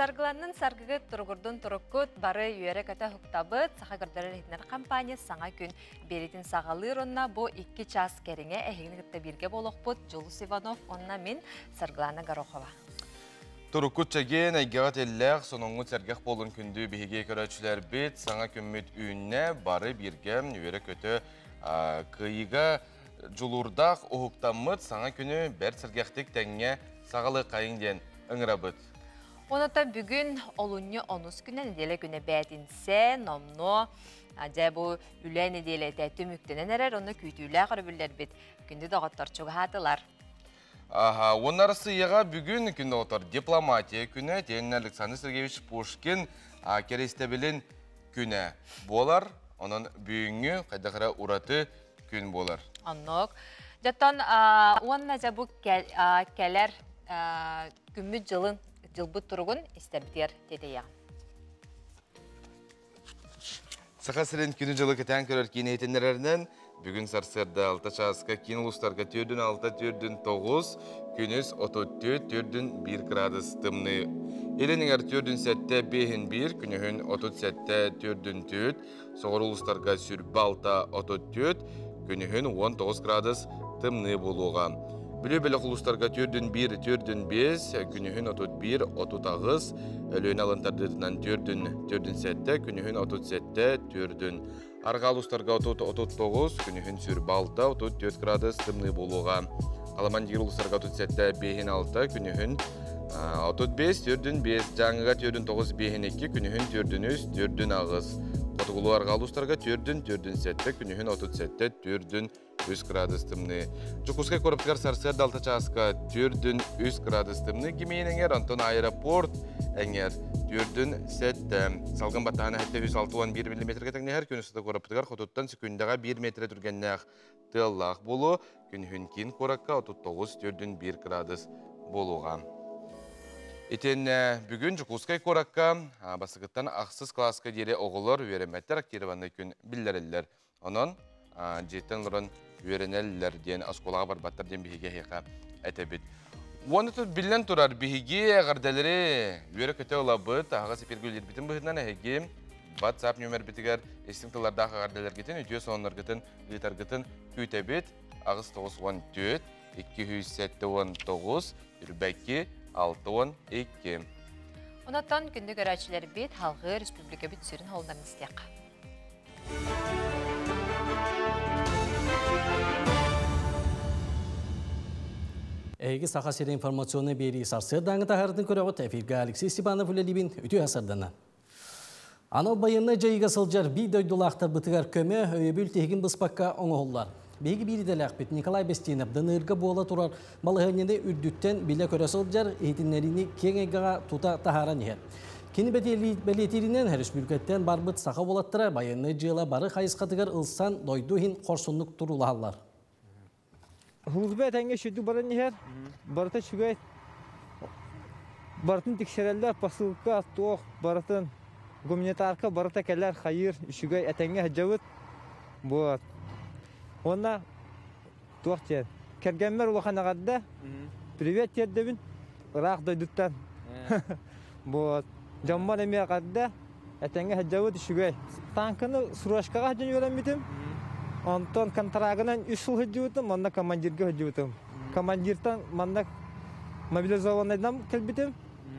Саргыланнын саргыгыт, туругурдун туруккут, бары үөрэ-көтө уһуктабыт. Саха көрдөрөр иһитинэр компания саҥа күн биэритин саҕалыыр онно бу 2 час кэриҥэ эһигини кытта бииргэ буолуохпут Дьулус Иванов уонна мин Саргылана Горохова. Туруккут чэгиэн, эйгэҕит иллээх, сонуҥҥут сэргэх буолун күндү биһиги көрөөччүлэрбит. Саҥа күммүт үүннэ, бары бииргэ үөрэ-көтө кыайыыга дьулуурдаах уһуктаммыт саҥа күнү бэрт сэргэхтик тэҥҥэ саҕалыаххайыҥ диэн ыҥырабыт. Онон бүгүн олунньу онус күнэ нэдиэлэ күнэ бээтинсэ, номнуо дьэ бу үлэ нэдиэлэтэ түмүктэнэн эрэр, онно күүтүүлээх өрөбүллэрбит күндү доҕоттор чугаһаатылар. Аха, уонна Арассыыйаҕа бүгүн күн доҕоттор дипломатия күнэ, тиэннэ Александр Сергеевич Пушкин кэриэстэбилин күнэ буолар. Онон бүгүҥҥү хайдах эрэ ураты күн буолар. Оннук. Дьоттон уонна дьэ бу кэлэр күммүт дьылын, дьылбыт туругун истэрбитигэр тиэтэйэҕин. Саха сирин күнү-дьылы кэтээн көрөр киин иһитиннэрэринэн, бүгүн сарсыарда 6 чааска киин улуустарга төрдүн 6 төрдүн 9, күнүс 34 төрдүн 1 градус тымныы. Илин иҥэр төрдүн 7 бэһин 1, күнүһүн 37 төрдүн 4, соҕуруу улуустарга сүрбэ 6 34, күнүһүн 19 градус тымныы буолуоҕа. Бүлүү бөлөх улуустарга төрдүн 1, төрдүн 5, күнүһүн 31, 38, Өлүөнэ алын тардыытынан төрдүн, төрдүн 7, күнүһүн 37, төрдүн. Арҕаа улуустарга 30, 39, күнүһүн сүрбэ 6, 34 градус тымныы буолуоҕа. Аламан диир улуустарга 37, 5 6, күнүһүн 35, төрдүн 5, Дьааҥыга төрдүн 9, 5 2, күнүһүн төрдүн 3, төрдүн 8. Хотугулуу арҕаа улуустарга төрдүн, төрдүн 7, күнүһүн 37, төрдүн 3 градус тымныы. Дьокуускай куоратыгар сарсыарда 6 чааска төрдүн 3 градус тымныы кимиин эҥэр, онтон аэропорт эҥэр төрдүн 7. Салгын баттаһана 761 миллиметргэ тэҥнэһэр. Күн устата куораппытыгар хотуттан секундаҕа 1 метрэ түргэннээх тыаллаах буолуо. Күнүһүн киин куоракка 39 төрдүн 1 градус буолуоҕа. Итиэннэ бүгүн Дьокуускай куоракка бастакыттан ахсыс кылааска диэри оҕолор үөрэммэттэр активированный күн биллэриллэр. Онон дьиэттэн олорон үөрэнэллэр диэн оскуолаҕа барбаттар диэн биһиги эһиэхэ этэбит. Уонна тут биллэн турар биһиги эҕэрдэлэри үөрэ-көтө ылабыт. Аһаҕас эфиргэ үлэлиирбитин быһыытынан эһиги WhatsApp нүөмэрбитигэр истиҥ тыллардаах эҕэрдэлэргитин, үтүө сонуннаргытын ыытаргытын күүтэбит. 894 279 Үрбэкки 62. Онотон күндү көрөөччүлэрбит халҕыы республикабыт сүрүн холунан истиэххэ. Эһиги Саха сирин информационнай биэрии сарсыардааҥы таһаарытын көрөҕүт. Эфиргэ Алексей Степанов үлэлиибин. Үтүө сарсыарданан. Анал байыаннай дьайыыга сылдьар биир дойдулаахтарбытыгар көмө, өйөбүл тиһигин быспакка оҥоһуллар. Биһиги биир идэлээхпит Николай Бестинов Дыныырга буола турар балаһыанньаны үрдүттэн билэ-көрө сылдьар, иһитиннэриини киэҥ эйгэҕэ тута таһааран иһэр. Кини бэлиэтииринэн, өрөспүүбүлүкэттэн барбыт саха уолаттара байыаннай дьыала бары хайысхатыгар ылсан дойду иһин хорсуннук туруулаһаллар. Служба этэҥҥэ сүрдүк баран иһэр. Барыта үчүгэй. Барытын тиксэрэллэр, посылка, туох, барытын. Гуманитарка барыта кэлэр, хайыыр, үчүгэй, этэҥҥэ сылдьабыт. Вот. Уонна туох диэн, кэргэммэр улахан эҕэрдэ. Привет тиэрдэбин ыраах дойдуттан. Вот. Дьоммор эмиэ эҕэрдэ. Этэҥҥэ сылдьабыт үчүгэй. Танканы срочкаҕа сылдьан үөрэммитим. Онтон контрагынан үс сыл сылдьыбытым, онно командирга сылдьыбытым. Командиртан манна мобилизованнайдан кэлбитим.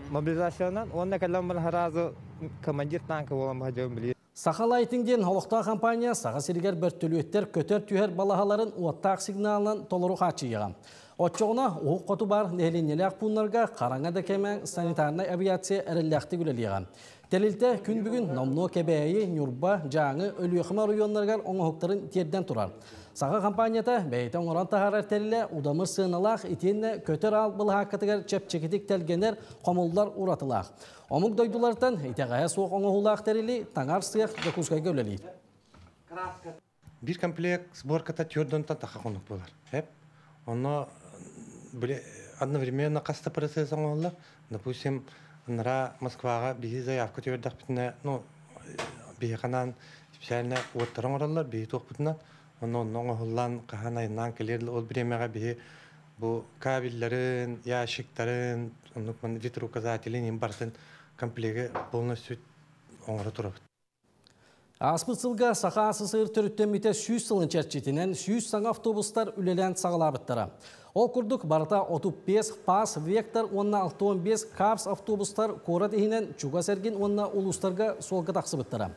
Мобилизациянан уонна кэлэн баран сразу командир танка буолан баһадьабын билигин. Саха Лайтинг диэн олохтоох компания Саха сиригэр бөртөлүөттэр көтөр-түһэр балаһаларын уоттаах сигналынан толору хааччыйыаҕа. Оччоҕуна уһук хоту баар нэһилиэнньэлээх пууннарга хараҥа да кэмэ санитарнай авиация эрэллээхтик үлэлиэҕэ. Тэрилтэ күн бүгүн номнуо Кэбээйи, Ньурба, Дьааҥы, Өлүөхүмэ оройуоннарыгар оҥоһуктарын тиэрдэн турар. Саха компанията бэйэтэ оҥорон таһаарар тэрилэ удамыр сыаналаах итиэннэ көтөр аал былаһааккатыгар чэпчэкитик тэлгэнэр, хомуллар уратылаах. Омук дойдулартан итэҕэһэ суох оҥоһуулаах тэрили таҥар сыах Дьокуускайга үлэлиир. Биир комплект сборката түөрт таха хонук буолар. Эп. Онно одновременно хаста процесс оҥоһуллар. Допустим, анараа Москваҕа биһи заявка түөрдэхпитинэ, ну, биһиэхэ специально уоттары оҥороллор, биһи туохпутунан. Онно онно оҥоһуллан, хаһан айаннаан кэлэр ол бириэмэҕэ биһи бу кабелларын, ящиктарын, оннук ветроуказателин барытын. Комплеги полностью оҥоро турабыт. Ааспыт сылга Саха АССР төрүттэммитэ 100 сылын чэрчитинэн 100 саҥа автобустар үлэлээн саҕалаабыттара. Ол курдук барыта 35 ПАС Вектор уонна 65 КАПС автобустар куорат иһинэн чугас эргин уонна улуустарга суолга тахсыбыттара.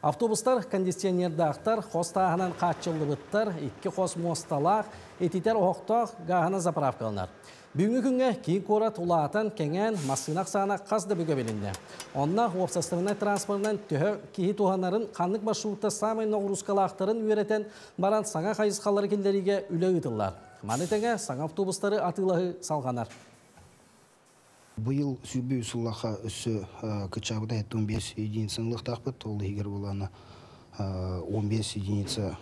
Автобустар кондиционердаахтар, хос тааһынан хааччыллыбыттар, икки хос муосталаах, ититэр оһохтоох, гааһынан заправкаланар. Бүгүҥҥү күҥҥэ киин куорат улаатан, кэҥээн, массыына ахсаана хас да бүгэ билиннэ. Онно уопсастыбаннай транспорынан төһө киһи туһанарын, ханнык маршрутта саамай ноҕуруускалаахтарын үөрэтэн баран саҥа хайысхалары киллэриигэ үлэ ыытыллар. Маны тэҥэ саҥа автобустары атыылаһыы салҕанар. Быйыл сүүрбэ үс сыллаахха өссө кыччаабыта 75 единицаны ылыахтаахпыт. Ол иһигэр буолаана 15 единица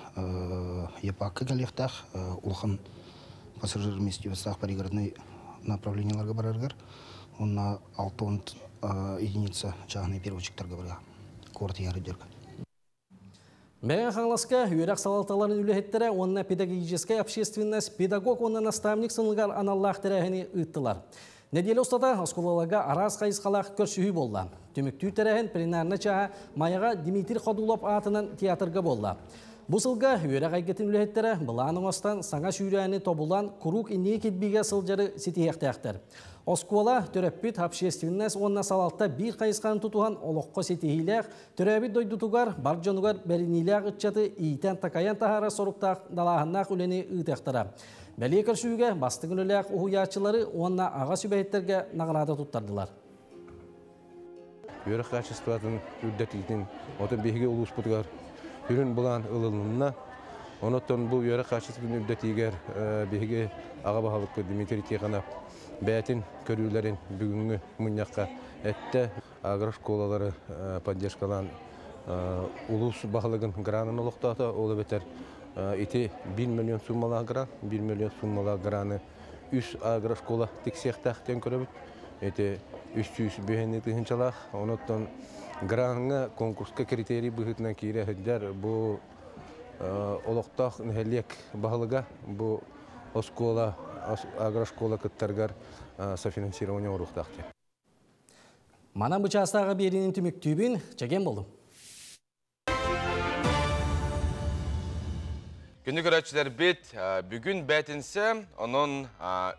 ЕПАКка кэлиэхтээх. Улахан пассажир вместимостаах пригородный направлениеларга барарыгар. Уонна 60 единица чааһынай перевозчиктарга барыа. Куорат иһэр Мэҥэ Хаҥаласка үөрэх салалталарын үлэһиттэрэ уонна педагогическай общественность педагог уонна наставник сылыгар аналлаах тэрээһини ыыттылар. Нэдиэлэ устата оскуолаларга араас хайысхалаах көрсүһүү буолла. Түмүктүүр тэрээһин пленарнай чааһа Майаҕа Дмитрий Ходулов аатынан театрга буолла. Бу сылга үөрэх эйгэтин үлэһиттэрэ былаан оҥостон саҥа сүүрээни тобулан куруук инники кирбиигэ сылдьары ситиһиэхтээхтэр. Оскуола, төрөппүт, общественность уонна салалта биир хайысханы тутуһан олоххо ситиһиилээх, төрөөбүт дойдутугар, бар дьонугар бэриниилээх ыччаты иитэн-такайан таһаарар соруктаах далааһыннаах үлэни ыытыахтара. Бэлиэ көрсүүгэ бастыҥ үлэлээх уһуйааччылары уонна аҕа сүбэһиттэргэ наҕараада туттардылар. Үөрэх качествотын үрдэтиитин отон биһиги улууспутугар сүрүн былаан ылылынна. Онон бу үөрэх качествотын үрдэтиигэр биһиги аҕа баһылыкпыт Дмитрий Тихонов бэйэтин көрүүлэрин бүгүҥҥү мунньахха эттэ. Агрошколалары поддержкалаан улуус баһылыгын гранын олохтоото. Ол эбэтэр ити 1 миллион суммалаах гран, 1 миллион суммалаах граны үс агрошкола тиксиэхтээх диэн көрөбүт. Ити 300 биһини тыһынчалаах. Онуттан граҥҥа конкурска критерий быһыытынан киирэ сылдьар бу олохтоох нэһилиэк баһылыга бу оскуола агрошкола кыттаргар софинансирование оҥоруохтаах диэн. Манан бу чаастааҕы биэриинин түмүктүүбүн, чэгиэн буолуҥ. Күндү көрөөччүлэрбит, бүгүн бээтинсэ, онон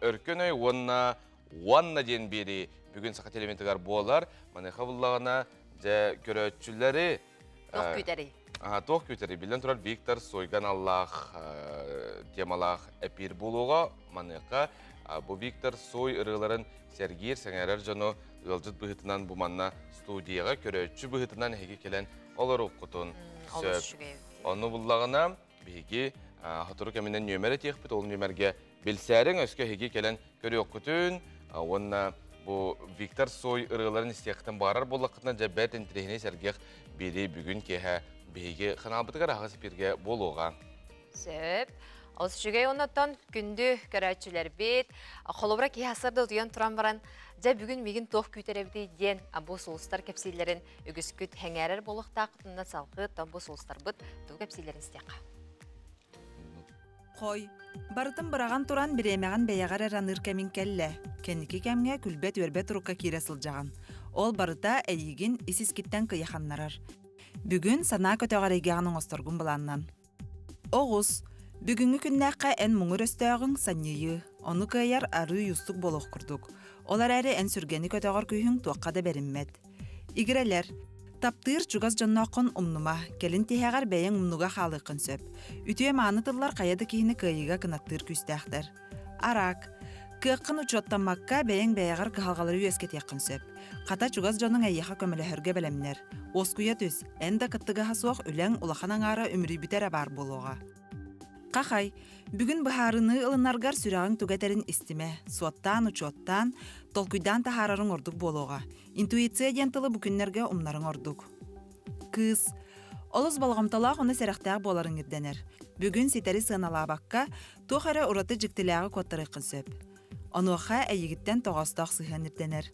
Өркөн өй уонна уонна диэн биэрии бүгүн саха телевизорыгар буолар. Маныаха буллаҕына, дьэ, көрөөччүлэри Туох күүтэрий? Туох күүтэрий? Биллэн турар, Виктор Сойган аллаах темалаах эпир буолуоҕа. Маныаха бу Виктор Сой ырыаларын сэргиир, сэҥээрэр дьону ыалдьыт быһыытынан бу манна студияҕа көрөөччү быһыытынан эһиги кэлэн олоруккутун сөп. Ону буллаҕына биһиги сотору кэминэн нүөмэр этиэхпит, ол нүөмэргэ билсээриҥ, өскө эһиги кэлэн көрүөххүтүн уонна бу Виктор Цой ырыаларын истиэххитин баҕарар буоллаххытына, дьэ бэрт интэриэһинэй сэргэх биэрии бүгүн киэһэ биһиги ханаалбытыгар аһаҕас эфиргэ буолуоҕа. Сөп. Олус үчүгэй оннуттан күндү көрөөччүлэрбит, холобура киһи сарда утуйан туран баран, дьэ бүгүн мигин туох күүтэр эбитий диэн бу сулустар кэпсииллэрин үгүскүт сэҥээрэр буолуохтааххытына салгыы бу сулустарбыт тугу кэпсииллэрин истиэххэ. Хой, барытын быраҕан туран бириэмэҕин бэйэҕэр эрэ аныыр кэмиҥ кэллэ. Кэнники кэмҥэ күлбэт-үөрбэт турукка киирэ сылдьаҕын. Ол барыта эйигин ис-искиттэн кыйаханнарар. Бүгүн санаа көтөҕөр эйгэҕин оҥосторгун былааннан. Оҕус, бүгүҥҥү күннээххэ эн муҥур өстөөҕүҥ санньыйыы, ону кыайар арыый уустук буолуох курдук. Ол эрээри эн сүргэни көтөҕөр күүһүҥ туохха да бэриммэт. Игирэлэр, таптыыр чугас дьоннооххун умнума, кэлин тиһэҕэр бэйэҥ умнуга хаалыаххын сөп. Үтүө-мааны тыллар хайа да киһини кыайыыга кынаттыыр күүстээхтэр. Араак, кыаххын учуоттаммакка бэйэҥ бэйэҕэр кыһалҕалары үөскэтиэххин сөп. Хата чугас дьонуҥ эйиэхэ көмөлөһөргө бэлэмнэр. Уоскуйа түс, эн да кыттыгаһа суох үлэҥ улахан аҥаара үмүрүйбүтэ эрэ баар буолуоҕа. Хахай, бүгүн быһаарыныы ылынаргар сүрэҕиҥ тугу этэрин истимэ, суоттаан-учуоттаан, толкуйдаан таһаарарыҥ ордук буолуоҕа. Интуиция диэн тылы бу күннэргэ умнарыҥ ордук. Кыыс, олус болҕомтолоох уонна сэрэхтээх буоларыҥ ирдэнэр. Бүгүн ситэри сыаналаабакка, туох эрэ ураты дьиктилээҕи куоттарыаххын сөп. Онуоха эйигиттэн тоҕоостоох сыһыан ирдэнэр.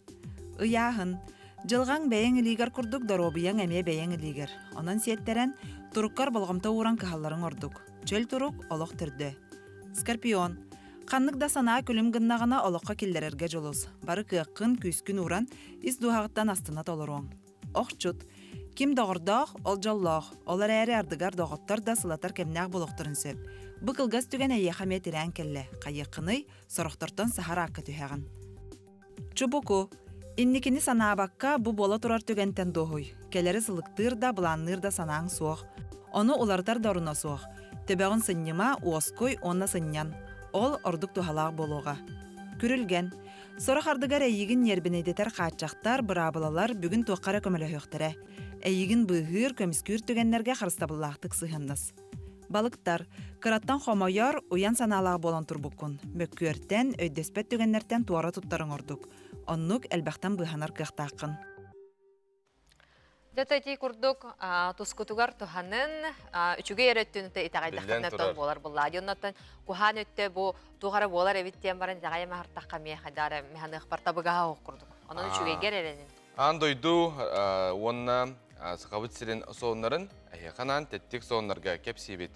Ыйааһын. Дьылҕаҥ бэйэҥ илиигэр курдук доруобуйаҥ эмиэ бэйэҥ илиигэр. Онон сиэттэрэн, туруккар болҕомто ууран кыһалларыҥ ордук. Чөл турук, олох төрдө. Скорпион. Ханнык да санаа күлүм гыннаҕына олоххо киллэрэргэ дьулус. Бары кыаххын, күүскүн ууран, ис дууһаҕыттан астына толоруоҥ. Охчут. Ким доҕордоох, ол дьоллоох. Ол эрээри ардыгар доҕоттор да сылатар кэмнээх буолуохтарын сөп. Бу кылгас түгэн эйиэхэ эмиэ тирээн кэллэ. Хайыаххыный, сорохтортон саһар аакка түһэҕин. Чубуку. Инникини санаабакка, бу буола турар түгэнтэн дуоһуй. Кэлэри сылыктыыр да, былаанныыр да санааҥ суох. Ону уларытар да оруна суох. Төбөҕүн сынньыма, уоскуй уонна сынньан. Ол ордук туһалаах буолуоҕа. Күрүлгэн. Сорох ардыгар эйигин ньиэрбинэйдэтэр хааччахтар, быраабылалар бүгүн туохха эрэ көмөлөһүөхтэрэ. Эйигин быыһыыр, көмүскүүр түгэннэргэ харыстабыллаахтык сыһыаннас. Балыктар. Кыраттан хомойор, уйан санаалаах буолан турбуккун. Мөккүөртэн, өйдөспөт түгэннэртэн туора туттарыҥ ордук. Оннук элбэхтэн быыһанар кыахтааххын. Дьэ ити курдук тускутугар туһанын үчүгэй эрэ өттүн итэҕэйдэххинэ тон буолар буллаа. Оннотон куһаан өттө бу туох эрэ буолар эбит диэн баран итэҕэйэ маһартахха миэхэ хайдара механыахпар табыгаһа ох курдук. Онон үчүгэйгэр эрэнин. Аан дойду уонна Сахабыт сирин соннарын эһиэхэ тэттик соннарга кэпсиибит.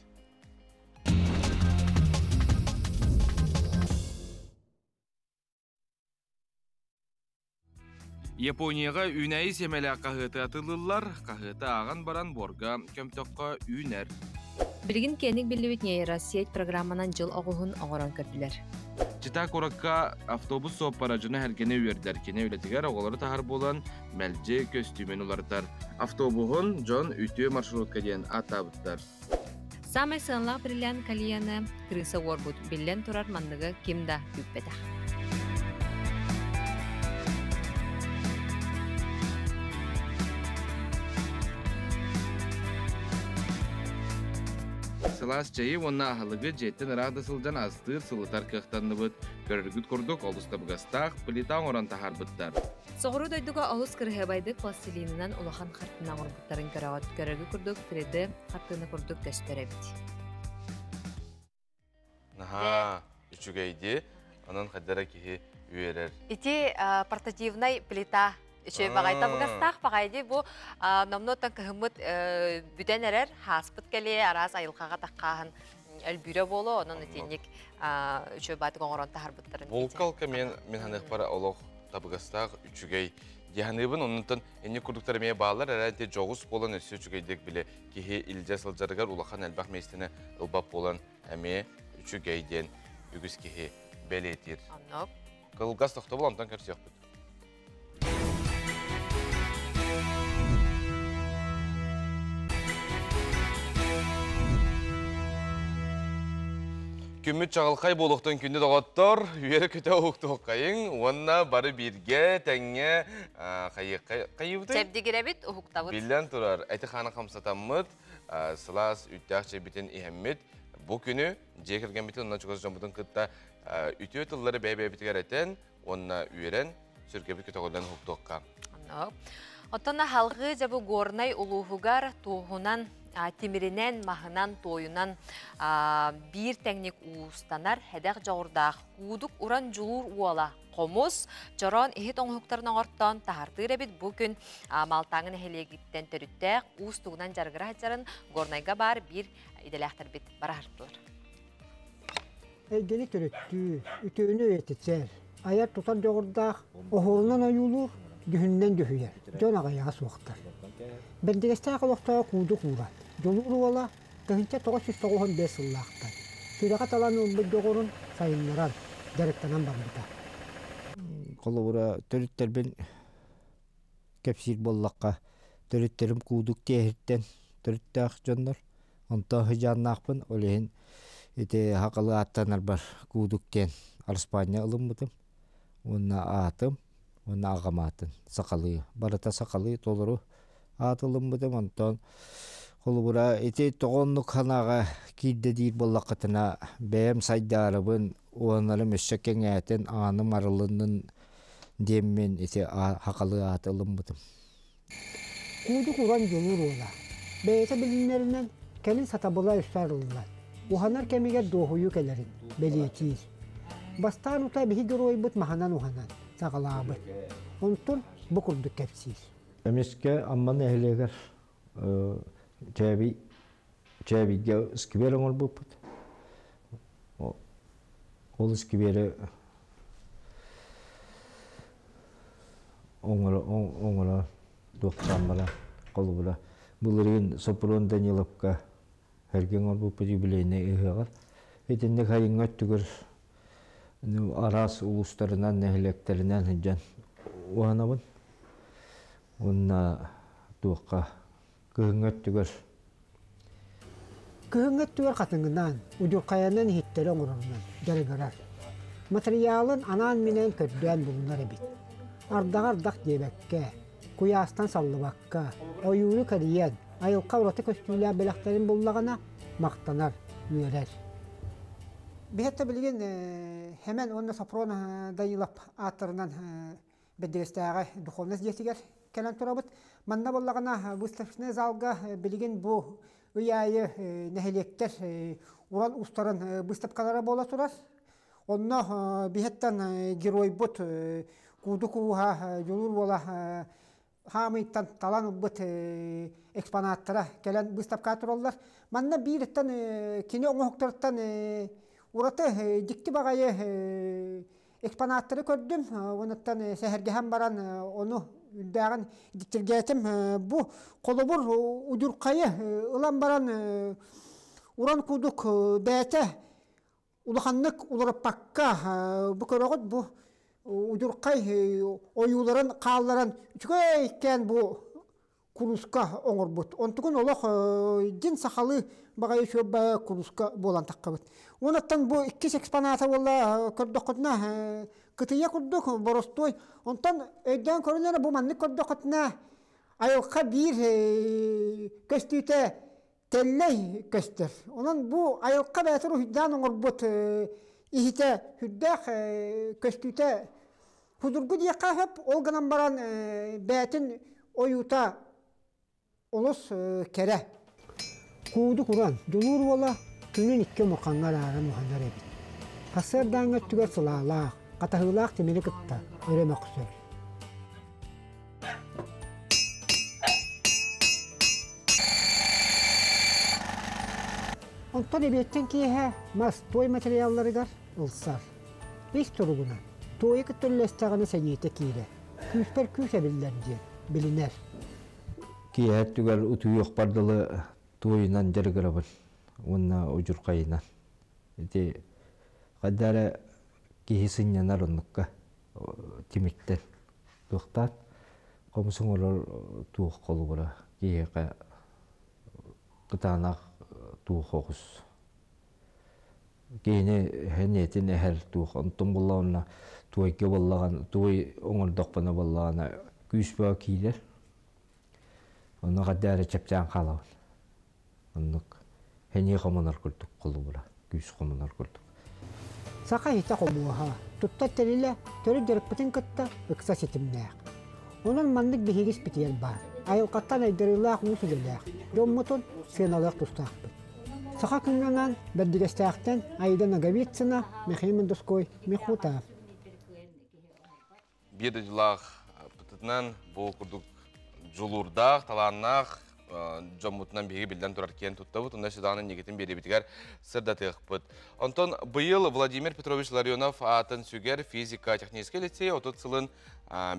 Японияға үүнәйі семелі қағыты атылылар, қағыты аған баран борга көмтөккө үүнер. Билигин киэник биллибит нейросеть программанан жыл оҕуһун оҥорон көрдүлэр. Чита куракка автобус суоппара дьоно эргини үөрдэр. Кини үлэтигэр оҕолору таһар буолан мэлдьи көстүүмүн уларытар. Автобуһун дьон үтүө маршрутка диэн ааттаабыттар. Самай сыанлаах бриллиант кальяны крыса уорбут. Биллэн турар манныгы ким да күүппэтэх. Сылаас чэйи уонна аһылыгы дьиэттэн ыраах да сылдьан астыыр сылытар кыахтанныбыт. Көрөргүт курдук олус табыгастаах плита оҥорон таһаарбыттар. Соҕуруу дойдуга олус кырыһыабайдык пластилинынан улахан хартыына оҥорбуттарын көрөҕүт. Көрөргү курдук 3D хартыына курдук көстөр эбит. Наһаа үчүгэйди, онон хайдара киһи үөрэр. Ити портативнай плита үчүгэй баҕай табыгастаах баҕай дии бу номнуоттан кыһыммыт бүтэн эрэр хааспыт кэлиэ араас айылҕаҕа таххааһын өлбүүрэ буолуо онон итинник үчүгэй баатык оҥорон таһарбыттарын Булкалка мен мен ханыахпара олох табыгастаах үчүгэй диһаныыбын оннуттан энни курдуктар эмиэ бааллар эрэ дьоҕус буолан өссө үчүгэйдик биле киһи илдьэ сылдьарыгар улахан элбэх миэстэни ылбап буолан эмиэ үчүгэй диэн үгүс киһи бэлиэтиир. Оннук. Кылгас тохтобул онтон көрсүөхпүт. Күммүт чаҕылхай буолуохтун күндү доҕоттор, үөрэ көтө уһуктуоххайыҥ уонна бары бииргэ тэҥҥэ хайыыбытый? Чэбдигирэбит, уһуктабыт. Биллэн турар, эти хааны хамсатаммыт, сылаас үттээх чэйбитин иһэммит, бу күнү дьиэ кэргэммитин онно чугас дьоммутун кытта үтүө тыллары бэйэ-бэйэбитигэр этэн уонна үөрэн сүргэбит көтөҕүллэн уһуктуохха. Оттон халгыы дьабы Горнай улууһугар туоһунан, тимиринэн, маһынан, туойунан биир тэҥник уустанар хэдэх дьоҕурдаах куудук уран дьулуур уола хомус, чороон иһит оҥоһуктарын оҥортоон таһартыыр эбит. Бу күн Малтааҥы нэһилиэгиттэн төрүттээх уус тугунан дьарыгыра сылдьарын Горнайга баар биир идэлээхтэрбит бараһартылар. Эйгэни төрүттүүр, үтүөнү үйэтитэр, айар тутар дьоҕурдаах, оһуорунан ойуулуур, дьүһүнүнэн дьүһүйэр дьон аҕыйаҕа суохтар. Бэрдигэстээх олохтоох куудук ууран, дьулуур уола 1995 сыллаахтан сүрэҕэ талан ылбыт дьоҕурун сайыннаран, дьарыктанан барбыта. Холобура, төрүттэрбин кэпсиир буоллахха, төрүттэрим куудук тиэһиттэн төрүттээх дьоннор. Онтон сыдьааннаахпын, ол иһин ити хакалы ааттанарбар куудук диэн Араспаанньа ылыммытым. Уонна аатым, уонна аҕам аатын сахалыы, барыта сахалыы толору аат ылыммытым. Онтон холобура ити тоҕо оннук санааҕа киирдэ диир буоллаххытына, бэйэм сайдаарыбын, уоннарым өссө кэҥээтин, ааным арылыннын диэммин ити хакалыы ааты ылыммытым. Куудук уран дьулуур уола. Бэйэтэ билинэринэн кэлин сатабыла өссө арыллан, уһанар кэмигэр дуоһуйуу кэлэрин бэлиэтиир. Бастаан утаа биһи геройбут маһынан уһанан саҕалаабыт. Онтун бу курдук кэпсиир. Эмискэ Амма нэһилиэгэр Чээбий Чээбийгэ сквер оҥорбуппут. Ол искибиэри оҥоро оҥоро туохтаан баран холобура былырыын Сопрун Даниловка эргэ оҥорбуппут юбилейнай ыһыаҕар итинник сайыҥҥы өттүгэр араас улуустарынан нэһилиэктэринэн сылдьан уһанабын уонна туохха кыһыҥҥы өттүгэр Кыһыҥҥы өттүгэр хатыҥынан, удьурхайынан иһиттэри оҥоронунан дьарыгырар. Матырыйаалын анаан-минээн көрдөөн булунар эбит. Ардаҕа ардах диэбэккэ, куйаастан саллыбакка, ойууру кэрийэн, айылҕа ураты көстүүлээх бэлэхтэрин буллаҕына, махтанар, үөрэр. Биһиэхэ билигин Хэмэн уонна Сопрон Данилов ааттарынан Бэрдигэстээҕи духовность дьиэтигэр кэлэн турабыт. Манна буоллаҕына выставочнай залга билигин бу ый аайы нэһилиэктэр уран уустарын быыстапкалара буола турар. Онно биһиэттэн геройбут Кууду Кууһа Дьулуур уола хаамыйтан талан ылбыт экспонаттара кэлэн быыстапкаҕа тураллар. Манна биириттэн кини оҥоһуктарыттан ураты дьикти баҕайы экспонаттары көрдүм уонуттан сэһэргэһэн баран ону үрдээҕин дьиктиргээтим. Бу холобур удьурхайы ылан баран уран кудук бэйэтэ улаханнык уларыппакка бу көрөҕүт бу удьурхай ойууларын хаалларан үчүгэй бу курууска оҥорбут. Онтугун олох дьин сахалыы баҕайы үчүгэй курууска буолан таххабыт. Онуттан бу иккис экспоната буолла көрдөххүтүнэ кытыйа курдук боростуой. Онтон өйдөөн көрүнэрэ бу маннык көрдөххүтүнэ айылҕа биир көстүүтэ тэллэй көстөр. Онон бу айылҕа бэйэтин уһуйдаан оҥорбут иһитэ сүрдээх көстүүтэ Судургу диэххэ сөп, ол гынан баран бэйэтин ойуута олус кэрэ. Кууду куран, Дьулуур уола күнүн икки омурхаҥҥа арааран уһанар эбит. Сарсыардааҥҥы өттүгэр сылаалаах, хатаһыылаах тимири кытта өрө мөхсөр. Онтон эбиэттэн киэһэ мас туой материалларыгар ылсар. Ис туругунан туойу кытта үллэстэҕинэ сэниэтэ киирэр, күүспэр күүс эбиллэр диэн билинэр. Киэһэ өттүгэр утуйуохпар дылы туойунан дьарыгырабын уонна удьурхайынан. Ити хайда эрэ киһи сынньанар оннукка тимиктэн туохтаат хомус оҥорор туох холобура киһиэхэ кытаанах туох оҕус Киһини эниэтин эһэр туох онтон буоллаҕына туойга буоллаҕына туой оҥордохпуна буоллаҕына күүс бөҕө киирэр. Онно хайдах эрэ чэпчээн хаалабын. Оннук эниэ хомунар курдук холобура, күүс хомунар курдук. Саха иһитэ хомуоһа, туттар тэрилэ төрүт дьарыкпытын кытта ыкса ситимнээх. Онон маннык биһиги испитигэр баар, айылҕаттан айдарыылаах уус үлэлээх, дьоммутун сыаналыах тустаахпыт. Саха күҥҥэ Бэрдигэстээхтэн Аида Ноговицына, Михаил Мендоской, Михутаев. Биир дойдулаах бытытынан бу курдук дьулуурдаах, талааннаах дьоммутунан биһиги биллэн турар киэн туттабыт. Онно Сюдана инникитин биэриибитигэр сырдатыахпыт. Онтон быйыл Владимир Петрович Ларионов аатын сүгэр физико-техническэй лицей 30 сылын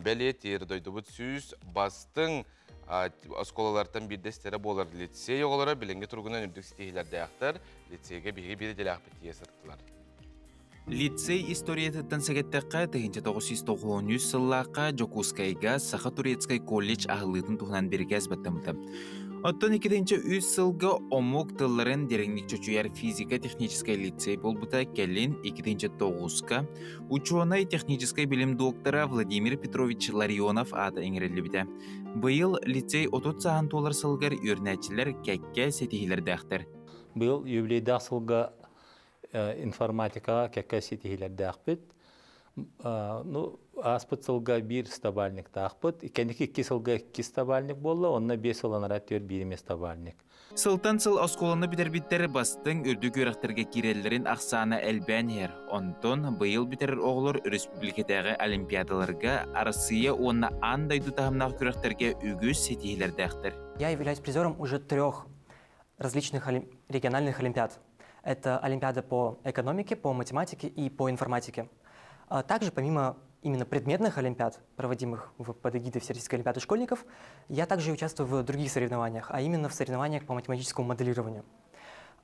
бэлиэтиир дойдубут сүүс бастыҥ оскуолалартан биирдэстэрэ буолар лицей оҕолоро билиҥҥи туругунан үрдүк ситиһиилэрдээхтэр. Лицейгэ биһиги биир идэлээхпит тиийэ сырыттылар. Лицей историятыттан сэгэттэххэ, 1993 сыллаахха Дьокуускайга Саха-Турецкай колледж аһыллыытын туһунан бирикээс баттаммыта. Оттон 2003 сылга омук тылларын дириҥник чочуйар физико-техническэй лицей буолбута, кэлин 2009-ка Учуонай техническэй билим доктора Владимир Петрович Ларионов аата иҥэриллибитэ. Быйыл лицей 30 сааһын туолар сылыгар үөрэнээччилэр кэккэ ситиһиилэрдээхтэр. Быйыл юбилейдаах сылга информатикаҕа кэккэ ситиһиилэрдээхпит. Ну, ааспыт сылга биир стобальниктаахпыт. Кэнники икки сылга икки стобальник буолла, онно биэс сыл анараа түөр биир эмиэ стобальник. Сылтан сыл оскуоланы бүтэрбиттэр бастыҥ үрдүк үөрэхтэргэ киирэллэрин ахсаана элбээн иһэр. Онтон быйыл бүтэрэр оҕолор өрөспүүбүлүкэтээҕи олимпиадаларга Арассыыйа уонна аан дойду таһымнаах күрэхтэргэ үгүс ситиһиилэрдээхтэр. Я являюсь призером уже трех различных региональных олимпиад. Это олимпиада по экономике, по математике и по информатике. А также, помимо именно предметных олимпиад, проводимых под эгидой Всероссийской олимпиады школьников, я также участвую в других соревнованиях, а именно в соревнованиях по математическому моделированию.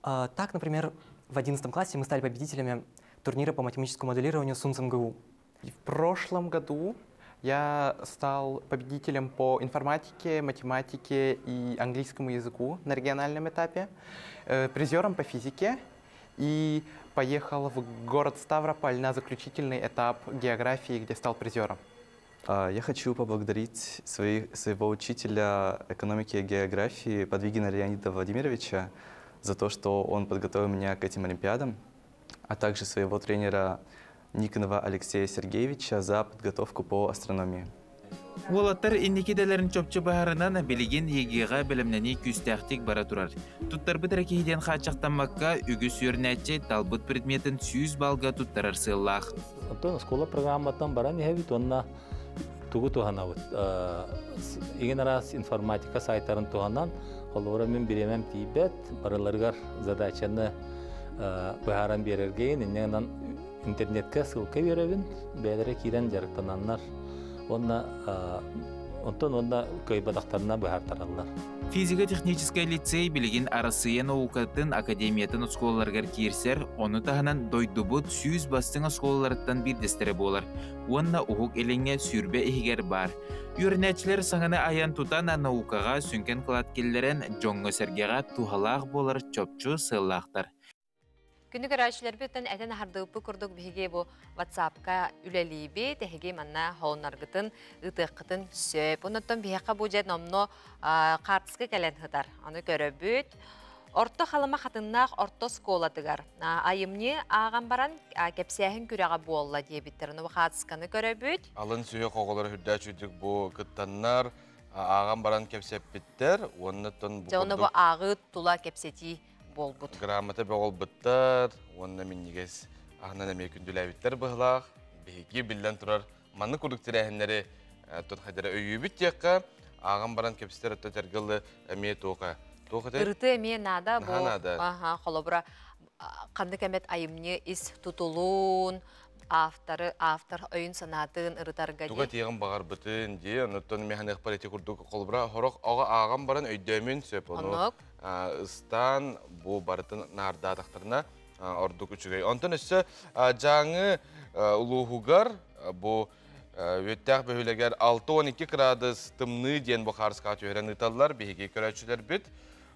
Так, например, в 11 классе мы стали победителями турнира по математическому моделированию СУНС МГУ. В прошлом году я стал победителем по информатике, математике и английскому языку на региональном этапе, призером по физике и поехал в город Ставрополь на заключительный этап географии, где стал призером. Я хочу поблагодарить своего учителя экономики и географии Подвигина Леонида Владимировича за то, что он подготовил меня к этим олимпиадам, а также своего тренера Никонова Алексея Сергеевича за подготовку по астрономии. Уолаттар инники идэлэрин чопчу быһаарынан билигин ЕГЭ-ҕэ бэлэмнэнии күүстээхтик бара турар. Туттарбыт эрэ киһи диэн хааччахтаммакка үгүс үөрэнээччи талбыт предметин 100 балга туттарар сыаллаах. Онтон оскуола программаттан баран иһэбит уонна тугу туһанабыт. Игин араас информатика сайтарын туһанан, холобура мин бириэмэм тиийбэт, барыларыгар задачаны быһааран биэрэргэ иннинэн интернетке ссылка биэрэбин, бэйэлэрэ киирэн дьарыктананнар. Уонна онтон уонна кыайбатахтарына быһаартараллар. Физико-техническэй лицей билигин Арассыыйа наукатын академиятын оскуолаларыгар киирсэр, ону таһынан дойдубут 100 бастыҥ оскуолаларыттан биирдэстэрэ буолар уонна Уһук Илиҥҥэ 20 иһигэр баар. Үөрэнээччилэр саҥаны айан тутан наукаҕа сүҥкэн кылаат киллэрэн дьоҥҥо-сэргэҕэ туһалаах буолар чопчу сыаллаахтар. Күндү көрөөччүлэрбит этэн аһардыбыппыт курдук биһиги бу WhatsApp-ка үлэлиибит, эһиги манна холоннаргытын, ыытыаххытын сөп. Оннуттан биһиэхэ бу дьэ номно хаартыска кэлэн сытар. Аны көрөбүт. Орто Халыма Хатыннаах орто оскуолатыгар айымньы ааҕан баран кэпсээһин күрэҕэ буолла диэбиттэр. Ону бу хаартысканы көрөбүт. Алын сүһүөх оҕолоро үрдээ чүйдүк бу кыттаннар, ааҕан баран кэпсэппиттэр. Уонна бу Дьэ, ону бу ааҕыы тула кэпсэтии буолбут. Грамота бөҕөлбуттар, уонна минньигэс аһынан эмиэ күндүлээбиттэр быһылаах. Биһиги биллэн турар маннык курдук тэрээһиннэри тут хайдара өйүүбүт диэххэ, ааҕан баран кэпсэтэр өттө тэргылы эмиэ туоха. Туох этэ? Ырытыы эмиэ наада бу. Наһаа наада. Аха, холобура ханнык эмэт айымньы ис тутулуун, авторы, автор өйүн санаатын ырытарга Туга дии. тиэҕин баҕарбытын дии, онуттан механыахпар ити курдук холобура хорох оҕо ааҕан баран өйдөөмүн сөп ону Оннук. ыстаан бу барытын наардаатахтарына ордук үчүгэй. Онтон өссө Дьааҥы улууһугар бу Үөттээх бөһүөлэгэр 6-12 градус тымныы диэн бу хаарыскаҕа түһэрэн ыыталлар биһиги көрөөччүлэрбит.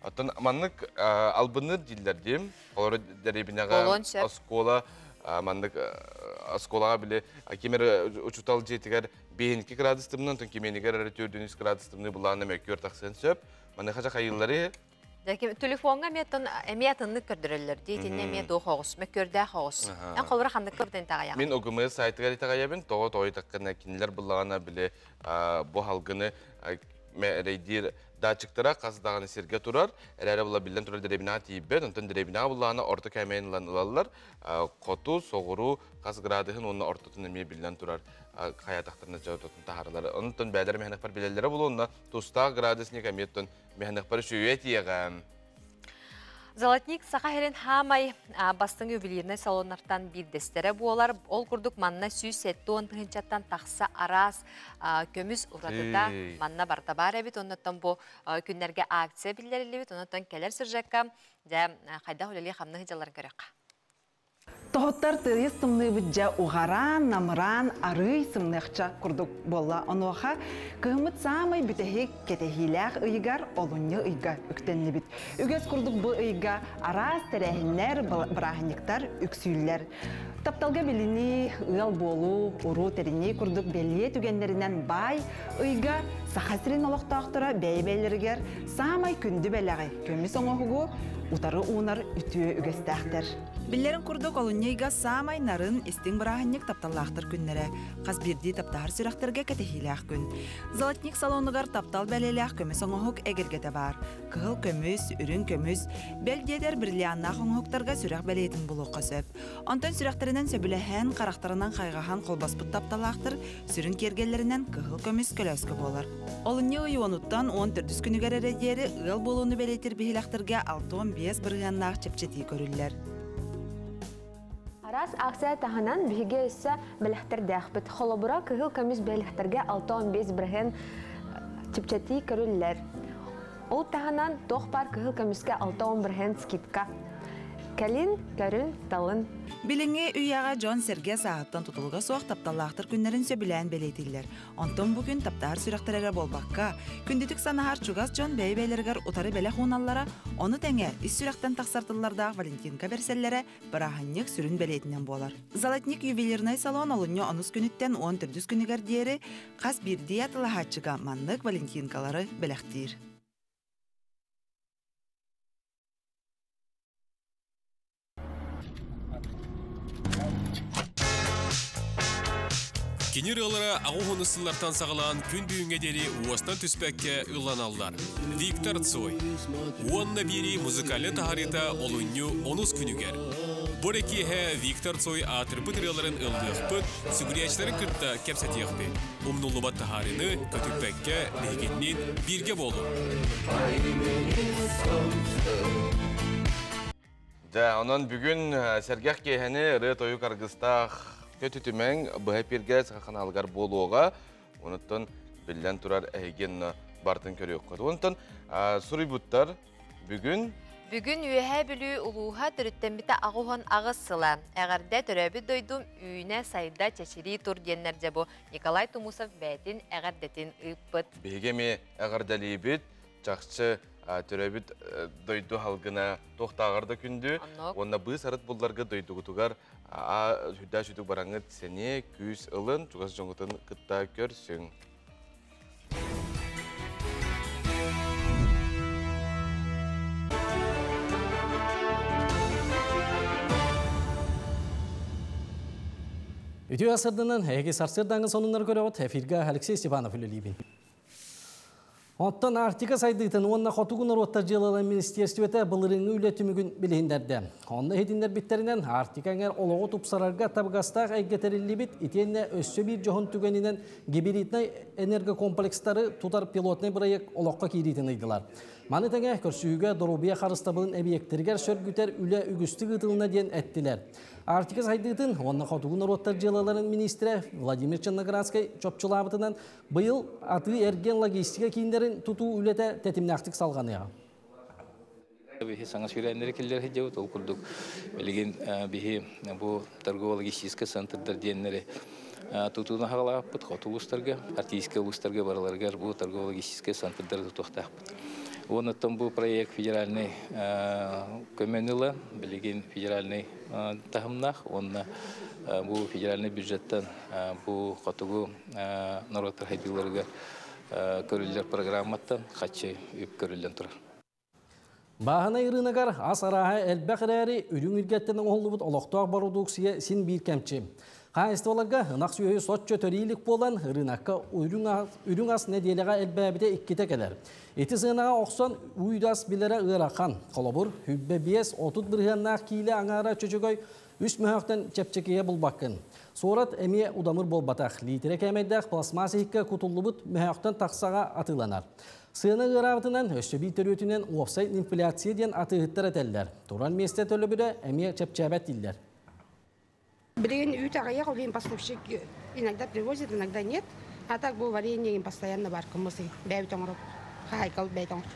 Оттон маннык албынныыр дииллэр диим. Олору дэриэбинэҕэ Буолуон сөп. оскуола маннык оскуолаҕа били ким эрэ учуутал дьиэтигэр 5 градус тымныы, онтон кимиэнигэр эрэ 4 градус тымныы булаана мөккүөр тахсыан сөп. Маныаха дьэ хайыыллары Телефоҥҥа эмиэ эмиэ атыннык көрдөрөллөр дии, итиннэ эмиэ туох оҕус, мөккүөрдээх оҕус. Эн холобура ханнык көрдөн итэҕэйэҕин? Мин ОГМС сайтыгар итэҕэйэбин, тоҕо тоҕо таккына кинилэр буллаҕына били бу халгыны эрэйдиир датчиктара хас даҕаны сиргэ турар, эрээри була биллэн турар дэриэбинэҕэ тиийбэт, онтон дэриэбинэҕэ буллаҕына орто кээмэйин ылан ылаллар, хоту, соҕуруу хас градуһун уонна ортотун эмиэ биллэн турар хайаатахтарына дьоототун таһааралар. Онтон бэйэлэрэ мэһэнэхпэр билэллэрэ буолуо, онно тустаах градусник эмиэ мэһэнэхпэр үчүгэй тиэҕэм. Золотник Саха сирин хаамай бастыҥ ювелирнай салоннартан биирдэстэрэ буолар. Ол курдук манна 170 тыһыынчаттан тахса араас көмүс уратыта манна барыта баар эбит. Оннуттан бу күннэргэ акция биллэриллибит. Оннуттан кэлэр сюжекка дьэ хайдах үлэлии хамнаһы дьалларын көрүөххэ. Тоһуттар тыйыс тымныыбыт дьэ уҕараан, намыраан, арыый сымныахча курдук буолла. Онуоха кыһыммыт саамай бүтэһик кэтэһиилээх ыйыгар олунньу ыйга үктэннибит. Үгэс курдук бу ыйга араас тэрээһиннэр, бырааһынньыктар үксүүллэр. Тапталга билинии, ыал буолуу, уруу тэринии курдук бэлиэ түгэннэринэн баай ыйга Саха сирин олохтоохторо бэйэ-бэйэлэригэр саамай күндү бэлэҕи, көмүс оҥоһугу утары уунар үтүө үгэстээхтэр. Биллэрин курдук, олунньу ыйга саамай нарын, истиҥ бырааһынньык тапталлаахтар күннэрэ. Хас биирдии таптаһар сүрэхтэргэ кэтэһиилээх күн. Золотник салонугар таптал бэлиэлээх көмүс оҥоһук эгэлгэтэ баар. Кыһыл көмүс, үрүҥ көмүс, бэл диэтэр бриллианнаах оҥоһуктарга сүрэх бэлиэтин булуохха сөп. Онтон сүрэхтэринэн сөбүлэһэн, харахтарынан хайҕаһан холбоспут тапталаахтар сүрүн киэргэллэринэн кыһыл көмүс көлөөскө буолар. Олунньу ый уонуттан 14 күнүгэр эрэ диэри ыал буолууну бэлиэтиир биһилэхтэргэ 65 бырыһыаннаах чэпчэтии көрүллэр. Араас акция таһынан биһиги өссө бэлэхтэрдээхпит. Холобура, кыһыл көмүс бэлэхтэргэ 65 бырыһыан чэпчэтии көрүллэр. Ол таһынан туох баар кыһыл көмүскэ 60 бырыһыан скидка. Кэлин, көрүн, талын. Билиҥҥи үйэҕэ дьон-сэргэ сааһыттан тутулуга суох тапталлаахтар күннэрин сөбүлээн бэлиэтииллэр. Онтон бу күн таптаһар сүрэхтэр эрэ буолбакка, күндүтүк санаһар чугас дьон бэйэ-бэйэлэригэр утары бэлэх ууналлара, ону тэҥэ ис сүрэхтэн тахсар тыллардаах Валентинка бэрсэллэрэ бырааһынньык сүрүн бэлиэтинэн буолар. Золотник ювелирнай салон олунньу онус күнүттэн 14 күнүгэр диэри хас биирдии атылаһааччыга маннык Валентинкалары бэлэхтиир. Кини ырыалара аҕыс сыллартан саҕалаан күн бүгүҥҥэ диэри уостан түспэккэ ылланаллар. Виктор Цой. Уонна биэрии музыкальнай таһаарыыта олунньу онус күнүгэр. Бу эрэ киэһэ Виктор Цой аатырбыт ырыаларын ыллыахпыт, сүгүрүйээччилэрин кытта кэпсэтиэхпит. Умнуллубат таһаарыыны көтүппэккэ биһигинниин бииргэ буолуҥ. Дьэ, онон бүгүн сэргэх киэһэни ырыа-тойук аргыстаах көтүтүмэҥ быһа эпииргэ саха ханаалыгар буолуоҕа. Онуттан биллэн турар эһигин бартын көрүөххүт. Онтон суруйбуттар бүгүн Бүгүн Үөһээ Бүлүү улууһа төрүттэммитэ 88 сыла. Эҕэрдэ төрөөбүт дойдум үүнэ, сайда, чэчирии тур диэннэр дьэ бу Николай Тумусов бэйэтин эҕэрдэтин ыыппыт. Биһиги эмиэ эҕэрдэлиибит. Чахчы төрөөбүт дойду халгына туохтааҕар да күндү. Уонна быыс-арыт булларга дойдугутугар сүрдээх сүтүк бараҥыт сэниэ, күүс ылын, чугас дьоҥҥутун кытта көрсүҥ. Үтүө сырдынан, эһиги сарсыардааҥы сонуннары көрөҕүт. Эфиргэ Алексей Степанов үлэлиибин. Оттон Арктика сайдыытын уонна хотугу норуоттар дьыалаларын министиэристибэтэ былырыыҥҥы үлэ түмүгүн билиһиннэрдэ. Онно иһитиннэрбиттэринэн, Арктика эҥэр олоҕу тупсарарга табыгастаах эйгэ тэриллибит, итиэннэ өссө биир дьоһун түгэнинэн гибриднай энергокомплекстары тутар пилотнай бырайыак олоххо киириитин ыйдылар. Маны тэҥэ, көрсүһүүгэ доруобуйа харыстабылын эбийиэктэригэр сөргүтэр үлэ үгүстүк ыытылынна диэн эттилэр. Арктика сайдыытын уонна хотугу норуоттар дьыалаларын миниистирэ Владимир Черноградскай чопчулаабытынан, быйыл атыы-эргиэн логистика кииннэрин тутуу үлэтэ тэтимнээхтик салҕаныаҕа. Биһи саҥа сүүрээннэри киллэрэ сылдьабыт. Ол курдук билигин биһи бу торгово-логистическай центрдар диэннэри тутууну хаҕалаабыппыт хоту улуустарга, арктическай улуустарга барыларыгар бу торгово-логистическай центрдары тутуохтаахпыт. Уонна бу проект федеральный көмөнү ыла, билигин федеральный таһымнаах уонна бу федеральный бюджеттан бу хотугу норуоттар хайдыыларыгар көрүллэр программаттан хаччы үп көрүллэн турар. Бааһынай ырыынагар ас арааһа элбэх эрээри, үрүҥ илгэттэн оҥоһуллубут олохтоох бородууксуйа син биир кэмчи. Хаһаайыстыбаларга ынах сүөһү соччо төрүү илик буолан, ырыынакка үрүҥ ас нэдиэлэҕэ элбээбитэ иккитэ кэлэр. Ити сыанаҕа охсон уйдас билэрэ ыарахан. Холобур, хүббэ 5-30 бырыһыаннаах киилэ аҥаара чөчөгөй үс мөһөөхтөн чэпчэкигэ булбаккын. Суорат эмиэ удамыр буолбатах. Лиитирэ кээмэйдээх пластмасс иһиккэ кутуллубут мөһөөхтөн тахсаҕа атыыланар. Сыана ыараабытынан, өссө биир төрүөтүнэн уопсай инфляция диэн атыыһыттар этэллэр. Турар миэстэ төлөбүрэ эмиэ чэпчээбэт дииллэр. Билигин үүт аҕыйах, ол иһин поставщик иногда привозит, иногда нет. А так бу варенье им постоянно бар кымыс бэйбит оҥорор. Хаһайкал бэйт оҥорор.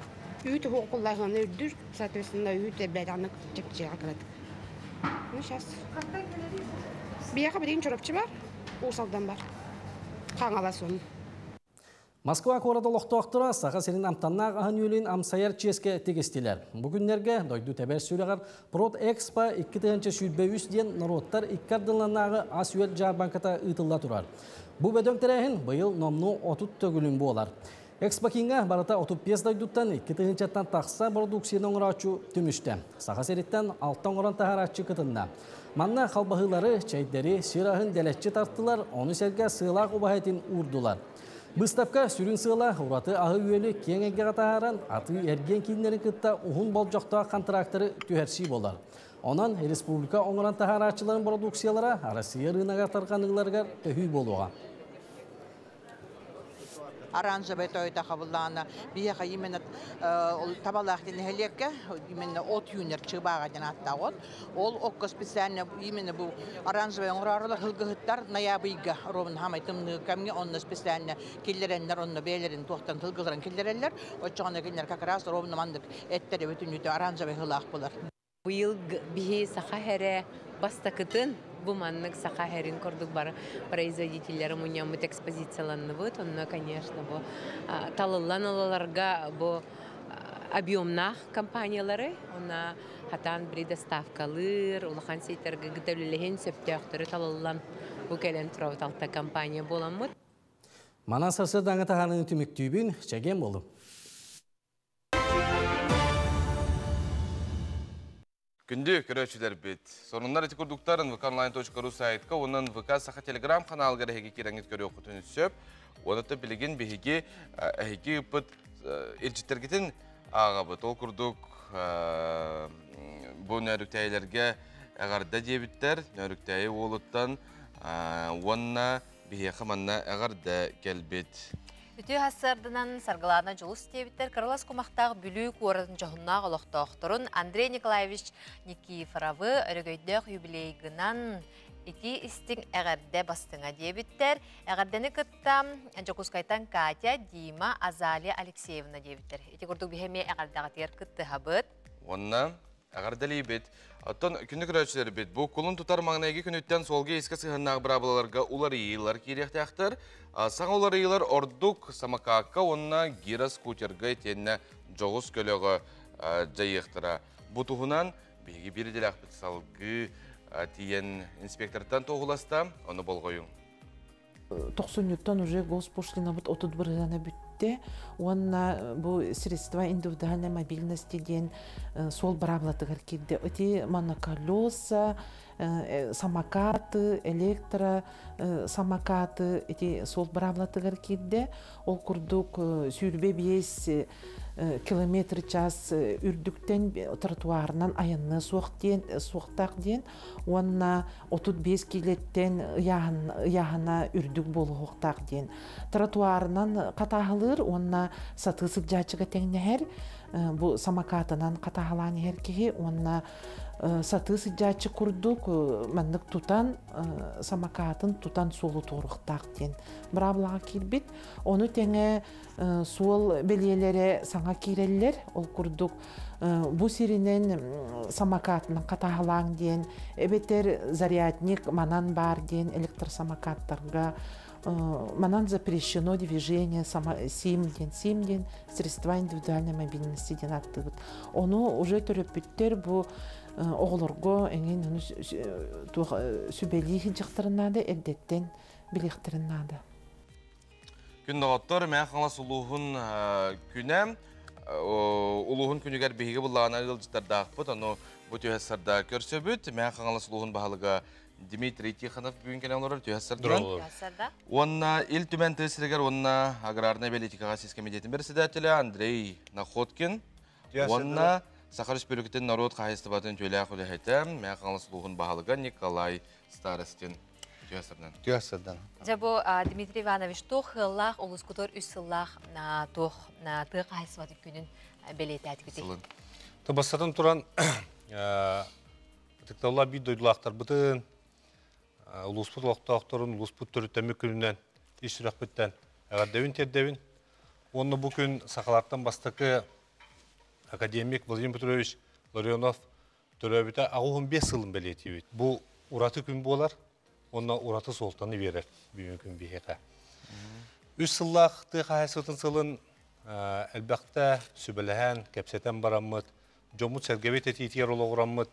Үүт уһуокуллааһына үрдүр, соответственно, үүт бэйтэҕинэ чэпчэҕэ кыратык. Ну, сейчас. Биһиэхэ билигин Чурапчы бар, Уус Алдан бар. Хаҥалас уонна. Москва куорат олохтоохторо Саха сирин амтаннаах аһын-үөлүн амсайар чиэскэ тигистилэр. Бу күннэргэ дойду тэбэр сүрэҕэр Продэкспо 2023 диэн норуоттар икки ардыларынааҕы ас-үөл дьаарбаҥката ыытылла турар. Бу бөдөҥ тэрээһин быйыл номнуо 30 төгүлүн буолар. Экспокиҥҥа барыта 35 дойдуттан 2 тыһыынчаттан тахса бородууксуйаны оҥорооччу түмүстэ. Саха сириттэн алта оҥорон таһаарааччы кытынна. Манна халбаһыылары, чэйдэри, сир аһын дэлэччи тартылар, ону сэргэ сыалаах убаһа этин уурдулар. Быыстапка сүрүн сыала ураты аһы-үөлү киэҥ эйгэҕэ таһааран, атыы-эргиэн кииннэрин кытта уһун болдьохтоох контрактары түһэрсии буолар. Онон республика оҥорон таһаарааччыларын бородууксуйалара Россия рыногар тарҕаныыларыгар төһүү буолуоҕа. Оранжевый тойота хабыллаана биһиэхэ именно табалаах нэһилиэккэ именно от үүнэр чыбааҕа диэн ааттаах от. Ол окко специально именно бу оранжевый оҥороорулар сылгыһыттар ноябрьга ровно хамай тымныы кэмҥэ онно специально киллэрэннэр онно бэйэлэрин туохтан сылгыларын киллэрэллэр. Оччоҕуна кинилэр как раз ровно маннык эттэри бүтүннүүтэ оранжевый сылаах булар. Быйыл биһи саха эрэ бастакытын бу маннык саха эрин курдук бары производителлери мунньаммыт экспозицияланныбыт. Онно, конечно, бу талыллан ылаларга бу объемнаах компаниялары, онно хатаан бири доставкалыыр, улахан сеттерге гытөлүлэһин сөптөөхтөрү талыллан бу кэлэн турабыт алта компания буоламмыт. Манан сарсыардаҥҥы таһаарыыны түмүктүүбүн, чэгиэн буолуҥ. Күндү көрөөччүлэрбит, сонуннар ити курдуктар nvkonline.ru сайтка уонна НВК Саха телеграм каналыгар эһиги кирэҥҥит көрүөххүтүн сөп. Уонна билигин биһиги эһиги ыппыт илдьиттэргитин ааҕабыт. Ол курдук бу нөөрүктээйилэргэ эҕэрдэ диэбиттэр. Нөөрүктээйи уолуттан уонна биһиэхэ манна эҕэрдэ кэлбит. Үтүө сарсыарданан Саргылаана Дьулус диэбиттэр кыралас кумахтаах Бүлүү куоратын дьоһуннаах олохтоохторун Андрей Николаевич Никифоровы өрөгөйдөөх юбилейгынан итии истиҥ эҕэрдэ бастыҥа диэбиттэр. Эҕэрдэни кытта Дьокуускайтан Катя, Дима, Азалия Алексеевна диэбиттэр. Ити курдук биһи эмиэ эҕэрдэҕитигэр кыттыһабыт. Уонна эҕэрдэлиибит. Оттон күндү көрөөччүлэрбит, бу кулун тутар маҥнайгы күнүттэн суолга искэ сыһыаннаах быраабылаларга уларыйыылар киириэхтээхтэр. Саҥа уларыйыылар ордук самокакка уонна гироскутерга итиэннэ дьоҕус көлөҕө дьайыахтара. Бу туһунан биһиги биир идэлээхпит салгыы тиийэн инспектортан туоһуласта, ону болҕойуҥ. Тохсунньуттан уже госпошлинабыт 30 бырыһыана бүттэ уонна бу средства индивидуальной мобильности диэн суол быраабылатыгар киирдэ. Ити моноколеса, самокаты, электро самокаты ити суол быраабылатыгар киирдэ. Ол курдук 25 километр час үрдүктэн тротуарынан айанны суох диэн суохтаах диэн уонна 35 килеттен ыйааһына үрдүк буолуохтаах диэн тротуарынан хатааһылыыр уонна сатыы сылдьааччыга тэҥнэһэр бу самокатынан хатааһылаан иһэр киһи уонна сатыы сылдьааччы курдук маннык тутан самокатын тутан суолу туоруохтаах диэн быраабылаҕа киирбит. Ону тэҥэ суол бэлиэлэрэ саҥа киирэллэр. Ол курдук бу сиринэн самокатынан хатааһылааҥ диэн эбэтэр зарядник манан баар диэн электросамокаттарга манан запрещено движение СИМ диэн, СИМ диэн средства индивидуальной мобильности диэн ааттыыбыт. Ону уже төрөппүттэр бу оҕолорго эҥин туох сүбэлии сылдьахтарын наада, эрдэттэн билиэхтэрин наада. Күн доҕоттор, Мэҥэ Хаҥалас улууһун күнэ улууһун күнүгэр биһиги буллаҕына ыалдьыттардаахпыт, ону бу түһэ сарда көрсөбүт. Мэҥэ Хаҥалас улууһун баһылыга Дмитрий Тихонов бүгүн кэлэн олорор түһэ сардан. Уонна Ил Түмэн тыа сиригэр уонна аграрнай политикаҕа сис комитетин председателэ Андрей Находкин уонна Саха Республикатын норуот хаһайыстыбатын үтүөлээх үлэһитэ Мэҥэ Хаҥалас улууһун баһылыга Николай Старостин. Түһэ Түһэ сырдан. Дьэ бу Дмитрий Иванович туох ыаллаах улуускутугар үс сыллаах туох тыа хаһайыстыбатын күнүн бэлиэтээтигитий? Бастатан туран ытыктабыллаах биир дойдулаахтарбытын, улууспут олохтоохторун, улууспут төрүттэммит күнүнэн ис сүрэхпиттэн эҕэрдэбин тиэрдэбин. Уонна бу күн сахалартан бастакы академик Владимир Петрович Ларионов төрөөбүтэ 85 сылын бэлиэтиибит. Бу ураты күн буолар уонна ураты суолтаны биэрэр бүгүн күн биһиэхэ. Үс сыллаах тыа хаһаайыстыбатын сылын элбэхтэ сүбэлэһэн, кэпсэтэн бараммыт, дьоммут-сэргэбит этиитигэр олоҕураммыт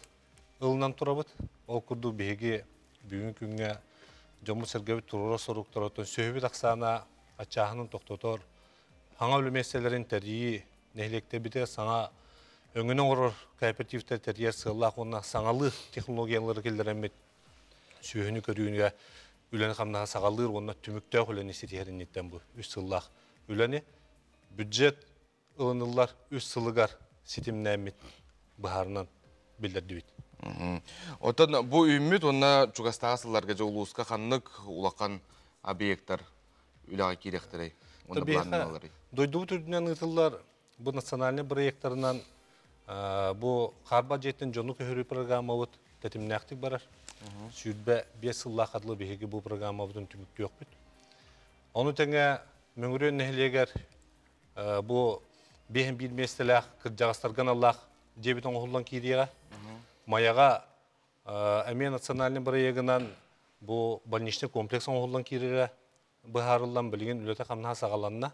ылынан турабыт. Ол курдук биһиги бүгүн күҥҥэ дьоммут-сэргэбит туруора соруктарыттан сүөһүбүт ахсаана аччааһынын тохтотор, саҥа үлэ миэстэлэрин тэрийии, нэһилиэктэрбитигэр саҥа өҥөнү оҥорор кооперативтэр тэрийэр сыаллаах уонна саҥалыы технологиялары киллэрэммит сүөһүнү көрүүнүгэ үлэни хамнаһы саҕалыыр уонна түмүктээх үлэни ситиһэр инниттэн бу үс сыллаах үлэни бюджет ылыныллар үс сылыгар ситимнээммит быһаарынан биллэрдибит. Оттон бу үүммүт уонна чугастааҕы сылларга дьэ улууска ханнык улахан объекттар үлэҕэ киириэхтэрэй? Онно былаанналарый? Дойдубут үрдүнэн ыытыллар бу национальный проекттарынан бу хаарба дьиэттэн дьону көһөрүү программабыт тэтимнээхтик барар. 25 сыллаах адлы биһиги бу программабытын түмүктүөхпүт. Ону тэҥэ Мөҥүрүөн нэһилиэгэр бу 51 миэстэлээх кырдьаҕастарга аналлаах дьиэбит оҥоһуллан киириэҕэ. Майаҕа эмиэ национальный бырайыагынан бу больничный комплекс оҥоһуллан киирэрэ быһаарыллан билигин үлэтэ-хамнаһа саҕаланна.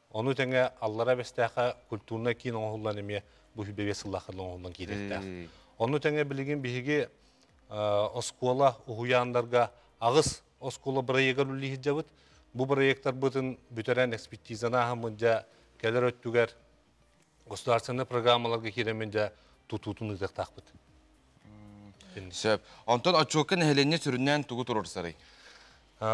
Ону тэҥэ Аллара Бэстээххэ культурнай киин оҥоһуллан эмиэ бу 25 сыллаахха оҥоһуллан киириэхтээх. Ону тэҥэ билигин биһиги оскуола уһуйааннарга аҕыс оскуола бырайыагар үлэлии сылдьабыт. Бу бырайыактарбытын бүтэрэн экспертизаны ааһаммыт дьэ кэлэр өттүгэр государственнай программаларга киирэммин дьэ тутуутун ыытыахтаахпыт. Сөп. Онтон отчуокка нэһилиэнньэ сүрүннээн тугу туруорсарый?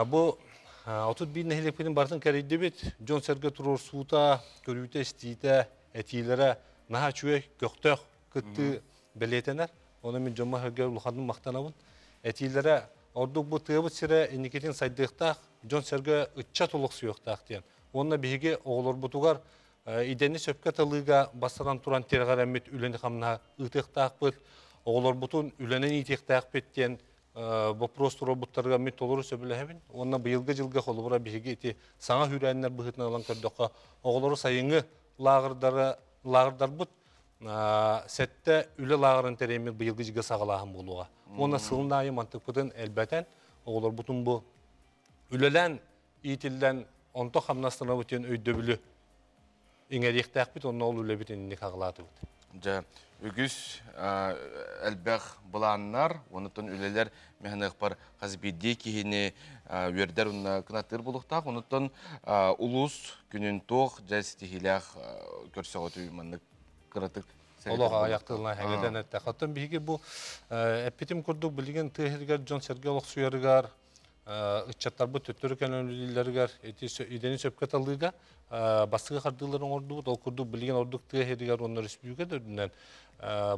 Бу 31 нэһилиэкпитин барытын кэрийдибит. Дьон-сэргэ туруорсуута, көрүүтэ-истиитэ, этиилэрэ наһаа үчүгэй, көхтөөх кыттыы бэлиэтэнэр. Ону мин дьоммор-сэргэ улаханнык махтанабын. Этиилэрэ ордук бу тыабыт сирэ инникитин сайдыахтаах, дьон-сэргэ ыччат олохсуйуохтаах диэн. Уонна биһиги оҕолорбутугар идэни сөпкө талыыга бастатан туран тирэҕирэммит үлэни-хамнаһы ыытыахтаахпыт, оҕолорбутун үлэнэн иитиэхтээхпит диэн боппуруос туруорбуттарыгар мин толору сөбүлэһэбин. Уонна быйылгы дьылга холобура биһиги ити саҥа сүүрээннэр быһыытынан ылан көрдөххө, оҕолору сайыҥҥы лааҕырдары лааҕырдарбыт сэттэ үлэ лааҕырын тэрийэммит быйылгы дьылга саҕалааһын буолуоҕа. Уонна сылын аайы мантыкпытын элбэтэн, оҕолорбутун бу үлэлээн иитиллэн, онто хамнастанабыт диэн өйдөбүлү иҥэриэхтээхпит, онно ол үлэбит инник аҕалаатыбыт. Дьэ, үгүс элбэх былааннар, онутун үлэлэр мэһыныахпар хас биирдии киһини үөрдэр уонна кынаттыыр буолуохтаах. Онуттан улуус күнүн туох дьэ ситиһиилээх көрсөҕүтүй маннык кыратык Олох аҕыйах тылынан хэгэтэн эттэххэ. Оттон биһиги бу эппитим курдук билигин тыа сиригэр дьон-сэргэ олохсуйарыгар ыччаттарбыт төттөрү кэлэн үлэлииллэригэр ити идэни сөпкө талыыга бастакы хардыылары оҥордубут. Ол курдук билигин ордук тыа сиригэр уонна өрөспүүбүлүкэ да үрдүнэн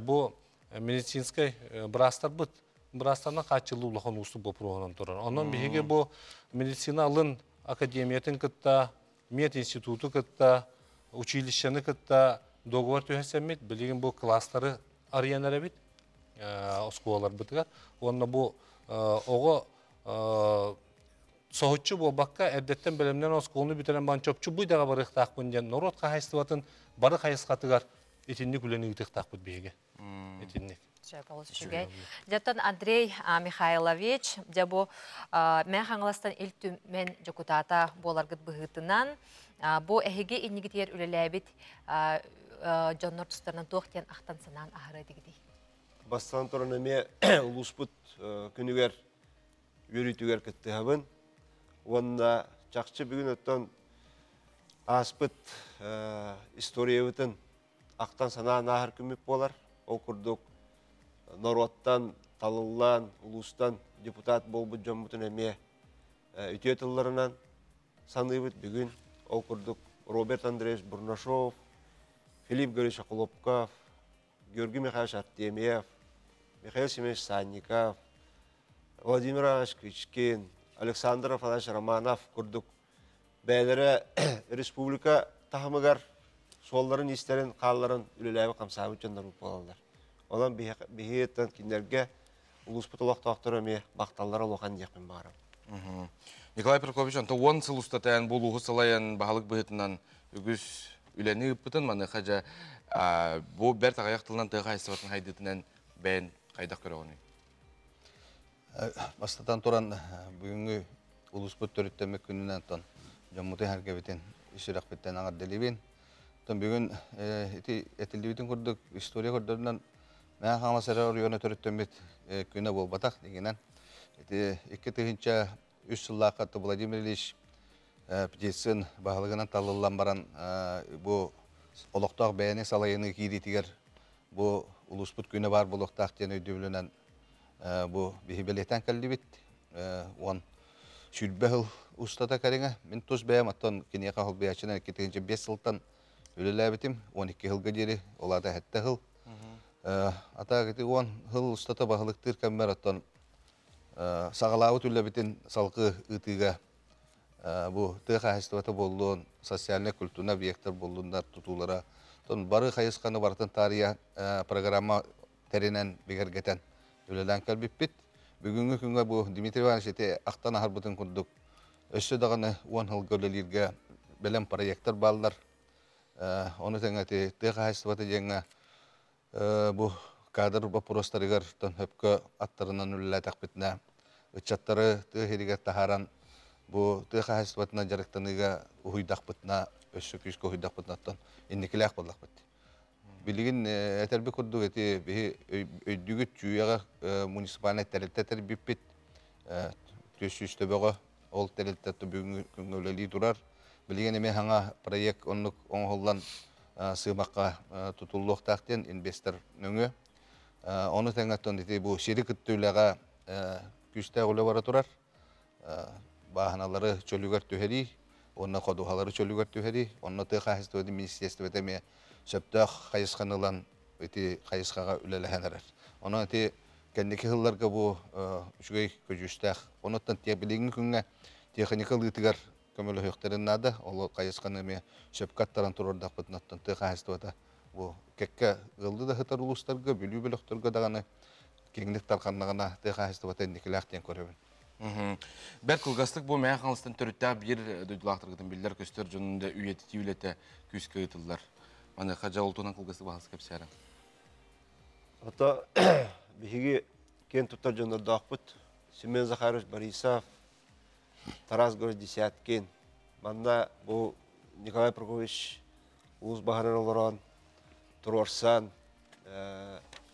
бу медицинскэй быраастарбыт быраастарынан хааччыллыы улахан уустук боппуруоһунан турар. Онон биһиги бу медицина алын академиятын кытта, мединституту кытта, училищены кытта договор түһэрсэммит, билигин бу кылаастары арыйан эрэбит оскуолаларбытыгар. Уонна бу оҕо соһуччу буолбакка, эрдэттэн бэлэмнэн оскуоланы бүтэрэн баран чопчу бу идэҕэ барыахтаахпын диэн норуот хаһаайыстыбатын бары хайысхатыгар итинник үлэни ыытыахтаахпыт биһиги. Итинник. Сөп, олус үчүгэй. Дьэ, Андрей Михайлович, дьэ бу Мэ Хаҥаластан Ил Түмэн дьокутаата буоларгыт быһыытынан, бу эһиги иннигитигэр үлэлээбит дьоннор тустарынан туох диэн ахтан санаан аһара дигидий? Бастан туран эмиэ улууспут күнүгэр үөрүүтүгэр кыттыһабын. Уонна чахчы бүгүн оттон ааспыт историябытын ахтан санаан ааһар күммүт буолар. Ол курдук норуоттан талыллан, улуустан депутат буолбут дьоммутун эмиэ үтүө тылларынан саныыбыт бүгүн. Ол курдук Роберт Андреевич Бурнашов, Филипп Григорьевич Охлопков, Георгий Михайлович Артемьев, Михаил Семенович Санников, Владимир Иванович Кычкин, Александр Афанасьевич Романов курдук бэйэлэрэ республика таһымыгар суолларын-иистэрин хаалларан үлэлээбит хамсаабыт дьоннор буолаллар. Онон биһиги кинилэргэ улууспут олохтоохторо эмиэ махталлара улахан диэхпин баҕарабын. Николай Прокопьевич, онто 10 сыл устата бу улууһу салайан баһылык быһыытынан үгүс үлэни ыыппытын, маныаха дьэ бу бэрт аҕыйах тылынан тыа хаһаайыстыбатын хайдыытынан бэйэн хайдах көрөҕүнүй? Бастатан туран, бүгүҥҥү улууспут төрүттэммит күнүнэн оттон дьоммутун сэргэбитин сүрэхпиттэн эҕэрдэлиибин. Оттон бүгүн ити этиллибитин курдук история көрдөрүнэн Мэҥэ Хаҥалас эрэ оройуона төрүттэммит күнэ буолбатах дигинэн. Ити 2003 сыллаахха Владимир Ильич Птицын баһылыгынан талыллан баран бу олохтоох бэйэни салайыныы киириитигэр бу улууспут күнэ баар буолуохтаах диэн өйдөбүлүнэн бу биһи бэлиэтээн кэллибит. Уон 20 сыл устата кэриҥэ. Мин тус бэйэм оттон киниэхэ холбуйааччынан 2005 сылтан үлэлээбитим. 12 сылга диэри, ол аата 7 сыл. Ата ити 10 сыл устата баһылыктыыр кэммэр оттон саҕалаабыт үлэбитин салгыы ыытыыга Бу тыа хаһайыстыбата буоллун, социальнай культурнай объектар буоллуннар тутуулара. Тон бары хайысханы барытын таарыйа программа тэринэн бигэргэтэн үлэлээн кэлбиппит. Бүгүҥҥү күҥҥэ бу Дмитрий Иванович ити ахтан аһарбытын курдук өссө даҕаны уон сылга үлэлииргэ бэлэм проектар бааллар. Ону тэҥэ ити тыа хаһайыстыбата диэҥҥэ бу кадр боппуруостарыгар хөпкө аттарынан үлэлээтэхпитинэ ыччаттары тыа иһигэр таһааран бу тыа хаһайыстыбатынан дьарыктаныыга уһуйдахпытына өссө күүскэ уһуйдахпытына инникилээх буоллахпыт. Билигин этэрби курдук ити биһи өйдүүгүт чүйэҕэ муниципальнай тэрилтэ тэрбиппит 400 төбөҕө ол тэрилтэ бүгүҥҥү күҥҥэ үлэлии турар. Билигин эмиэ саҥа проект оннук оҥоһуллан сыымахха тутуллуохтаах диэн инвестор нөҥүө. Ону тэҥэ ити бу сири кытта үлэҕэ күүстээх үлэ бара турар. Бааһыналары чөлүгэр түһэрии, уонна ходуһалары чөлүгэр түһэрии, онно тыа хаһайыстыбатын министиэристибэтэ эмиэ сөптөөх хайысханы ылан ити хайысхаҕа үлэлэһэн эрэр. Онон ити кэнники сылларга бу үчүгэй көдьүүстээх. Онуттан билиҥҥи күҥҥэ техника ылыытыгар көмөлөһүөхтэрин наада. Ол хайысханы эмиэ сөпкө аттаран туруордахпытына тыа хаһайыстыбата бу кэккэ ыаллыы да сытар улуустарга, Бүлүү бөлөхтөргө даҕаны киэҥник тарҕаннаҕына тыа хаһайыстыбата инникилээх диэн көрөбүн. Бэрт кылгастык бу Мэҥэ Хаҥаластан төрүттээх биир дойдулаахтаргытын биллэр көстөр дьонун да үйэтитии үлэтэ күүскэ ыытыллар. Маныаха дьэ ол туһунан кылгастык баһылыс кэпсээрэ. Ото биһиги киэн туттар дьоннордоохпут. Семен Захарович Борисов, Тарас Григорьевич Десяткин. Манна бу Николай Прокопьевич улуус баһынан олорон, туруорсан,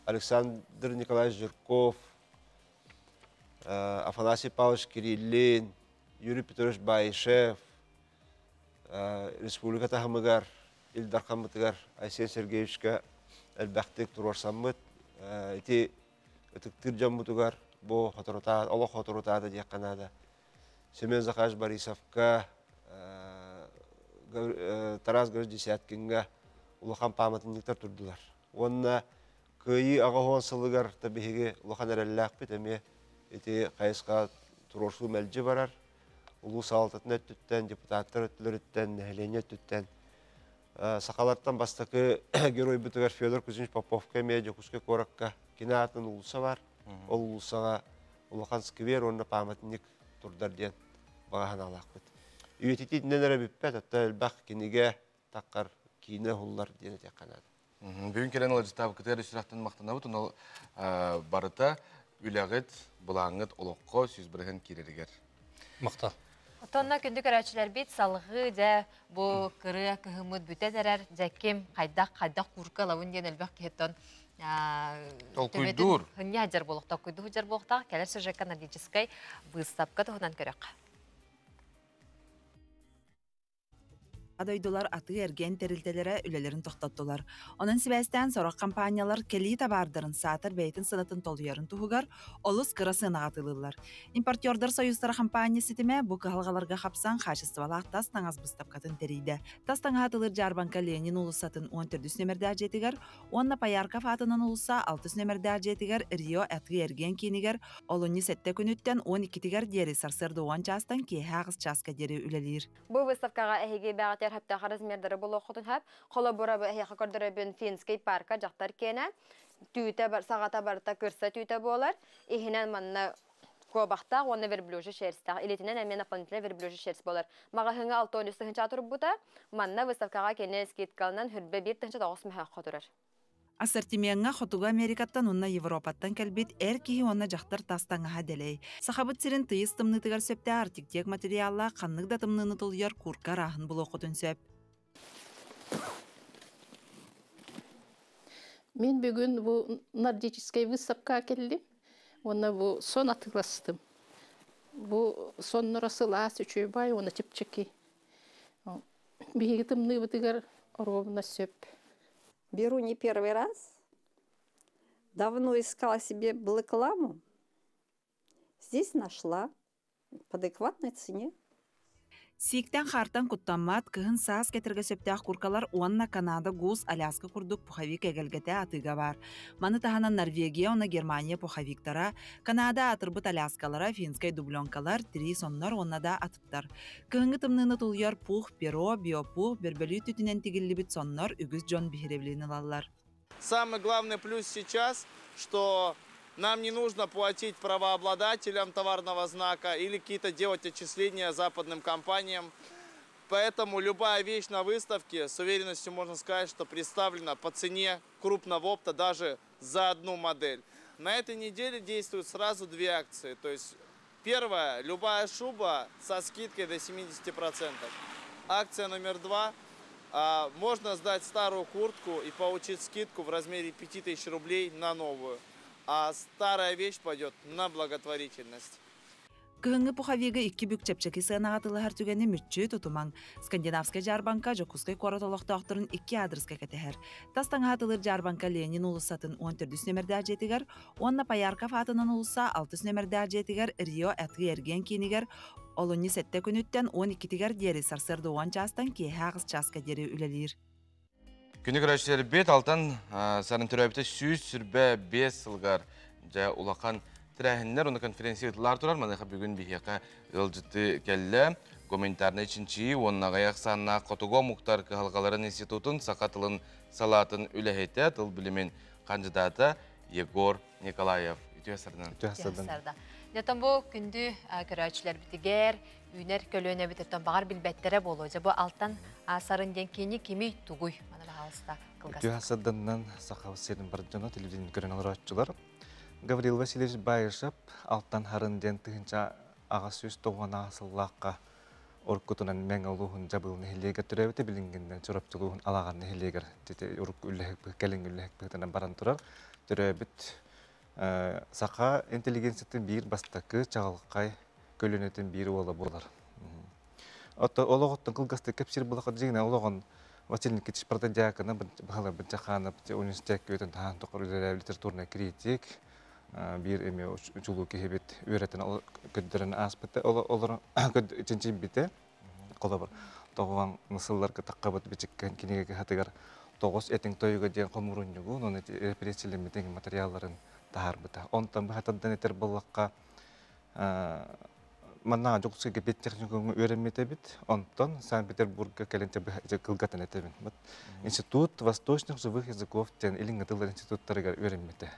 Александр Николаевич Жирков, Афанасий Павлович Кириллин, Юрий Петрович Баишев, республика таһымыгар, Ил Дархаммытыгар Айсен Сергеевичка элбэхтик туруорсаммыт, ити ытыктыыр дьоммутугар бу хоторутаа, олох хоторутаата диэххэ наада. Семен Захарович Борисовка, Тарас Григорьевич Десяткиҥҥа улахан пааматынньыктар турдулар. Уонна Кыайыы 80 сылыгар да биһиги улахан эрэллээхпит эмиэ ити хайысха туруорсуу мэлдьи барар. Улуус салалтатын өттүттэн, депутаттар өттүлэриттэн, нэһилиэнньэ өттүттэн сахалартан бастакы геройбутугар Федор Кузьмич Поповка эмиэ Дьокуускай куоракка кини аатын уулусса бар. Ол уулуссаҕа улахан сквер уонна пааматынньык турдар диэн баҕа санаалаахпыт. Үйэтитиитинэн эрэ бүппэт, оттон элбэх кинигэ таххар киинэ уһуллар диэн этиэххэ наада. Бүгүн кэлэн ыалдьыттаабыккытыгар сүрэхтэн махтанабыт. Онон барыта үлэҕит, былааҥҥыт олоххо 100% киирэригэр. Махтал. Отонно күндү көрөөччүлэрбит салҕыы дьэ бу кырыа кыһыммыт бүтэн эрэр дьэ ким хайдах хайдах куурка ылабын диэн элбэх киһиттэн Толкуйдуур. Хынньа дьар буолуох толкуйдуур дьар буолуохтаах кэлэр сюжекка нордическай быыстапка туһунан көрөххө. Дойдулар атыы-эргиэн тэрилтэлэрэ үлэлэрин тохтоттулар. Онон сибээстээн сорох компаниялар кэлии табаардарын саатар бэйэтин сыанатын толуйарын туһугар олус кыра сыанаҕа атыылыыллар. Импортердар союзтара компания ситимэ бу кыһалҕаларга хапсан хаачыстыбалаах тас таҥас быыстапкатын тэрийдэ. Тас таҥаһы атыылыыр дьаарбаҥка Ленин уулуссатын 14 нөмэрдээх дьиэтигэр уонна Поярков аатынан уулусса 6 нөмэрдээх дьиэтигэр Рио атыы-эргиэн киинигэр олунньу 7 күнүттэн 12-тигэр диэри сарсыарда 10 чаастан киэһэ 8 чааска диэри үлэлиир. Бу выставкаҕа эһиги бэҕэтэр хаптаах размердары булуоххутун сөп. Холобура, бу эһиэхэ көрдөрөбүн финский парка дьахтар киэнэ. Түүтэ бар, саҕата барыта кырса түүтэ буолар. Иһинэн манна куобахтаах уонна верблюжий шерстаах. Илитинэн эмиэ дополнительно верблюжий шерсть буолар. Маҕаһыыҥа 63 тыһыынча турбута. Манна выставкаҕа кини скидкалынан хүрбэ 1 тыһыынча 9 мөһөөххө турар. Ассортимеҥҥа Хотугу Америкаттан уонна Европаттан кэлбит эр киһи уонна дьахтар тас таҥаһа дэлэй. Сахабыт сирин тыйыс тымныытыгар сөптөөх артиктек материаллаах ханнык да тымныыны тулуйар куурка арааһын булуоххутун сөп. Мин бүгүн бу нордическай выставкаҕа кэллим уонна бу сон атыыластым. Бу сонноро сылаас үчүгэй уонна чэпчэки. Биһиги тымныыбытыгар оруобуна сөп. Беру не первый раз. Давно искала себе балаклаву. Здесь нашла по адекватной цене. Сииктэн хаартан куттаммат, кыһын саас кэтэргэ сөптөөх куркалар уонна Канада Гус, Аляска курдук пуховик эгэлгэтэ атыыга баар. Маны таһынан Норвегия уонна Германия пуховиктара, Канада аатырбыт Аляскалара, финскэй дубленкалар, тирии соннор уонна да атыттар. Кыһыҥҥы тымныыны тулуйар пух, перо, биопух, бөрбөлүү түтүнэн тигиллибит соннор үгүс дьон биһирэбилин ылаллар. Самый главный плюс сейчас, что нам не нужно платить правообладателям товарного знака или какие-то делать отчисления западным компаниям. Поэтому любая вещь на выставке, с уверенностью можно сказать, что представлена по цене крупного опта даже за одну модель. На этой неделе действуют сразу две акции. То есть первая, любая шуба со скидкой до 70%. Акция номер два, можно сдать старую куртку и получить скидку в размере 5000 рублей на новую. А старая вещь пойдет на благотворительность. Кыһыҥҥы пуховига икки бүк чэпчэки сыанаҕа атыылаһар түгэни мүччү тутумаҥ. Скандинавскай дьаарбаҥка Дьокуускай куорат олохтоохторун икки аадырыска кэтэһэр. Тас таҥаһа атылыыр дьаарбаҥка Ленин уулуссатын 14 нөмэрдээх дьиэтигэр уонна Поярков аатынан уулусса 6 нөмэрдээх дьиэтигэр Рио атыы-эргиэн киинигэр олунньу сэттэ күнүттэн 12-тигэр диэри сарсыарда 10 чаастан киэһэ 8 чааска диэри үлэлиир. Күнү көрөөччүлэрбит алтан сарын төрөөбүтэ 125 сылыгар дьэ улахан тэрээһиннэр уонна конференция ыытыллар турар. Маныаха бүгүн биһиэхэ ыалдьыты кэллэ. Гуманитарнай чинчийии уонна аҕыйах ахсааннаах хотугу омуктар кыһалҕаларын институтун саха тылын салаатын үлэһитэ, тыл билимин хандьыдаата Егор Николаев. Үтүө сарынан. Үтүө сардан. Дьэтон бу күндү көрөөччүлэрбитигэр үүнэр көлүөнэбит оттон баҕар билбэттэрэ буолуо. Дьэ бу алтан сарын диэн кини кимий тугуй? Маны баһаалыста кылгас. Үтүө сарданынан Саха сирин бар дьоно телевидение көрөн олорооччулар. Гаврил Васильевич Баишев алтан харын диэн тыһынча аҕас сүүс тоҕуона сыллаахха уруккутунан Мэҥэ улууһун Дьабыыл нэһилиэгэр төрөөбүтэ билиҥҥинэн Чурапчы улууһун Алаҕар нэһилиэгэр урукку үлэһик кэлиҥҥи үлэһик быһыытынан баран турар. Төрөөбүт саха интеллигенциятын биир бастакы чаҕылхай көлүөнэтин биир уола буолар. Ото олоҕуттан кылгастык кэпсиир булаха дьиҥинэ олоҕун Василий Никитич Протодьякона баһылай Бычаханов университекка үтэн таһаан тоқор үлэлээбит литературный критик биир эмиэ учулуу киһибит үөрэтэн көрдөрөн ааспыта олорон чинчийбитэ холобур тоҕуон сылларга таххабыт бичиккэн кинигэ кыһатыгар тоҕус этиҥ тойуга диэн хомуурунньугун уонна репрессиялэммит материалларын таһаарбыта. Онтон быһатардан этэр буоллахха манна Дьокуускайга педтехникумҥа үөрэммит эбит. Онтон Санкт-Петербурга кэлин кылгатан этэбин. Институт восточных живых языков диэн илиҥҥи тыллар институттарыгар үөрэммитэ.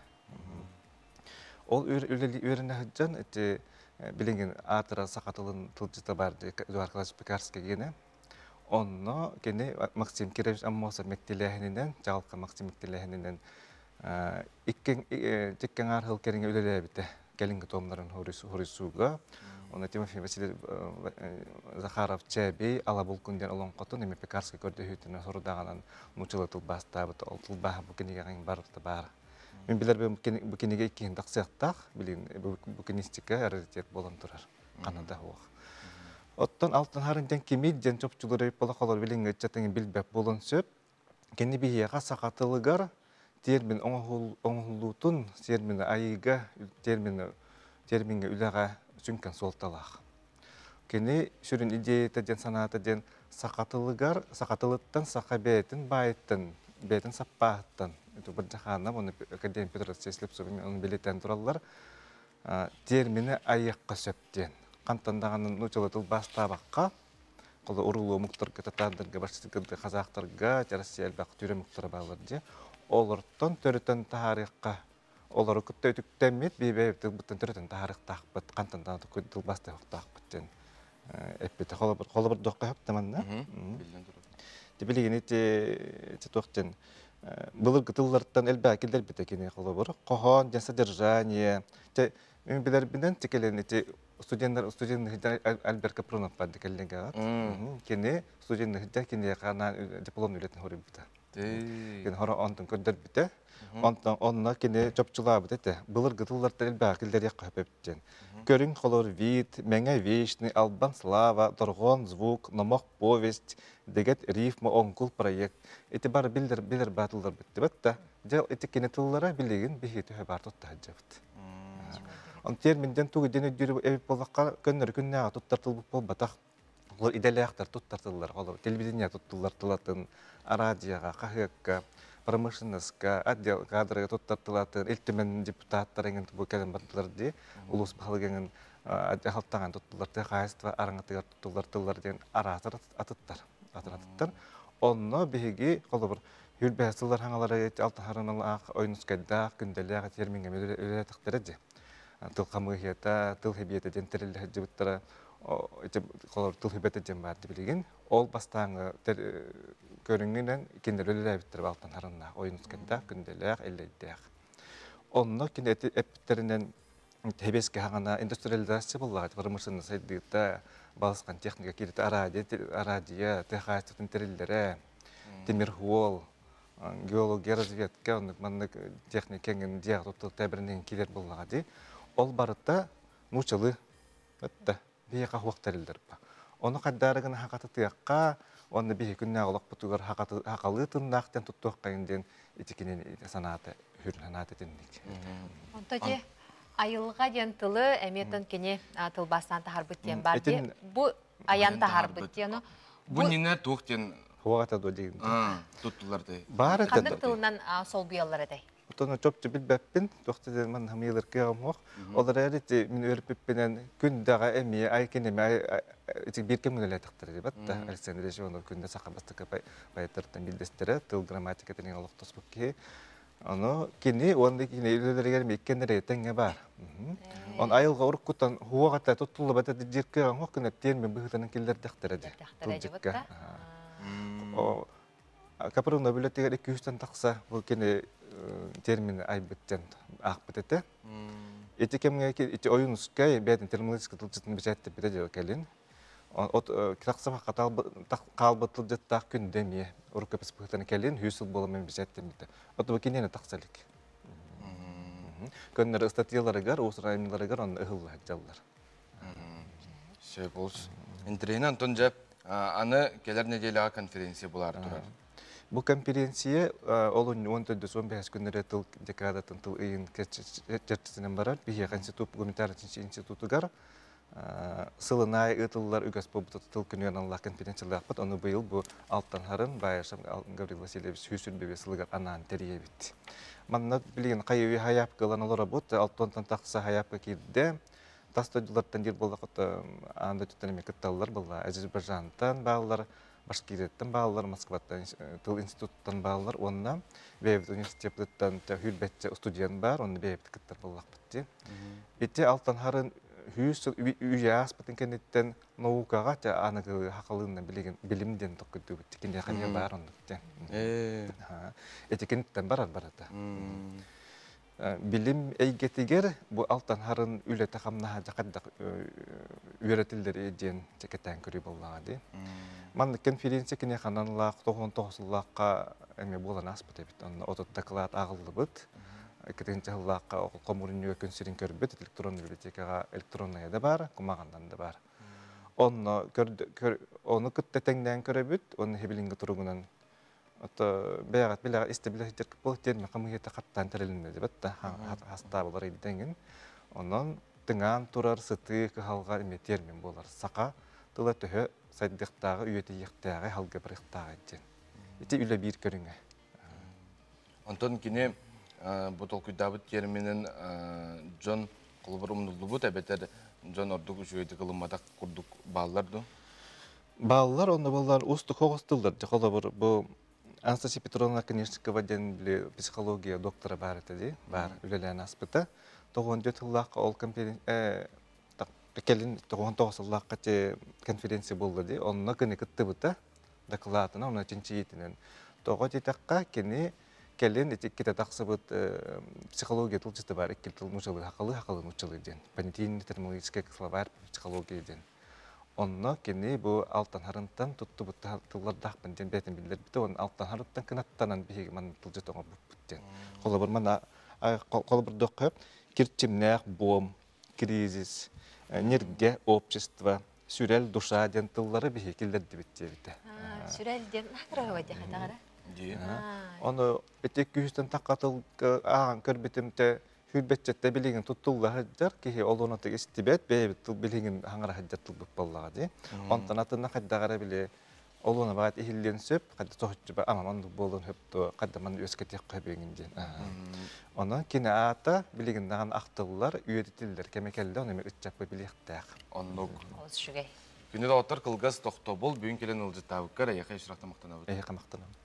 Ол үөрэнэ сылдьан ити билигин аатыра саха тылын тылдьыта бар Эдуард Николаевич Пекарский гиэнэ. Онно кини Максим Кирович Аммосов мэктилээһининэн, Чаҕылха Максим мэктилээһининэн икки аҥаар сыл кэриҥэ үлэлээбитэ. Кэлиҥҥи туомнарын хоруйсууга. Онно Тимофей Васильевич Захаров Чээбий Алабулкун диэн олоҥхотун эми Пекарский көрдөһүүтүнэн сорудаҕынан нууччалыы тылбаастаабыт. Ол тылбааһа бу кинигэҕин барыта баар. Мин билэрбин бу кинигэ иккиһин тахсыахтаах. Билигин букинистика раритет буолан турар. Ханна да суох. Оттон Алтан Харын диэн кимий диэн чопчулары холор билиҥҥи ыччатыҥ билбэт буолуон сөп. Кини биһиэхэ саха тылыгар термин оҥоһуллуутун, термини айыыга, термини термиҥҥэ үлэҕэ сүҥкэн суолталаах. Кини сүрүн идеята диэн санаата диэн саха тылыгар, саха тылыттан, саха бэйэтин баайыттан, бэйэтин саппааһыттан, Бырдьахаанап уонна академик Петр Алексеевич Слепцов ону билитэн тураллар, термини айыахха сөп диэн. Хантан даҕаны нууччалыы тылбаастаабакка, холо уруулуу омуктарга, татаардарга, башкирдарга, казахтарга, Россия элбэх түүр омуктара бааллар дии. Олортон төрүтэн таһаарыахха олору кытта үтүктэммит бэйэбит тылбыттан төрөтөн таһаарыахтаахпыт, хантан даҕаны тылбаастаахтаахпыт диэн эппитэ. Холобур, холобурдуохха сөп да манна. Билигин ити туох диэн былыргы тыллартан элбэҕи киллэрбитэ кини холобур. Хоһоон диэн содержание. Мен билэрбинэн тикелен ити студенттар студент Альберт Капронов бар дикеллинге Кини студент киниэхэ анаан диплом үлэтин хоруйбута. Кини хоро онтон көрдөрбүтэ. Онтон онно кини чопчулаабыт этэ. Былыргы тыллартан элбэҕи киллэриэххэ сөп эбит диэн. Көрүҥ холор вид, мэҥэ вечный, албан слава, дорҕоон звук, номох повесть, дэгэт рифма, оҥкул проект. Ити бары билэр билэр баатыллар бүттүбэт да. Дьэ ити кини тыллара билигин биһиги төһө баар тутта сылдьабыт. Он терминден тугу диэн өйдүүр эбит буоллахха көннөрү күннээҕи туттар тылбыт буолбатах. Олор идэлээхтэр туттар тыллар, олор телевидение туттуллар тылатын, араадьыйаҕа, хаһыакка, промышленноска, отдел кадрга туттар тылатын, Ил Түмэн депутаттара эҥин бу кэлэн бардылар дии, улуус баһылыга эҥин дьаһалтаҕын туттуллар, тыа хаһаайыстыба араҥатыгар туттуллар тыллар диэн араатар атыттар, атын атыттар. Онно биһиги, холобур, хүрбэһэ сыллар хаҥалары алтаһарыналаах, ойнускайдаах, күндэлээх термиҥҥэ үлэлээтэхтэрэ дии. Тыл хамыыһыйата, тыл хэбиэтэ диэн тэриллэ сылдьыбыттара холор тыл хүбэтэ диэн баар билигин. Ол бастааҥы көрүҥүнэн кинилэр үлэлээбиттэр балтан харыннаах, ойунускайдаах, күндэлээх, эллэйдээх. Онно кини эппиттэринэн хэбиэскэ хаҥана индустриализация буоллаҕа, промышленность сайдыыта, балысхан техника кииритэ, арадия, тыа хаһаайыстыбатын тэриллэрэ, тимир хуол, геология, разведка, оннук маннык техника эҥин дьиэҕэ туттар тэбэринэн киирэр буоллаҕа дии. Ол барыта нуучалыы Ытта, биһиэхэ суох тэриллэр ба. Ону хайдаары гына хахатытыахха, уонна биһи күннээҕи олохпутугар хахалыы тыннаах диэн туттуоххайын диэн ити кини санаата, үһүр санаата итинник. Онто ити айылҕа диэн тылы эмиэтэн кини тылбаастаан таһарбыт диэн бар ди. Бу айан таһарбыт диэн. Бу нина туох диэн Хуаҕата дуо диэн. Туттулар дии. Баар Ханнык тылынан солбуйаллар этэй? Оттон чопчу билбэппин, туох да диэн манна хамыйылар кыаҕым суох. Ол эрээри ити мин үөрпүппүнэн күндэҕэ эмиэ ай киними ити биир кэм үлэлээтэхтэрэ дии батта. Александр Иванов күндэ саха бастакы поэттартан билдэстэрэ, тыл грамматикатын олохтоспут киһи. Ону кини уонна кини үлэлэригэр иккиэннэрэ тэҥҥэ баар. Он айылҕа уруккуттан хуоҕата туттуллубата диир кыаҕым суох гына термин быһыытынан киллэрдэхтэрэ дии. Тылдьыкка. Капрыына үлэтигэр 200-тэн тахса бу кини термини айбыт диэн аахпыт этэ. Ити кэмҥэ ити Ойуунускай бэйэтин терминологическай тылдьытын бэчээттэппитэ дьэ кэлин. От тахса хаалбыт тылдьыттаах күндэ эмиэ рукопись быһыытынан кэлин 100 сыл буола мен бэчээттэммитэ. От бу киниэне тахса илик. Көннөрү ыстатыйаларыгар, уус-уран айымньыларыгар онно ыһылла сылдьаллар. Сөп олус. Интэриэһинэй онтон дьэ аны кэлэр нэдиэлэҕэ конференция булаары турар. Бу конференция ол 14-15 күннэрэ тыл декадатын тыл ыйын чэрчитинэн барар. Биһиэхэ институт гуманитарный институтугар сылын аайы ыытыллар үгэс буолбут тыл күнүгэр аналлаах конференциялаахпыт. Ону быйыл бу Алтан Харын Баайашев Гаврил Васильевич 125 сылыгар анаан тэрийэбит. Манна билигин хайыы хайаапка ылан олоробут. Алтонтон тахса хайаапка киирдэ. Тас дойдулартан диир буоллахха, аан дойдуттан эмиэ кытталлар буолла. Азербайджантан бааллар, Башкирияттан бааллар, Москваттан тыл институттан бааллар уонна бэйэбит университеппытыттан сүүрбэччэ студент баар, онно бэйэбит кыттар буоллахпыт дии. Ити Алтан Харын 100 сыл үйэ ааспытын кэнниттэн наукаҕа те аныгы хахалыынна билигин билим диэн токкуйдуубут киниэхэ эмиэ баар оннук диэн. Ити киниттэн барар барата. Билим эйгэтигэр бу Алтан Харын үлэтэ-хамнаһа хайдах үөрэтиллэр диэн кэтээн көрүү буоллаҕа дии. Маннык конференция кини ханалаах тоҕуон тоҕусуллаахха эмиэ буолан ааспыт эбит. Онно 30 доклад ааҕыллыбыт. Иккитинчи сыллаахха хомуурунньуга күн сирин көрбүт электронный библиотекаҕа электронная да баар, кумаҕаннан да баар. Онно ону кытта тэҥнээн көрөбүт, уонна хибилиҥҥи туругунан Ото бэйэҕит билэҕит истэ билэ сылдьар буол термин хамыыһыйата хаттаан тэрилиннэ дебет да хастаабылар ыйдэҥин. Онон тыҥаан турар сытыы кыһалҕа эмиэ термин буолар. Саха тыла төһө сайдыахтааҕы, үйэтийиэхтээҕи, халга барыахтааҕы диэн. Ити үлэ биир көрүҥэ. Онтон кини бу толкуйдаабыт терминин дьон холобур умнуллубут эбэтэр дьон ордук үчүгэйдик ылымматах курдук бааллар дуу? Бааллар, онно баллар уустук оҕус тыллар. Дьэ, холобур, бу Анастасия Петровна Конечникова диэн били психология доктора баар этэ дии, баар үлэлээн ааспыта. 94 сыллаахха ол кэлин 99 сыллаахха конференция буолла дии, онно кини кыттыбыта дакылаатына, онно чинчийиитинэн. Тоҕо диэтэххэ, кини кэлин ити иккитэ тахсыбыт психология тылдьыта бар, икки тыл нуучалыы, хахалы, хахалы нуучалыы диэн, понятийный терминологический словарь психология диэн. Онно кини бу Алтан Харынтан туттубут тыллардаахпын диэн бэйэтин биллэрбитэ уонна Алтан Харыттан кынаттанан биһиги манна тылдьыт оҥорбуппут диэн. Холобур, манна холобурдуохха кирчимнээх буом, кризис, ниргэ, общество, сүрэл, душа диэн тыллары биһиги киллэрдибит диэбитэ. Сүрэл диэн наһаа диэхэ Ону ити күүстэн тахха тылга ааҕан көрбүтүм те. Хүрбэтчетте билигин туттулла сылдьар киһи ол онотук истибэт, бэйэбит тыл билигин хаҥара сылдьар тылбыт буоллаҕа дии. Онтон атына хайдах эрэ били ол уона баат иһиллиэн сөп, хайда соһуччу ама маннык буолуон сөп дуо, хайда манны үөскэтиэххэ сөбүҥүн диэн. Онон кини аата билигин даҕаны ахтыллар, үөдүтүллэр кэмэ кэллэ, ону эмиэ ыччаппы билиэхтээх. Оннук. Олус үчүгэй. Күнү доҕоттор кылгас тохтобул бүгүн кэлэн ыалдьыттаабыккар эйиэхэ ис махтанабыт. Эйиэхэ махтанабыт.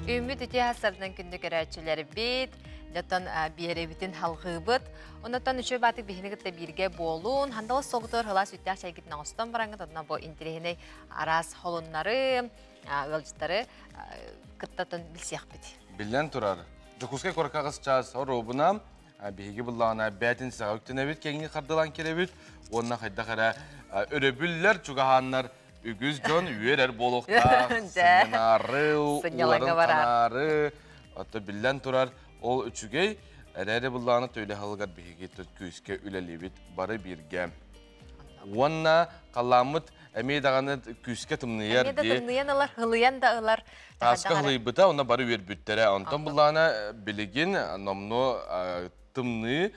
Үүммүт үтүө сарсыарданан күндү көрөөччүлэрбит, дьоттон биэрэбитин халҕыыбыт. Оннуттан үчүгэй баатык биһини кытта бииргэ буолуун, хандалас соҕутугар хылаас үттээх чайгытын оҥостон бараҥҥыт, онно бу интириэһинэй араас холуннары, ыалдьыттары кыттатын билсиэхпит. Биллэн турар, Дьокуускай куоракка аҕыс чаас оруобуна биһиги буллаҕына бээтинсэҕэ үктэнэбит, кэҥии хардылаан кэлэбит уонна хайдах эрэ өрөбүллэр чугаһааннар үгүс дьон үөрэр буолуохтаах, сынньанаары, уларын ханаары, отто биллэн турар ол үчүгэй, эрээри буллаҕына төлө халыгар биһиги күүскэ үлэлиибит бары бииргэ. Уонна халлааммыт эмиэ даҕаны күүскэ тымныйар. Эмиэ да тымныйан ылар, һылыйан да ылар. Тааска һылыйбыта, онно бары үөрбүттэрэ. Онтон буллаҕына билигин номнуо тымныы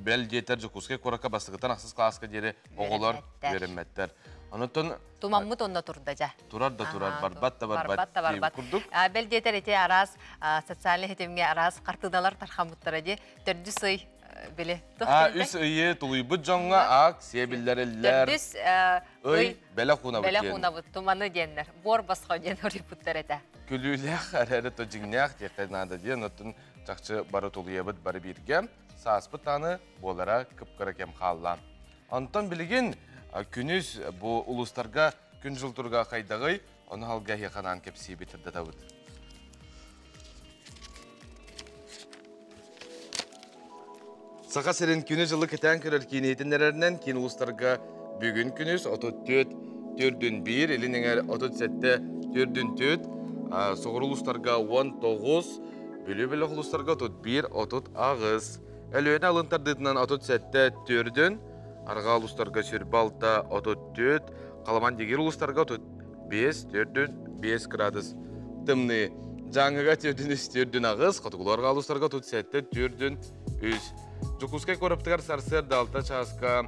бэл диэтэр Дьокуускай куоракка бастакыттан ахсыс кылааска диэри оҕолор үөрэммэттэр. Онтон Тумаммыт онно турда дьэ. Турар да турар, барбат да барбат. Барбат да барбат. Курдук. Бэл диэтэр ити араас социальный ситимҥэ араас хартыыналар тархаммыттара ди. Төрдүс ый били. Үс ыйы тулуйбут дьоҥҥо ак сиэбиллэриллэр. Төрдүс ый бэлэх уунабыт Бэлэх уунабыт туманы диэннэр. Буор босхо диэн оруйбуттар этэ. Күлүүлээх эрээри то дьиҥнээх диэххэ наада диэн оттон чахчы бары тулуйабыт бары бииргэ. Сааспыт аны буолара кып-кыра кэм хаалла. Онтон билигин күнүс бу улуустарга күн жыл туруга хайдаҕый, ону халга эһиэхэ кэпсиибит ырдатабыт. Саха сирин күнү-дьылы кэтээн көрөр киин иһитиннэрэринэн киин улуустарга бүгүн күнүс 34 төрдүн 1, илин эҥэр 37 төрдүн 4, соҕуруу улуустарга 19, Бүлүү бөлөх улуустарга 31, 38. Өлүөнэ алын тардыытынан 37 төрдүн, арҕаа улуустарга 26, 34, Халаман Дигир улуустарга 35, төрдүн 5 градус тымныы. Дьааҥыга төрдүн үс, төрдүн аҕыс, хотугулуу арҕаа улуустарга 37, төрдүн үс. Дьокуускай куораптыгар сарсыарда 6 чааска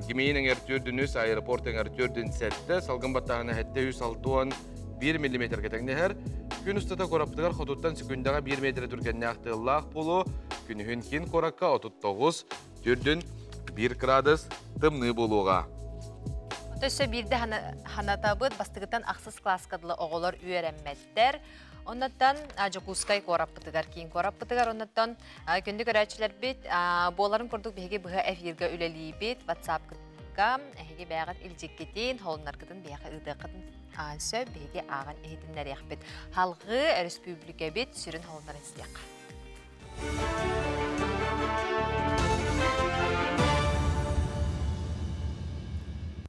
Гимейин эҥэр төрдүн үс, аэропорт эҥэр төрдүн сэттэ, салгын баттааһына сэттэ үс алтуон 1 миллиметргэ тэҥнэһэр. Күн устата куораптыгар хотуттан секундаҕа 1 метр түргэннээх тыаллаах буолуо. Күнүһүн киин куоракка 39, төрдүн 1 градус тымныы буолуоҕа. Өссө биирдэ ханатабыт бастыгыттан ахсыс класска дылы оҕолор үөрэммэттэр. Оннуттан Дьокуускай куораппытыгар, киин куораппытыгар оннуттан күндү көрөөччүлэрбит буоларын курдук биһиги быһа эфиргэ үлэлиибит. WhatsApp-ка эһиги бэйэҕит илдьиккитин, холуннаргытын биһиэхэ ыытыаххытын сөп, биһиги ааҕан иһитиннэриэхпит. Халҕыы өрөспүүбүлүкэбит сүрүн холуннарын истиэххэ.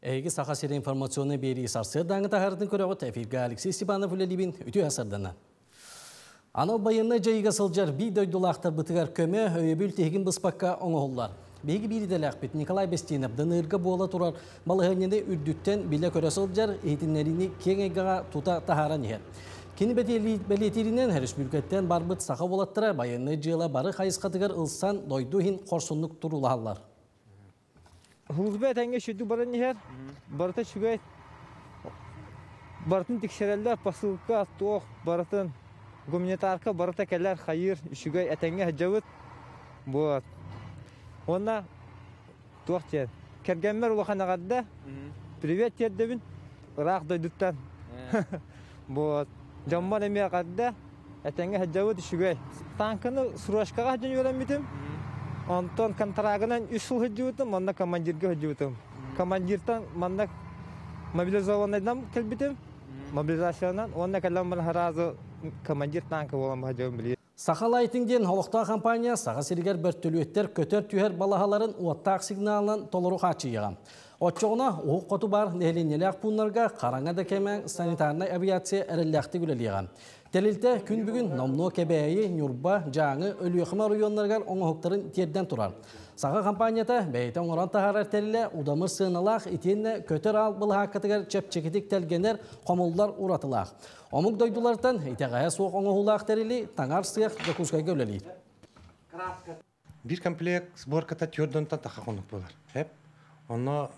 Эһиги Саха сири информационный биэрии сарсыардааҥы таһаарытын көрөҕүт. Эфиргэ Алексей Степанов үлэлиибин. Үтүө сарданан. Анал байыаннай дьайыыга сылдьар биир дойдулаахтарбытыгар көмө, өйөбүл тиһигин быспакка оҥоһуллар. Биһиги биир идэлээхпит Николай Бестинов Дыныырга буола турар балаһыанньаны үрдүттэн билэ-көрө сылдьар, иһитиннэриини киэҥ эйгэҕэ тута таһааран иһэр. Кини бэлиэтииринэн, өрөспүүбүлүкэттэн барбыт саха уолаттара байыаннай дьыала бары хайысхатыгар ылсан дойду иһин хорсуннук туруулаһаллар. Служба этэҥҥэ сүрдүк баран иһэр. Барыта үчүгэй. Барытын тиксэрэллэр, посылка, туох, барытын. Гуманитарка барыта кэлэр, хайыыр, үчүгэй, этэҥҥэ сылдьабыт. Вот. Уонна туох диэн, кэргэммэр улахан эҕэрдэ. Привет тиэрдэбин. Ыраах дойдуттан. Вот. Дьоммор эмиэ эҕэрдэ. Этэҥҥэ сылдьабыт үчүгэй. Танканы срочкаҕа сылдьан үөрэммитим. Онтон контрагынан үс сыл сылдьыбытым, онно командирга сылдьыбытым. Командиртан манна мобилизованнайдан кэлбитим. Мобилизациянан уонна кэлэн баран сразу командир танка буолан баһадьабын билигин. Саха Лайтинг диэн олохтоох компания Саха сиригэр бөртөлүөттэр көтөр-түһэр балаһаларын уоттаах сигналынан толору хааччыйыаҕа. Оччоҕуна уһук хоту баар нэһилиэнньэлээх пууннарга хараҥа да кэмэ санитарнай авиация эрэллээхтик үлэлиэҕэ. Тэрилтэ күн бүгүн номнуо Кэбээйи, Ньурба, Дьааҥы, Өлүөхүмэ оройуоннарыгар оҥоһуктарын тиэрдэн турар. Саха компанията бэйэтэ оҥорон таһаарар тэрилэ удамыр сыаналаах итиэннэ көтөр аал былаһааккатыгар чэпчэкитик тэлгэнэр, хомуллар уратылаах. Омук дойдулартан итэҕэһэ суох оҥоһуулаах тэрили таҥар сыах Дьокуускайга үлэлиир. Биир комплект сборката түөрт таха хонук буолар. Эп. Онно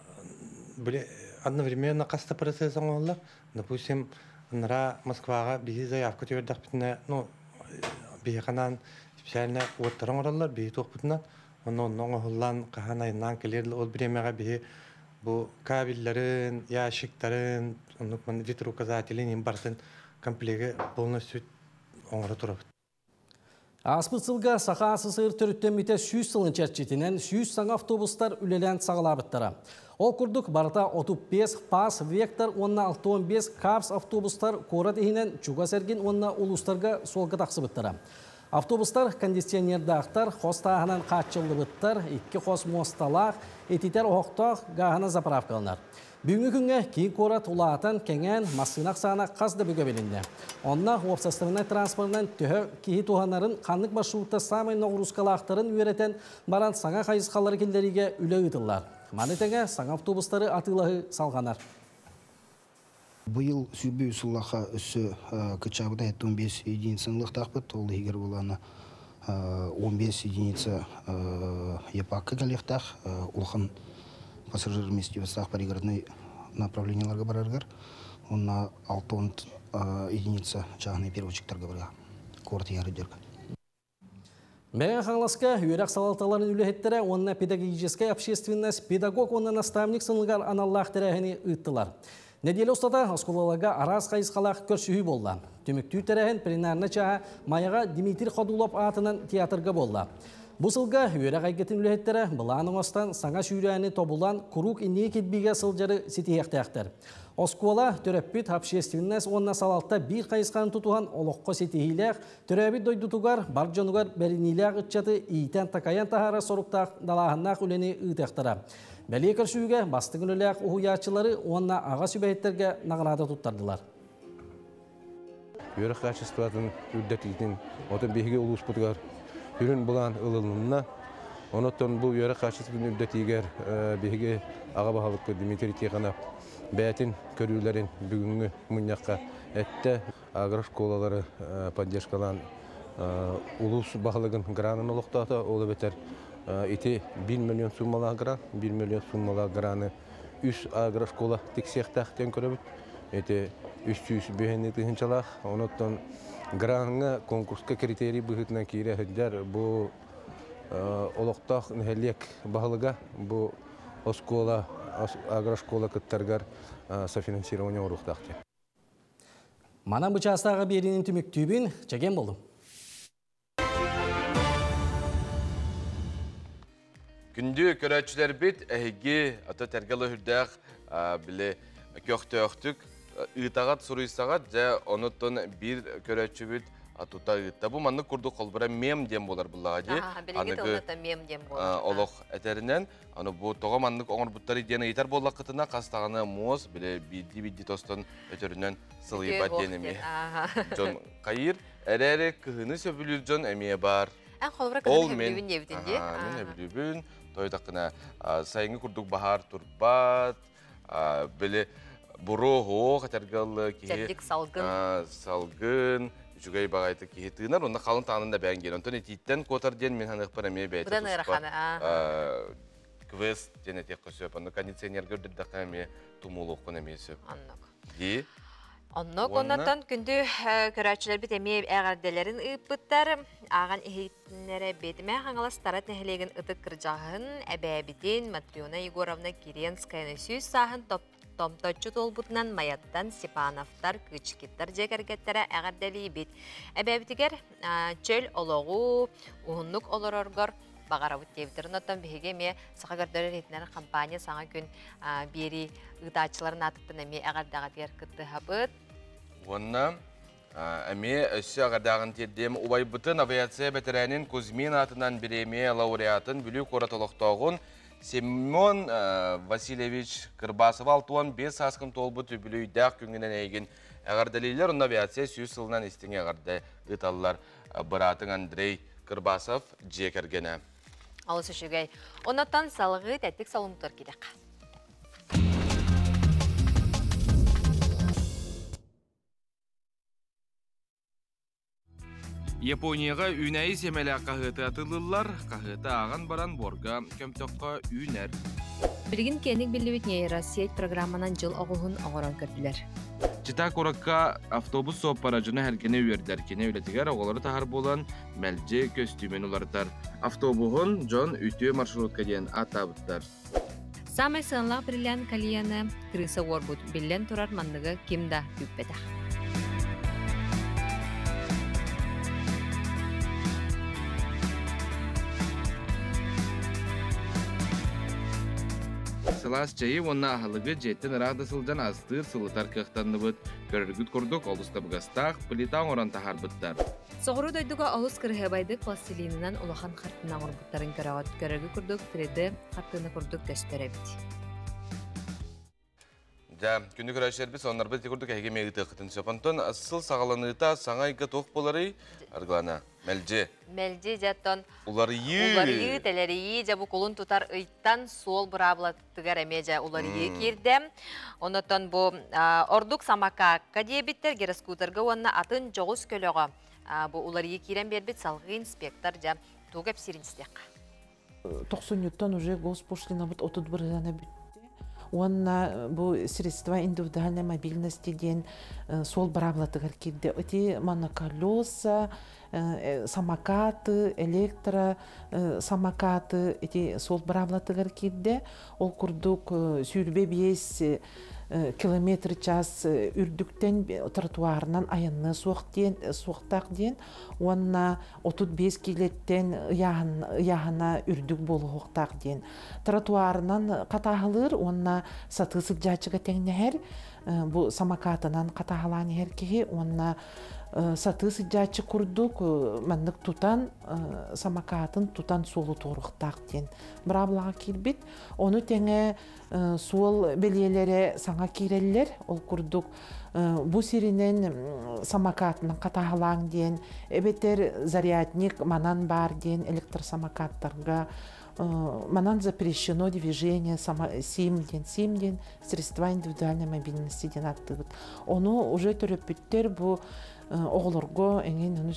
одновременно хаста процесс оҥоһуллар. Допустим, анараа Москваҕа биһи заявка түөрдэхпитинэ, ну, биһиэхэ специально уоттары оҥороллор, биһи туохпутунан. Онно онно оҥоһуллан, хаһан айаннаан кэлэр ол бириэмэҕэ биһи бу кабелларын, ящиктарын, оннук ветроуказателин барытын комплеги полностью оҥоро турабыт. Ааспыт сылга Саха АССР төрүттэммитэ 100 сылын чэрчитинэн 100 саҥа автобустар үлэлээн саҕалаабыттара. Ол курдук барыта 35 ПАС Вектор уонна 65 КАПС автобустар куорат иһинэн чугас эргин уонна улуустарга суолга тахсыбыттара. Автобустар кондиционердаахтар, хос тааһынан хааччыллыбыттар, икки хос муосталаах, ититэр оһохтоох, гааһынан заправкаланар. Бүгүҥҥү күҥҥэ киин куорат улаатан, кэҥээн, массыына ахсаана хас да бүгэ билиннэ. Онно уопсастыбаннай транспорынан төһө киһи туһанарын, ханнык маршрутта саамай ноҕуруускалаахтарын үөрэтэн баран саҥа хайысхалары киллэриигэ үлэ ыытыллар. Маны тэҥэ саҥа автобустары атыылаһыы салҕанар. Быйыл сүүрбэ сыллаха өссө кыччаабыта 15 единицаны ылыахтаахпыт. Ол иһигэр буолаана 15 единица ЯПАКка кэлиэхтээх. Улахан пассажир вместимостаах пригородный направленияларга барарыгар. Онно 6 единица чааһынай перевозчиктарга барыга. Куорат иһэр. Мэҥэ Хаҥаласка үөрэх салалталарын үлэһиттэрэ уонна педагогическай общественность педагог уонна наставник сылыгар аналлаах тэрээһини ыыттылар. Нэдиэлэ устата оскуолаларга араас хайысхалаах көрсүһүү буолла. Түмүктүүр тэрээһин пленарнай чааһа Майаҕа Дмитрий Ходулов аатынан театрга буолла. Бу сылга үөрэх эйгэтин үлэһиттэрэ былаан оҥостон саҥа сүүрээни тобулан куруук инники кирбиигэ сылдьары ситиһиэхтээхтэр. Оскуола, төрөппүт, общественность уонна салалта биир хайысханы тутуһан олоххо ситиһиилээх, төрөөбүт дойдутугар, бар дьонугар бэриниилээх ыччаты иитэн-такайан таһаарар соруктаах далааһыннаах үлэни ыытыахтара. Бэлиэ көрсүүгэ бастыҥ үлэлээх уһуйааччылары уонна аҕа сүбэһиттэргэ наҕараада туттардылар. Үөрэх качествотын үрдэтиитин, отон биһиги улууспутугар үрүн булан ылылынна. Онотон бу үөрэх качествотын үрдэтиигэр биһиги аҕа баһылыкпыт Дмитрий Тихонов бэйэтин көрүүлэрин бүгүҥҥү мунньахха эттэ. Агрошколалары поддержкалаан улуус баһылыгын гранын олохтоото. Ол эбэтэр ити 1 миллион суммалаах гран, 1 миллион суммалаах граны үс агрошкола тиксиэхтээх диэн көрөбүт. Ити 300 биһини тыһынчалаах. Онуттан граҥҥа конкурска критерий быһыытынан киирэ сылдьар. Бу олохтоох нэһилиэк баһылыга бу оскуола, агрошкола кыттаргар софинансирование оҥоруохтаах диэн. Манан бу чаастааҕы биэриинин түмүктүүбүн, чэгиэн буолуҥ. Күндү көрөөччүлэрбит, эһиги ата тэргэл өһүрдээх били көхтөөхтүк ыытаҕат, суруйсаҕат, дьэ онуттан биир көрөөччүбүт тута ыытта. Бу маннык курдук холбура мем диэн буолар буллаҕа дии. Билиги тылната мем диэн буолар. Олох этэринэн, аны бу тоҕо маннык оҥорбуттары диэн ыйытар буоллаххытына, хас даҕаны муос били биирдии-биирдии тостон өтөрүнэн сылыйбат диэн эмиэ дьон хайыыр. Эрээри кыһыны сөбүлүүр дьон эмиэ баар. Эн холобура кыһыны сөбүлүүбүн диэбитин дии. Мин сөбүлүүбүн. Тойдаххына сайыҥҥы курдук баһаар турбат, били буруо оһох этэргэ киһи Чэбдик салгын. Салгын, үчүгэй баҕайытык киһи тыынар, онно халын таанын да бэйэн диэн. Онтон итииттэн куотар диэн мин ханыахпар эмиэ бэйэтэ Быдан ыараханы, квест диэн этиэххэ сөп. Онно кондиционерга үрдэрдэххэ эмиэ тумуулуоххун эмиэ сөп. Оннук. Дии. Оннук оннотон күндү көрөөччүлэрбит эмиэ эҕэрдэлэрин ыыппыттар. Ааҕан иһитиннэрэ Бэтимэ Хаҥалас Тарат нэһилиэгин ытык кырдьаҕаһын, эбээбитин Матрена Егоровна Киренскаяны 100 сааһын томточчу туолбутунан Майаттан Степановтар, Кычкиттар дьиэ кэргэттэрэ эҕэрдэлиибит. Эбээбитигэр чөл олоҕу уһуннук олороргор баҕарабыт диэбиттэр. Онтон биһиги эмиэ Саха көрдөрөр иһитиннэрэр компания саҥа күн биэрии ыытааччыларын аатыттан эмиэ эҕэрдэҕитигэр кыттыһабыт. Уонна эмиэ өссө эҕэрдээҕин тиэрдиэм убайбытын авиация бэтэрээнин Кузьмин аатынан бириэмийэ лауреатын Бүлүү куорат олохтооҕун Семен Васильевич Кырбасов 65 сааскын туолбут үбүлүйдээх күҥҥүнэн эйигин эҕэрдэлииллэр. Онно авиация 100 сылынан истиҥ эҕэрдэ ыыталлар быраатыҥ Андрей Кырбасов дьиэ кэргэнэ. Олус үчүгэй. Оннотон салгыы тэттик солунтугар киириэххэ. Японияҕа үүнээйи сиэмэлээх хаһыаты атылыыллар, хаһыаты ааҕан баран буорга көмтөххө үүнэр. Билигин киэҥник биллибит нейросеть программанан дьыл оҕуһун оҥорон көрдүлэр. Чита куоракка автобус суоппара дьону эргини үөрдэр. Кини үлэтигэр оҕолору таһар буолан, мэлдьи көстүүмүн уларытар. Автобуһун дьон үтүө маршрутка диэн ааттаабыттар. Саамай сыаналаах бриллиант кальяны крыса уорбут. Биллэн турар, манныгы ким да күүппэтэх. Сылаас чэйи уонна аһылыгы дьиэттэн ыраах да сылдьан астыыр, сылытар кыахтанныбыт. Көрөргүт курдук олус табыгастаах плита оҥорон таһаарбыттар. Соҕуруу дойдуга олус кырыһыабайдык пластилинынан улахан хартыына оҥорбуттарын көрөҕүт. Көрөргү курдук 3D хартыына курдук көстөр эбит. Дьэ, күнү көрөөччүлэрбит, соннорбут ити курдук эһиги эмиэ ыытыаххытын сөп. Онтон сыл саҕаланыыта саҥа ыйга туох буоларый? Аргылана, мэлдьи. Мэлдьи дьэ Уларыйыы. Уларыйыы, тэлэрийии, дьэ бу кулун тутар ыйтан суол быраабылатыгар эмиэ дьэ уларыйыы киирдэ. Онотон бу ордук самокакка диэбиттэр, гироскутерга уонна атын дьоҕус көлөҕө бу уларыйыы киирэн биэрбит салгыы инспектор дьэ тугу кэпсиирин истиэххэ. Тохсунньуттан уже госпошлинабыт 30 бырыһыана бүттэ. Уонна бу средства индивидуальной мобильности диэн суол быраабылатыгар киирдэ. Ити моноколеса, самокаты, электро самокаты ити суол быраабылатыгар киирдэ. Ол курдук 25 километр час үрдүктэн тротуарынан айанныа суох диэн суохтаах диэн уонна 35 килеттен ыйааһына үрдүк буолуохтаах диэн тротуарынан хатааһылыыр уонна сатыы сылдьааччыга тэҥнэһэр бу самокатынан хатааһылаан иһэр киһи уонна сатыы сылдьааччы курдук маннык тутан самокатын тутан суолу туоруохтаах диэн быраабылаҕа киирбит. Ону тэҥэ суол бэлиэлэрэ саҥа киирэллэр. Ол курдук бу сиринэн самокатынан хатааһылааҥ диэн, эбэтэр зарядник манан баар диэн электросамокаттарга манан запрещено движение СИМ диэн, СИМ диэн средства индивидуальной мобильности диэн ааттыыбыт. Ону уже төрөппүттэр бу оҕолорго эҥин ону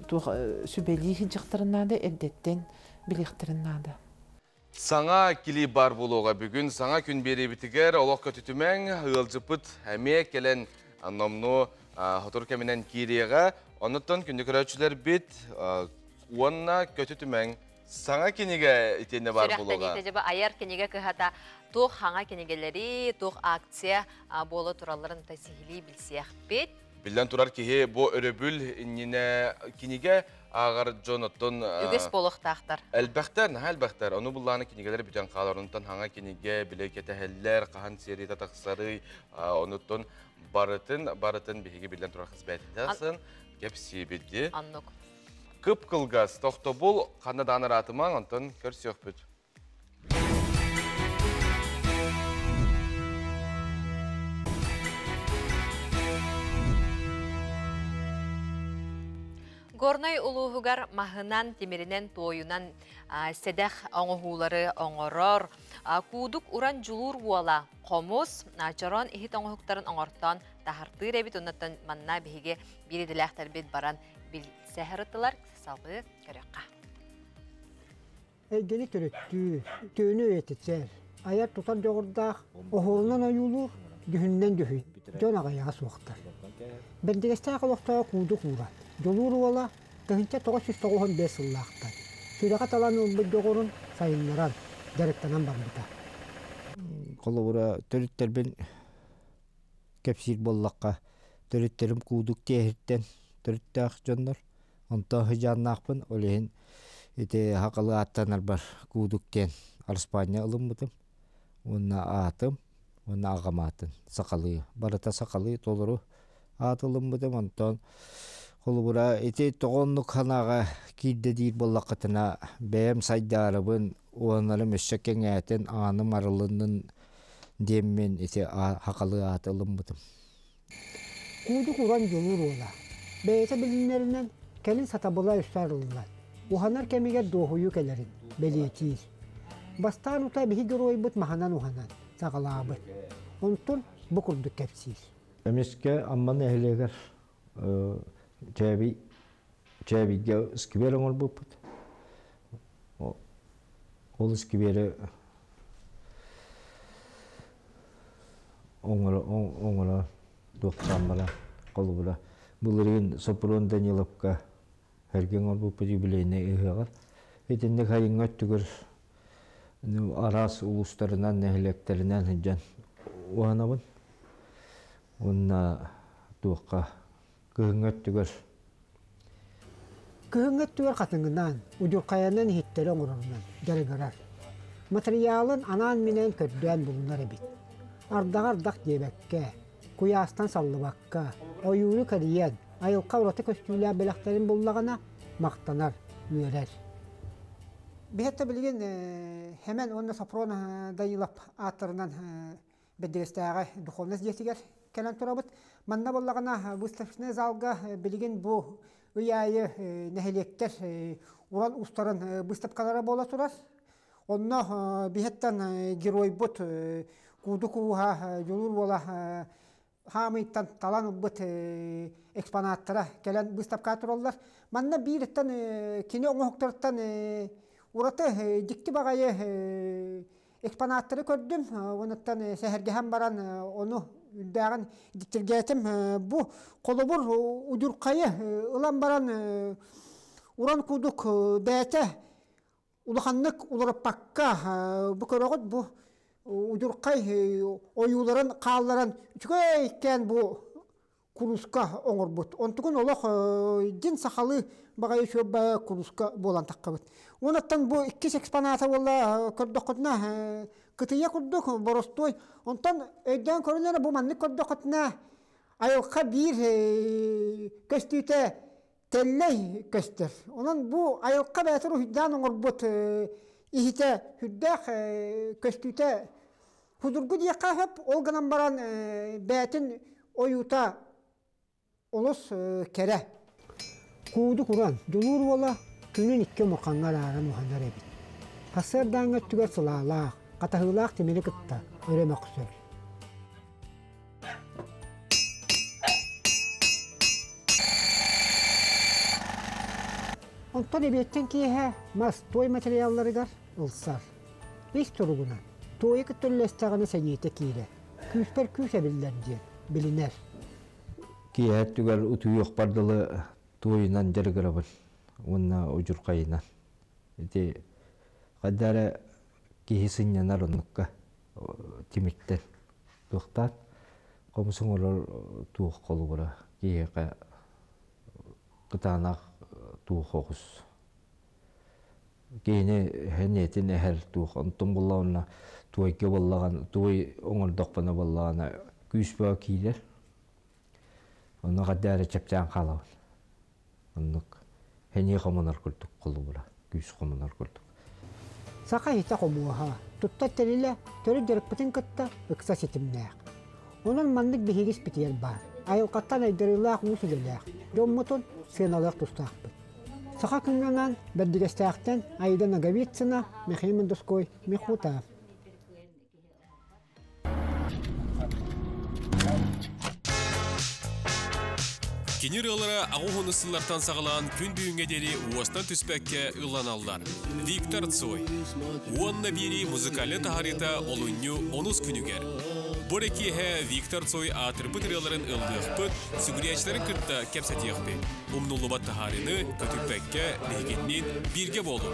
туох сүбэлии сылдьахтарын наада, эрдэттэн билиэхтэрин наада. Саҥа кили бар буолуоҕа бүгүн саҥа күн биэриибитигэр олох көтүтүмэҥ ыалдьыппыт эмиэ кэлэн номнуо сотору кэминэн киириэҕэ. Оннуттан күндү көрөөччүлэрбит уонна көтүтүмэҥ саҥа кинигэ итиэннэ бар буолуоҕа. Сүрэхтэниитэ айар кинигэ кыһата туох хаҥа кинигэлэри, туох акция буола туралларын сиһилии билсиэхпит. Биллэн турар киһи бу өрөбүл иннинэ кинигэ ааҕар дьон оттон үгүс буолуохтаахтар. Элбэхтэр, наһаа элбэхтэр. Ону буллааны кинигэлэр бүтэн хаалар. Онтон хаҥа кинигэ билэ кэтэһэллэр, хаһан серията тахсарый, онуттан барытын, барытын биһиги биллэн турар хас кэпсиибит дии. Аннук. Кып-кылгас тохтобул ханна даан араатымаң, онтон көрсүөхпүт. Горнай улууһугар маһынан, тимиринэн, туойунан сэдэх оҥоһуулары оҥорор, куудук уран дьулуур уола хомус, чорон иһит оҥоһуктарын оҥортоон таһартыыр эбит. Оннуттан манна биһиги биир идэлээхтэрбит баран билсэһэрытылар салгыы көрүөххэ. Эйгэни төрөттүү, төөнү үйэтитсээр, айар тутар дьоҕурдаах, оһуорунан ойуулуур, дьүһүннэн дьүһүй, дьон аҕыйаҕа суохтар. Бэрдигэстээх олохтоох куудук уура, дьулуур уола 1995 сыллаахтан сүрэҕэ талан ылбыт дьоҕурун сайыннаран, дьарыктанан барбыта. Холобура, төрүттэрбин кэпсиир буоллахха, төрүттэрим куудук тиэһиттэн төрүттээх дьоннор. Онтон сыдьааннаахпын, ол иһин ити хакалы ааттанарбар куудук диэн Араспаанньа ылыммытым. Уонна аатым, уонна аҕам аатын сахалыы, барыта сахалыы толору аат ылыммытым. Онтон холобура ити тоҕо оннук санааҕа киирдэ диир буоллаххытына, бэйэм сайдаарыбын, уоннарым өссө кэҥээтин, ааным арылыннын диэммин ити хакалыы ааты ылыммытым. Куудук уран дьулуур уола. Бэйэтэ билинэринэн кэлин сатабыла өссө арыллан, Уһанар кэмигэр дуоһуйуу кэлэрин бэлиэтиир. Бастаан утаа биһи геройбут маһынан уһанан саҕалаабыт. Онтун бу курдук кэпсиир. Эмискэ Амма нэһилиэгэр Чээбий Чээбийгэ сквер оҥорбуппут. Ол сквери оҥоро оҥоро туохтаан баран холобура былырыын Сопрун Даниловка эргэ оҥорбуппут юбилейнай ыһыаҕар. Итинник сайыҥҥы өттүгэр араас улуустарынан, нэһилиэктэринэн сылдьан уһанабын. Уонна туохха кыһыҥҥы өттүгэр Кыһыҥҥы өттүгэр хатыҥынан, удьурхайанан иһиттэри оҥорорунан дьарыгырар. Матырыйаалын анаан-минээн көрдөөн булунар эбит. Ардаҕы ардах диэбэккэ, куйаастан саллыбакка, ойууру кэрийэн, айылҕа ураты көстүүлээх бэлэхтэрин буллаҕына, махтанар, үөрэр. Биһиэхэ билигин Хэмэн уонна Сопрон Данилов ааттарынан Бэрдигэстээҕи духовность дьиэтигэр кэлэн турабыт. Манна буоллаҕына выставочнай залга билигин бу ый аайы нэһилиэктэр уран уустарын быыстапкалара буола турар. Онно биһиэттэн геройбут Кууду Кууһа Дьулуур уола хаамыйтан талан ылбыт экспонаттара кэлэн быыстапкаҕа тураллар. Манна биириттэн кини оҥоһуктарыттан ураты дьикти баҕайы экспонаттары көрдүм. Онуттан сэһэргэһэн баран ону үрдээҕин дьиктиргээтим. Бу холобур удьурхайы ылан баран уран кудук бэйэтэ улаханнык уларыппакка бу көрөҕүт бу удьурхай ойууларын хаалларан үчүгэй бу курууска оҥорбут. Онтугун олох дьин сахалыы баҕайы үчүгэй курууска буолан таххабыт. Онуттан бу иккис экспоната буолла көрдөххүтүнэ кытыйа курдук боростуой. Онтон өйдөөн көрүнэрэ бу маннык көрдөххүтүнэ айылҕа биир көстүүтэ тэллэй көстөр. Онон бу айылҕа бэйэтин уһуйдаан оҥорбут иһитэ сүрдээх көстүүтэ судургу диэххэ сөп, ол гынан баран бэйэтин ойуута олус кэрэ. Кууду куран, Дьулуур уола күнүн икки омурхаҥҥа арааран уһанар эбит. Сарсыардааҥҥы өттүгэр сылаалаах, хатаһыылаах тимири кытта өрө мөхсөр. Онтон эбиэттэн киэһэ мас туой материалларыгар ылсар. Ис туругунан туойу кытта үллэстэҕинэ сэниэтэ киирэр, күүспэр күүс эбиллэр диэн билинэр. Киэһэ өттүгэр утуйуохпар дылы туойунан дьарыгырабын уонна удьурхайынан. Ити хайда эрэ киһи сынньанар оннукка тимиртэн туохтаан хомус оҥорор туох холобура киһиэхэ кытаанах туох оҕус киһини эниэтин эһэр туох онтон буоллаҕына туойга буоллаҕына туой оҥордохпуна буоллаҕына күүс бөҕө киирэр онно хайда эрэ чэпчээн хаалабын оннук эниэ хомунар курдук холобура күүс хомунар курдук Саха иһитэ хомуоһа, туттар тэрилэ төрүт дьарыкпытын кытта ыкса ситимнээх. Онон маннык биһиги испитигэр баар. Айылҕаттан айдарыылаах уус үлэлээх, дьоммутун сыаналыах тустаахпыт. Саха күҥҥэ Бэрдигэстээхтэн Аида Ноговицына, Михаил Мендоской, Михутаев. Кини ырыалара аҕыс сыллартан саҕалаан күн бүгүҥҥэ диэри уостан түспэккэ ылланаллар. Виктор Цой. Уонна биэрии музыкальнай таһаарыыта олунньу онус күнүгэр. Бу эрэ киэһэ Виктор Цой аатырбыт ырыаларын ыллыахпыт, сүгүрүйээччилэрин кытта кэпсэтиэхпит. Умнуллубат таһаарыыны көтүппэккэ биһигинниин бииргэ буолуҥ!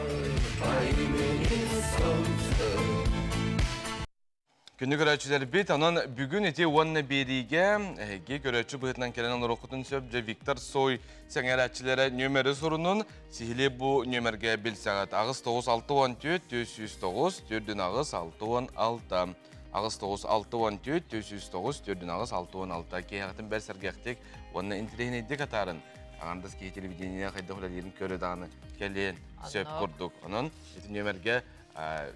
Күндү көрөөччүлэрбит, онон бүгүн ити уонна биэриигэ эһиги көрөөччү быһыытынан кэлэн олоруоххутун сөп. Дьэ, Виктор Цой сэҥээрээччилэрэ нүөмэри сурунун, сиһилии бу нүөмэргэ билсэҕит. 8 9 64 409 4 8 66 8 9 64 409 4 8 66 киэһэҕитин бэр сэргэхтик уонна интэриэһинэйдик атаарын. Аҥардас киһи телевидение хайдах үлэлиирин көрө даҕаны кэлиэн сөп курдук. Онон ити нүөмэргэ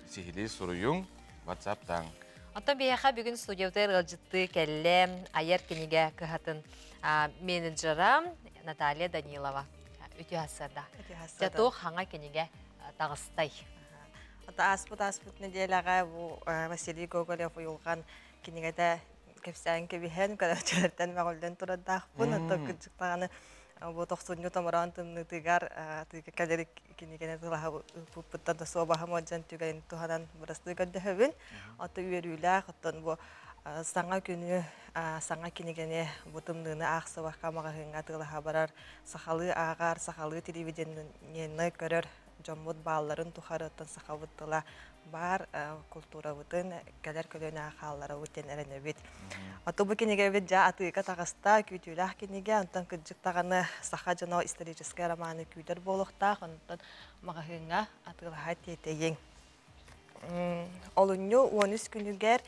сиһилии суруйуҥ. WhatsApp-таан. Оттон биһиэхэ бүгүн студиябытыгар ыалдьыттыы кэллэ айар кинигэ кыһатын менеджера Наталья Данилова. Үтүө сарсыарда. Дьэ туох хаҥа кинигэ таҕыстай? Ааспыт нэдиэлэҕэ бу Василий Гоголев уйулҕан кинигэтэ кэпсээн кэбиһэн, көрөөччүлэртэн мөҕүллэн турардаахпын. Оттон кырдьык даҕаны бу тохсунньу томороон тымныытыгар тыыга кэлэр кинигэни тылаһа ыыппыппыттан да суобаһым уодьан түгэнин туһанан бырастыы көрдөһөбүн. Оттон үөрүүлээх, оттон бу саҥа күнү, саҥа кинигэни бу тымныыны аахсыбакка маҕаһыыҥҥа атыылаһа барар, сахалыы ааҕар, сахалыы телевидениены көрөр дьоммут баалларын тухары оттон сахабыт тыла баар, култуурабытын кэлэр көлүөнэҕэ хаалларабыт диэн эрэнэбит. Ото бу кинигэбит дьэ атыыга таҕыста, күүтүүлээх кинигэ, онтон кырдьык даҕаны саха дьоно историческай романы күүтэр буолуохтаах, онтон маҕаһыыҥҥа атыылаһа тиэтэйиҥ. Олунньу 13 күнүгэр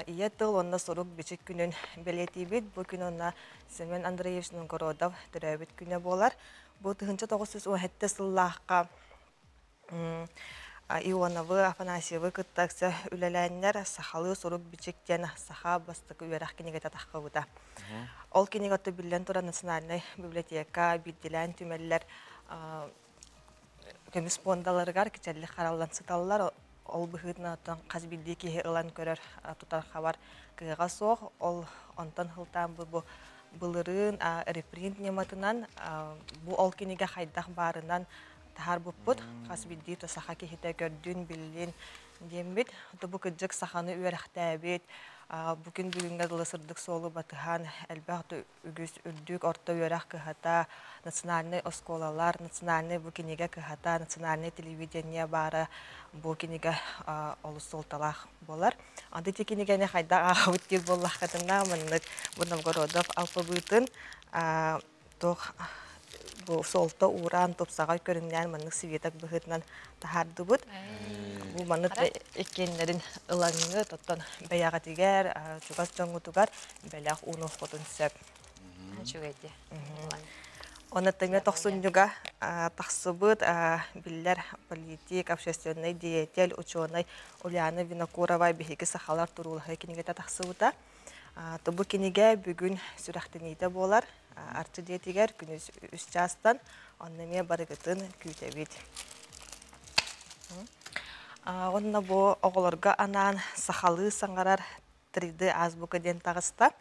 Ийэ тыл уонна сурук-бичик күнүн бэлиэтиибит. Бу күн уонна Семен Андреевич Новгородов төрөөбүт күнэ буолар. Бу 1917 сыллаахха Ионовы, Афанасьевы кытта ыкса үлэлээннэр сахалыы сурук-бичик диэн саха бастакы үөрэх кинигэтэ таххыбыта. Ол кинигэ оттон биллэн турар Национальнай библиотека, биирдилээн түмэллэр көмүс пуондаларыгар кичэллик хараллан сыталлар. Ол быһыытынан оттон хас биирдии киһи ылан көрөр, тутар хабар кыаҕа суох. Ол онтон сылтаан бу былырыын репринт ньыматынан бу ол кинигэ хайдах баарынан таһаарбыппыт. Хас биирдии саха киһитэ көрдүн, биллин диэммит. Бу кырдьык саханы үөрэхтээбит, бу күн бүгүҥҥэ дылы сырдык суолу батыһан элбэх үгүс үрдүк орто үөрэх кыһата, национальнай оскуолалар, национальнай бу кинигэ кыһата, национальнай телевидение баара бу кинигэ олус суолталаах буолар. Аны ити кинигэни хайдах ааҕабыт диир буоллаххытына, маннык бу Новгородов алпабыытын туох бу суолта уураан тупсаҕай көрүҥнээн маннык свиток быһыытынан таһаардыбыт. Бу маннык иккиэннэрин ылаҥҥыт, оттон бэйэҕитигэр, чугас дьоҥҥутугар бэлэх уунуоххутун сөп. Үчүгэйди. Оны тэҥэ тохсунньуга тахсыбыт биллэр политик, общественный деятель, ученый Ульяна Винокурова биһиги сахалар туруулаһыы кинигэтэ тахсыбыта. Бу кинигэ бүгүн сүрэхтэниитэ буолар. Арчы дьиэтигэр күнүс үс чаастан онно эмиэ барыгытын күүтэбит. Онно бу оҕолорго анаан сахалыы саҥарар 3D азбука диэн таҕыста.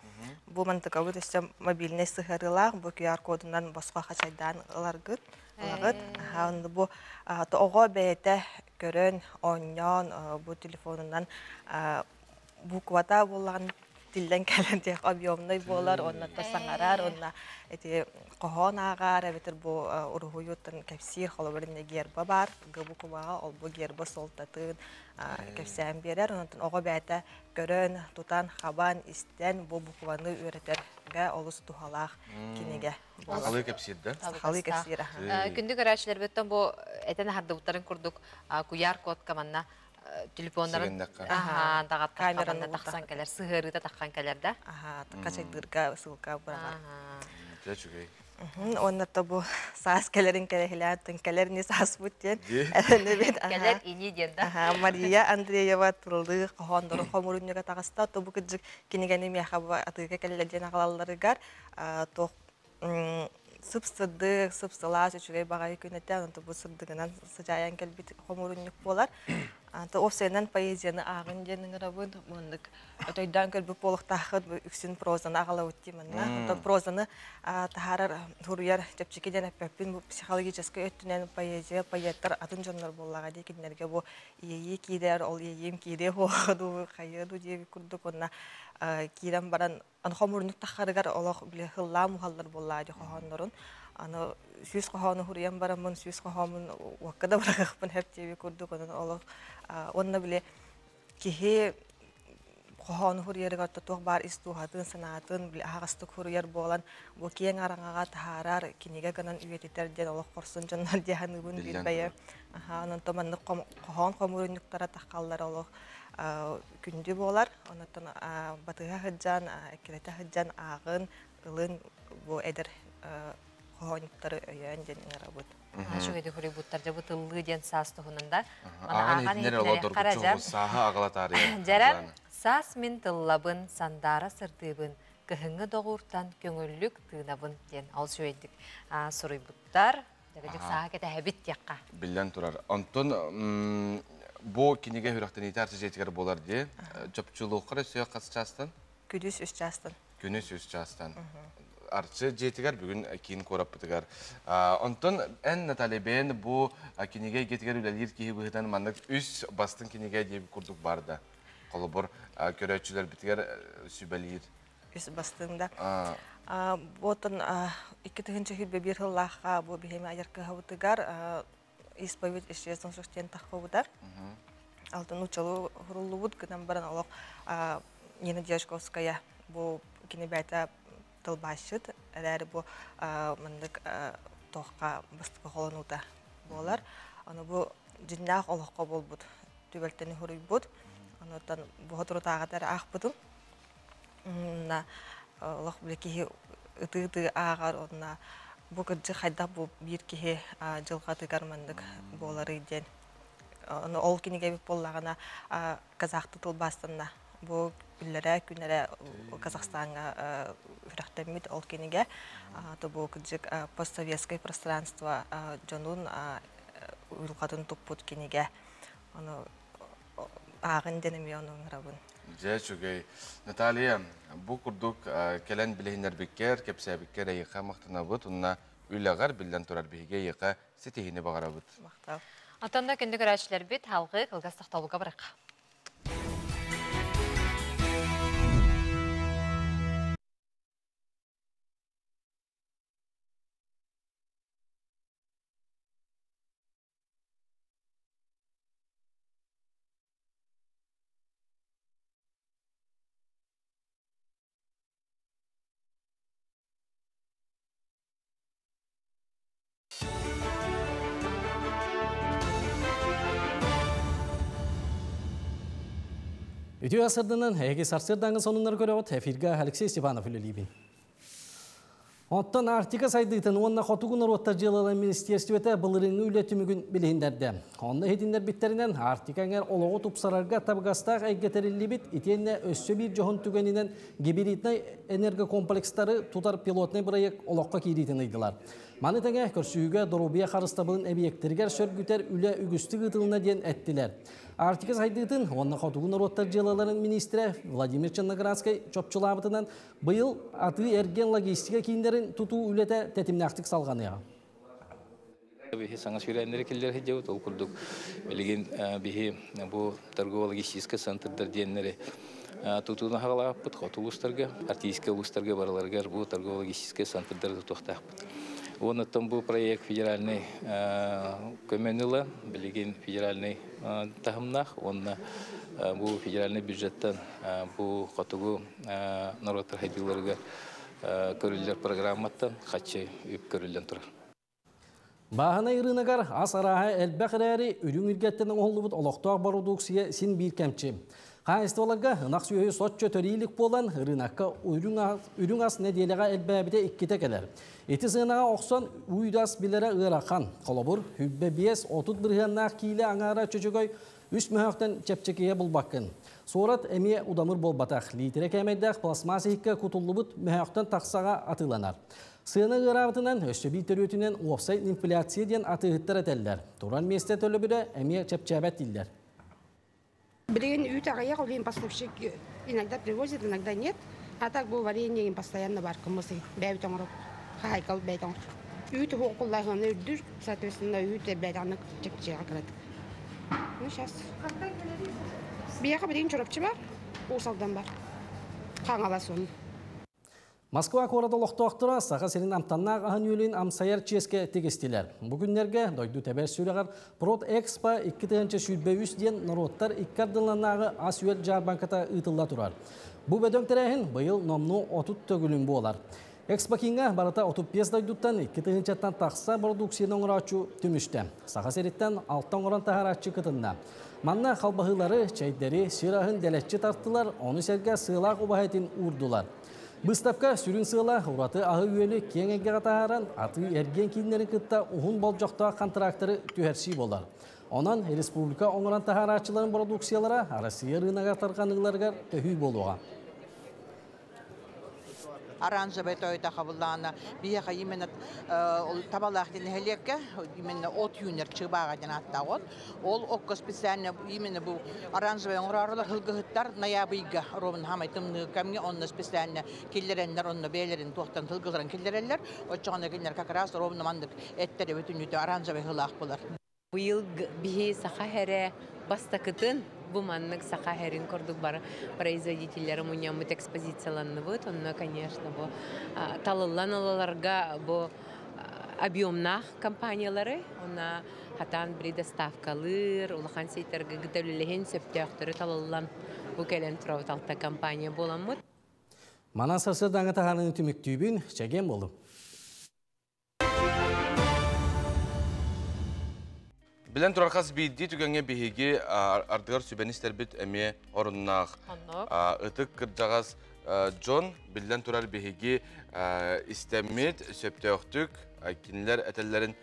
Бу мантыкабыт өссө мобильнай сыһыарыылаах, бу QR кодунан босхо хачайдаан ыларгыт, ылаҕыт. Онно бу оҕо бэйэтэ көрөн, оонньоон, бу телефонунан буквата буоллаҕын тиллэн кэлэн диэх объемный буолар, онно саҥарар, онно эти хоһоон ааҕар, эбэтэр бу уруһуйуттан кэпсиир, холобур иннэ герба баар, г букваҕа ол бу герба суолтатын кэпсээн биэрэр, онтон оҕо бэйэтэ көрөн, тутан, хабан, истэн бу букваны үөрэтэргэ олус туһалаах кинигэ. Сахалыы кэпсиир да? Сахалыы кэпсиир. Күндү көрөөччүлэрбиттэн бу этэн аһардыбыттарын курдук куйаар кодка манна телефоннарын даҕаттахха тахсан кэлэр, сыһыарыыта таххан кэлэр да? Хачайдыырга ссылка быраҕар. Дьэ үчүгэй. Уонна то бу саас кэлэрин кэрэһилээн кэлэр ини сааспыт диэн эрэнэбит. Кэлэр ини диэн да. Мария Андреева тыллыы хоһооннору хомурунньуга таҕыста. То бу кырдьык кинигэни миэхэ бу атыыга кэллэ диэн аҕалалларыгар туох сып-сырдык, сып-сылаас үчүгэй баҕайы күн этэ. Онон бу сырдыгынан сыдьаайан кэлбит хомурунньук буолар. Уопсайынан поэзияны ааҕын диэн ыҥырабын. Маннык өтөйдөөн көрбүт буолуохтааххыт үксүн прозаны аҕалабыт дии манна. Онтон прозаны таһаарар, суруйар чэпчэки диэн эппэппин. Бу психологическай өттүнэн поэзия, поэттар атын дьоннор буоллаҕа дии. Кинилэргэ бу иэйии киирэр, ол иэйиим киириэ буолуо дуу, хайыа дуу диэбит курдук. Уонна киирэн баран аны хомуруннук таххарыгар олох били хыллаам уһаллар буоллаа дии хоһооннорун. Аны сүүс хоһоону хуруйан бараммын, сүүс хоһооммун уокка да быраҕыахпын сөп диэбит курдук. Онон олох уонна били киһи хоһоону хуруйарыгар туох баар ис дууһатын, санаатын били аһаҕастык хуруйар буолан, бу киэҥ араҥаҕа таһаарар, кинигэ гынан үйэтитэр диэн олох хорсун дьоннор дии саныыбын биир бэйэ. Онон то маннык хоһоон хомуурунньуктара таххаллар олох күндү буолар. Онон батыһа сылдьан, эккирэтэ сылдьан ааҕын, ылын бу эдэр хоһоонньуктары өйөөн диэн ыҥырабыт. Үчүгэйдик хоруйбуттар дьэ бу тыллыы диэн саас туһунан да. Ааҕан иһитиннэр олордоргуччу сааһа аҕалатаарыйар. Дьэрэ саас мин тыллабын, сандаара сырдыыбын, кыһыҥҥы доҕууртан көҥүллүк тыынабын диэн ол үчүгэйдик суруйбуттар. Дэгдик сааһа кэтэһэбит диэххэ. Биллэн турар. Онтон бу кинигэ сүрэхтэниитэ арчы дьиэтигэр буолар дии. Чопчулуохха өссө хас чаастан? Күнүс 3 чаастан. Күнүс 3 чаастан. Арчы дьиэтигэр бүгүн киин куораппытыгар. Онтон эн, Наталья, бэйэн бу кинигэ эйгэтигэр үлэлиир киһи быһыытынан маннык үс бастыҥ кинигэ диэбит курдук бар да. Холобур, көрөөччүлэрбитигэр сүбэлиир. Үс бастыҥ да. Буотун 2021 сыллаахха бу биһиэми айар кыһабытыгар исповедь исчезнувших диэн таххыбытар. Алтын учалу хуруллубут гынан баран олох Нина Дьячковская бу кини бэйэтэ тылбаасчыт эрээри бу маннык туохха бастакы холонуута буолар. Аны бу дьиннээх олоххо буолбут түбэлтэни хуруйбут. Онуттан бу соторутааҕыта аахпытым. На олох били киһи ытыы-ытыы ааҕар уонна бу кырдьык хайдах бу биир киһи дьылҕатыгар маннык буоларый диэн. Ону ол кинигэбит буоллаҕына казахты тылбаастанна. Бу күннэрэ күннэрэ Казахстаҥҥа үрэхтэммит ол кинигэ. То бу кырдьык постсоветское пространство дьонун уйулҕатын туппут кинигэ. Ону ааҕын диэн эмиэ ону ыҥырабын. Дьэ, үчүгэй. Наталья, бу курдук кэлэн билиһиннэрбиккэр, кэпсээбиккэр эйиэхэ махтанабыт уонна үлэҕэр биллэн турар биһиги эйиэхэ ситиһиини баҕарабыт. Махтал. Оттон да күндү көрөөччүлэрбит халгыы кылгас тохтобулга барыахха. Үтүө сырдынан, эһиги сарсыардааҥы сонуннары көрөҕүт, эфиргэ Алексей Степанов үлэлиибин. Оттон Арктика сайдыытын уонна хотугу норуоттар дьыалаларын министиэристибэтэ былырыыҥҥы үлэ түмүгүн билиһиннэрдэ. Онно иһитиннэрбиттэринэн, Арктика эҥэр олоҕу тупсарарга табыгастаах эйгэ тэриллибит, итиэннэ өссө биир дьоһун түгэнинэн гибриднай энергокомплекстары тутар пилотнай бырайыак олоххо киириитин ыйдылар. Маны тэҥэ, көрсүһүүгэ доруобуйа харыстабылын эбийиэктэригэр сөргүтэр үлэ үгүстүк ыытылынна диэн эттилэр. Арктика сайдыытын уонна хотугу норуоттар дьыалаларын миниистирэ Владимир Черноградскай чопчулаабытынан, быйыл атыы-эргиэн логистика кииннэрин тутуу үлэтэ тэтимнээхтик салҕаныаҕа. Биһи саҥа сүүрээннэри киллэрэ сылдьабыт. Ол курдук билигин биһи бу торгово-логистическай центрдар диэннэри тутууну хаҕалаабыппыт хоту улуустарга, арктическай улуустарга барыларыгар бу торгово-логистическай центрдары тутуохтаахпыт. Уонна бу проект федеральный көмөнү ыла, билигин федеральный таһымнаах уонна бу федеральный бюджеттан бу хотугу норуоттар хайдыыларыгар көрүллэр программаттан хаччы үп көрүллэн турар. Бааһынай ырыынагар ас арааһа элбэх эрээри, үрүҥ илгэттэн оҥоһуллубут олохтоох бородууксуйа син биир кэмчи. Хаһаайыстыбаларга ынах сүөһү соччо төрүү илик буолан, ырыынакка үрүҥ ас нэдиэлэҕэ элбээбитэ иккитэ кэлэр. Ити сыанаҕа охсон уйдас билэрэ ыарахан. Холобур, хүббэ 5-30 бырыһыаннаах киилэ аҥаара чөчөгөй үс мөһөөхтөн чэпчэкигэ булбаккын. Суорат эмиэ удамыр буолбатах. Лиитирэ кээмэйдээх пластмасс иһиккэ кутуллубут мөһөөхтөн тахсаҕа атыыланар. Сыана ыараабытынан, өссө биир төрүөтүнэн уопсай инфляция диэн атыыһыттар этэллэр. Турар миэстэ төлөбүрэ эмиэ чэпчээбэт дииллэр. Билигин үүт аҕыйах, ол иһин поставщик иногда привозит, иногда нет. А так бу варенье им постоянно бар, кымысы бэйэбит оҥоробут. Хаһаайкал бэйэтэ оҥорор. Үүт уһуокуллааһына үрдүр, соответственно, үүт бэйэтэҕинэ чэпчэҕэ кыратык. Ну, сейчас. Биһиэхэ билигин Чурапчы бар, Уус Алдан бар. Хаҥалас уонна. Москва куорат олохтоохторо Саха сирин амтаннаах аһын-үөлүн амсайар чиэскэ тигистилэр. Бу күннэргэ дойду тэбэр сүрэҕэр Продэкспо 2023 диэн норуоттар икки ардыларынааҕы ас-үөл дьаарбаҥката ыытылла турар. Бу бөдөҥ тэрээһин быйыл номнуо 30 төгүлүн буолар. Экспокиҥҥа барыта 35 дойдуттан 2 тыһыынчаттан тахса бородууксуйаны оҥорооччу түмүстэ. Саха сириттэн алта оҥорон таһаарааччы кытынна. Манна халбаһыылары, чэйдэри, сир аһын дэлэччи тартылар, ону сэргэ сыалаах убаһа этин уурдулар. Выставка сүрүн сыала ураты аһы-үөлү киэҥ эйгэҕэ таһааран, атыы-эргиэн кииннэрин кытта уһун болдьохтоох контрактары түһэрсии буолар. Онон республика оҥорон таһаарааччыларын бородууксуйалара Россия рыногар тарҕаныыларыгар төһүү буолуоҕа. Оранжевый тойота хабыллаана биһиэхэ именно табалаах нэһилиэккэ именно от үүнэр чыбааҕа диэн ааттаах от. Ол окко специально именно бу оранжевый оҥороорулар һылгыһыттар ноябрьга ровно хамай тымныы кэмҥэ онно специально киллэрэннэр онно бэйэлэрин туохтан һылгыларын киллэрэллэр. Оччоҕуна кинилэр как раз ровно маннык эттэрэ бүтүннүүтэ оранжевый һылаах булар. Быйыл биһи саха хэрэ бастакытын бу маннык саха хэрин курдук бары производителлери мунньаммыт экспозицияланныбыт. Онно, конечно, бу талыллан ылаларга бу объемнаах компаниялары, онно хатаан бири доставкалыыр, улахан сейтарга гыталүлэһин сөптөөхтөрү талыллан бу кэлэн турабыт алта компания буоламмыт. Манан сарсыардаҥҥы таһаарыыны түмүктүүбүн, чэгиэн буолуҥ. Билэн турар хас биирдии түгэҥҥэ биһиги ардыгар сүбэни истэрбит эмиэ оруннаах. Ытык кырдьаҕас дьон биллэн турар биһиги истэммит, сөптөөхтүк кинилэр этэллэрин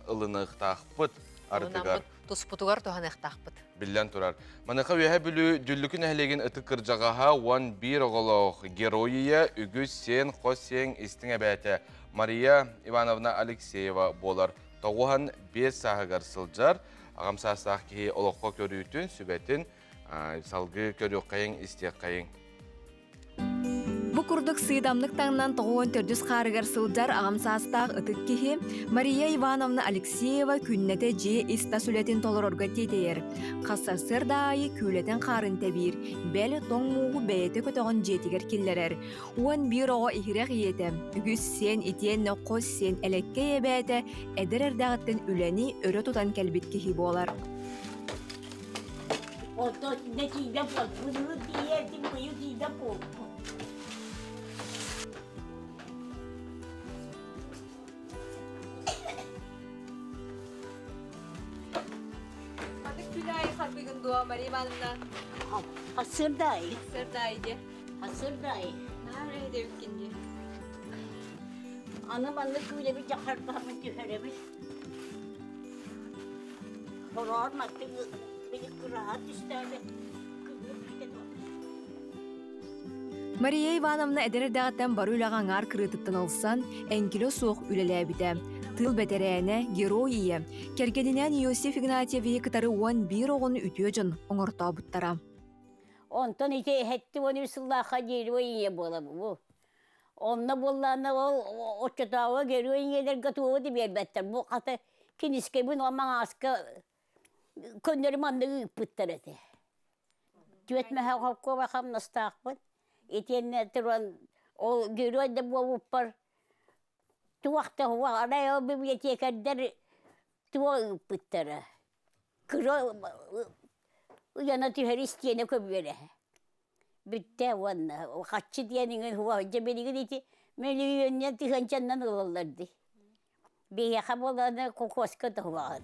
ылыныахтаахпыт ардыгар. Туспутугар туһаныахтаахпыт. Биллэн турар. Маныаха Үөһээ Бүлүү Дүллүкү нэһилиэгин ытык кырдьаҕаһа 11 оҕолоох герой үгүс сиэн, хос сиэн истиҥ эбээтэ Мария Ивановна Алексеева буолар. 95 сааһыгар сылдьар аҕам саастаах киһи олоххо көрүүтүн, сүбэтин салгыы көрүөххэйиҥ, истиэххэйиҥ. Бу курдук сыыдамнык таҥнан 94 хаарыгар сылдьар аҕам саастаах ытык киһи Мария Ивановна Алексеева күннэтэ дьиэ ис-тас үлэтин толорорго тиэтэйэр. Хас сарсыарда аайы күүлэтин хаарын тэбиир, бэл тоҥ мууһу бэйэтэ көтөҕөн дьиэтигэр киллэрэр. 11 оҕо иһирэх ийэтэ, үгүс сиэн итиэннэ хос сиэн элэккэй эбээтэ эдэр эрдэҕиттэн үлэни өрө тутан кэлбит киһи буолар. Ото нэтиидэ буол, былыры тиийэрдим, быйыл тиийдэ буол. Хатык күн аайы харбыгын дуо, Мария Ивановна? Хасырдай. Хасырдай де. Хасырдай. Наар эһэдэбиккин дии. Аны маннык күүлэбит дьахарбаһаммын түһэрэбит. Хороон маттык били кыраһа түстээбит. Мария Ивановна эдэр эрдэҕиттэн бары үлэҕэ аҥаар кырыытыттан ылсан, эҥкилэ суох үлэлээбитэ. Тыыл бэтэрээнэ, герой ийэ, кэргэнинээн Иосиф Игнатьевиһы кытары 11 оҕону үтүө дьон оҥортообуттара. Онтон ити эһэтти 13 сыллаахха герой ийэ буолабы. Онно буоллаана ол оччотооҕу герой ийэлэргэ тугу да биэрбэттэр. Бу хата кинискэбин ол маҥааска көннөрү маннык ыыппыттар этэ. Түөрт мэһэ холкуоба хамнастаахпын. Итиэннэ туран ол герой да буолбуппар туох да арай ол библиотекардар туох ыыппыттара. Кыра ыйана түһэр истиэнэ көбүөрэ. Бүттэ уонна хаччы диэн иҥин хуа дьэ билигин ити мөлүйүөннэн тыһыынчаннан ылаллар дии. Биһиэхэ буоллаҕына кокоска туһулаҕыт.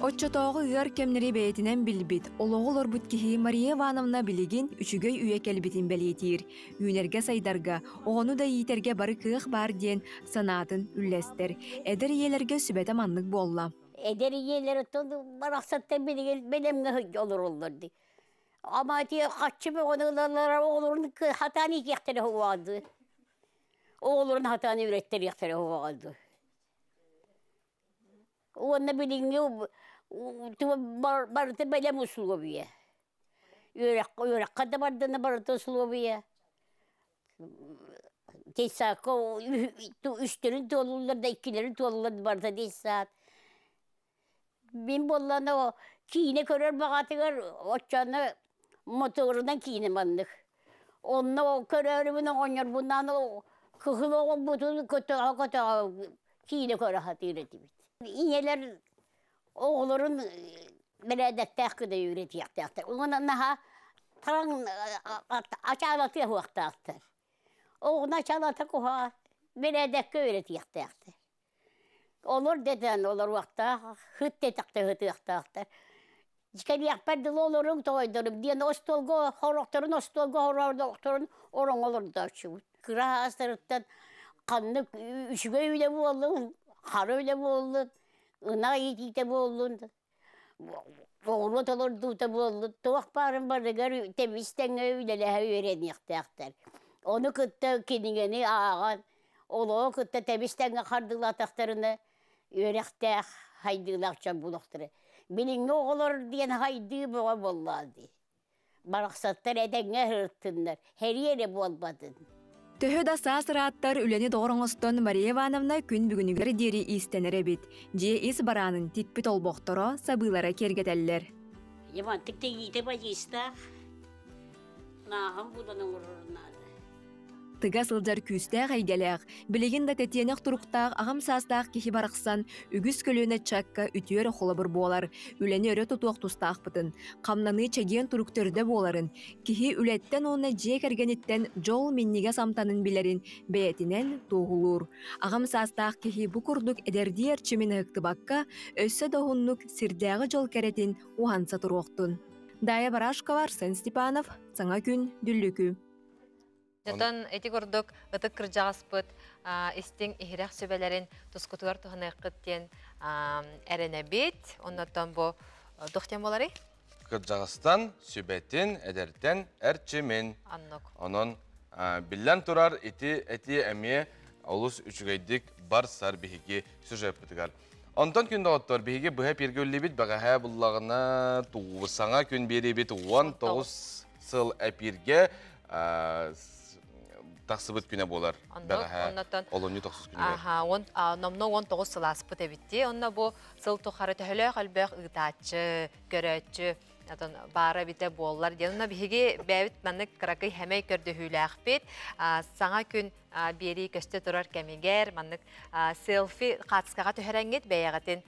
Оччотооҕу ыар кэмнэри бэйэтинэн билбит, олоҕу олорбут киһи Мария Ивановна билигин үчүгэй үйэ кэлбитин бэлиэтиир. Үүнэргэ-сайдарга, оҕону да иитэргэ бары кыах баар диэн санаатын үллэстэр. Эдэр ийэлэргэ сүбэтэ маннык буолла. Эдэр ийэлэр оттон барахсаттар билигин бэлэмҥэ сылдьа олороллор дии. Ама ити хаччы бөҕөнү ылаллара оҕолорун хатаан иитиэхтэрэ уһуоҕа дуу. Оҕолорун хатаан үөрэттэриэхтэрэ уһуоҕа дуу. Уонна билиҥҥи барыта бэлэм условие. Үөрэххэ да бардына барыта условие. Детсадка үстэрин туолуллар да иккилэрин туолуллар да барыта детсад. Мин буоллаҕына киинэ көрөр баҕатыгар оччону моторунан киинэ маннык. Онно көрөөрүбүн оҕонньорбунаан кыһыл оҕолбутун көтөҕө-көтөҕө киинэ көрө сатыыр этибит. Ийэлэр оҕолорун бэрээдэктээх гына үөрэтиэхтээхтэр. Уонна наһаа Тараҥ ачаалатыа уохтаахтар. Оҕуна ачаалата куһаҕа бэрээдэккэ үөрэтиэхтээхтэр. Олор дэтэн олоруохтаах, хыт диэтэхтэ хытыахтаахтар. Кэлиэхпэр дылы олоруҥ тоҕойдорум диэн остуолга хорохторун остуолга хорохторун ороҥ олордооччубут. Кыра аастарыттан ханнык үчүгэй үлэ буоллун, хара үлэ буоллун, ынах иитиитэ буоллун, оҕуруот олордуута буоллун, туох баарын барыгар тэбис-тэҥҥэ үлэлэһэ үөрэниэхтээхтэр. Ону кытта кинигэни ааҕан, олоҕу кытта тэбис-тэҥҥэ хардыылаатахтарына үөрэхтээх, хайдыылаах дьон буолуохтара. Билиҥҥи оҕолор диэн хайдыы бөҕө буоллаҕа дии. Барахсаттар этэҥҥэ сырыттыннар, һэрии эрэ буолбатын. Төһө да саас ырааттар үлэни доҕор оҥостон Мария Ивановна күн бүгүнүгэр диэри иистэнэр эбит. Дьиэ ис бараанын тикпит олбохторо, сабыылара киэргэтэллэр. Иван тиктигиитэ бадьыыстаах, нааһын булан оҥорор наада. Тыга сылдьар күүстээх эйгэлээх, билигин да тэтиэнэх туруктаах аҕам саастаах киһи барахсан үгүс көлүөнэ ыччакка үтүө эрэ холобур буолар, үлэни өрө тутуох тустаахпытын, хамнаныы чэгиэн турук төрдө буоларын, киһи үлэттэн уонна дьиэ кэргэниттэн дьол минньигэс амтанын билэрин бэйэтинэн туоһулуур. Аҕам саастаах киһи бу курдук эдэрдии эрчимин ыһыктыбакка, өссө да уһуннук сирдээҕи дьол кэрэтин уһанса туруохтун. Дая Барашкова, Арсен Степанов, Саҥа күн, Дүллүкү. Дьотон ити курдук ытык кырдьаҕаспыт истиҥ иһирэх сүбэлэрин тускутугар туһаныаххыт диэн эрэнэбит. Оннортон бу туох диэн буоларый? Кырдьаҕастан сүбэтин, эдэртэн эрчимин. Оннук. Онон биллэн турар ити этии эмиэ олус үчүгэйдик барсар биһиги сюжеппытыгар. Онтон күн доҕоттор биһиги быһа эпииргэ үллибит бэҕэһээ буллаҕына саҥа күн биэриибит 19 сыл эпииргэ тахсыбыт күнэ буолар. Бэҕэһээ олунньу тохсус күнүгэр. Аха, номно 19 сыл ааспыт эбит Онно бу сыл тухары төһөлөөх элбэх ыытааччы, көрөөччү отон баара эбитэ буоллар диэн. Онно биһиги бэйэбит маннык кыракый хэмэй көрдөһүүлээхпит. Саҥа күн биэрии көстө турар кэмигэр маннык селфи хаацкаҕа түһэрэҥҥит бэйэҕитин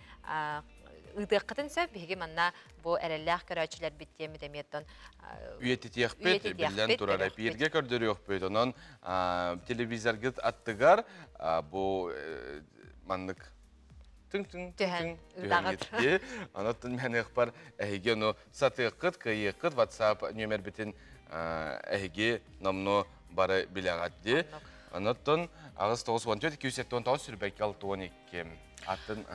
ыытыаххытын сөп. Биһиги манна бу эрэллээх көрөөччүлэрбит диэммит эмиэттэн үйэтитиэхпит, биллэн турар, эпииргэ көрдөрүөхпүт. Онон телевизоргыт аттыгар бу маннык тыҥ-тыҥ түһэн түһэн Онон мэныахпар эһиги ону сатыаххыт, кыайыаххыт WhatsApp нүөмэрбитин эһиги номнуо бары билэҕит дии. Онон 8 9 14 279 сүрбэкки 62 атын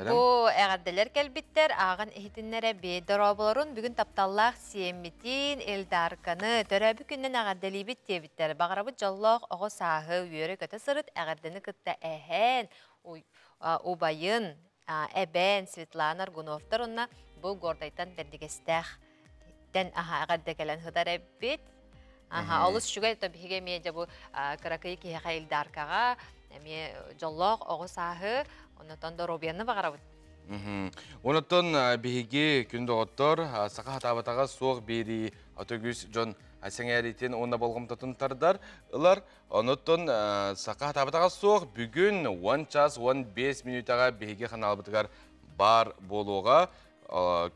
Бу эҕэрдэлэр кэлбиттэр, ааҕан иһитиннэрэбит. Дорооболорун бүгүн тапталлаах сиэммитин, Эльдарканы, төрөөбүт күнүнэн эҕэрдэлиибит диэбиттэр. Баҕарабыт дьоллоох оҕо сааһы үөрэ-көтө сырыт, эҕэрдэни кытта эһээн, убайын, эбээн Светлана Аргуновтар уонна бу Гордайтан Бэрдигэстээх тэн аха эҕэрдэ кэлэн сытар эбит. Аха, олус үчүгэй, то биһиги эмиэ дьэ бу кыракый киһиэхэ Илдаркаҕа эмиэ дьоллоох оҕо сааһы, оннотон доруобуйаны баҕарабыт. Онотон биһиги күн доҕоттор саха хатаабатаҕа суох биэрии отөгүс дьон сэҥээриитин уонна болҕомтотун тардар ылар. Онотон саха хатаабатаҕа суох бүгүн 10 час 15 мүнүүтэҕэ биһиги ханаалбытыгар баар буолуоҕа.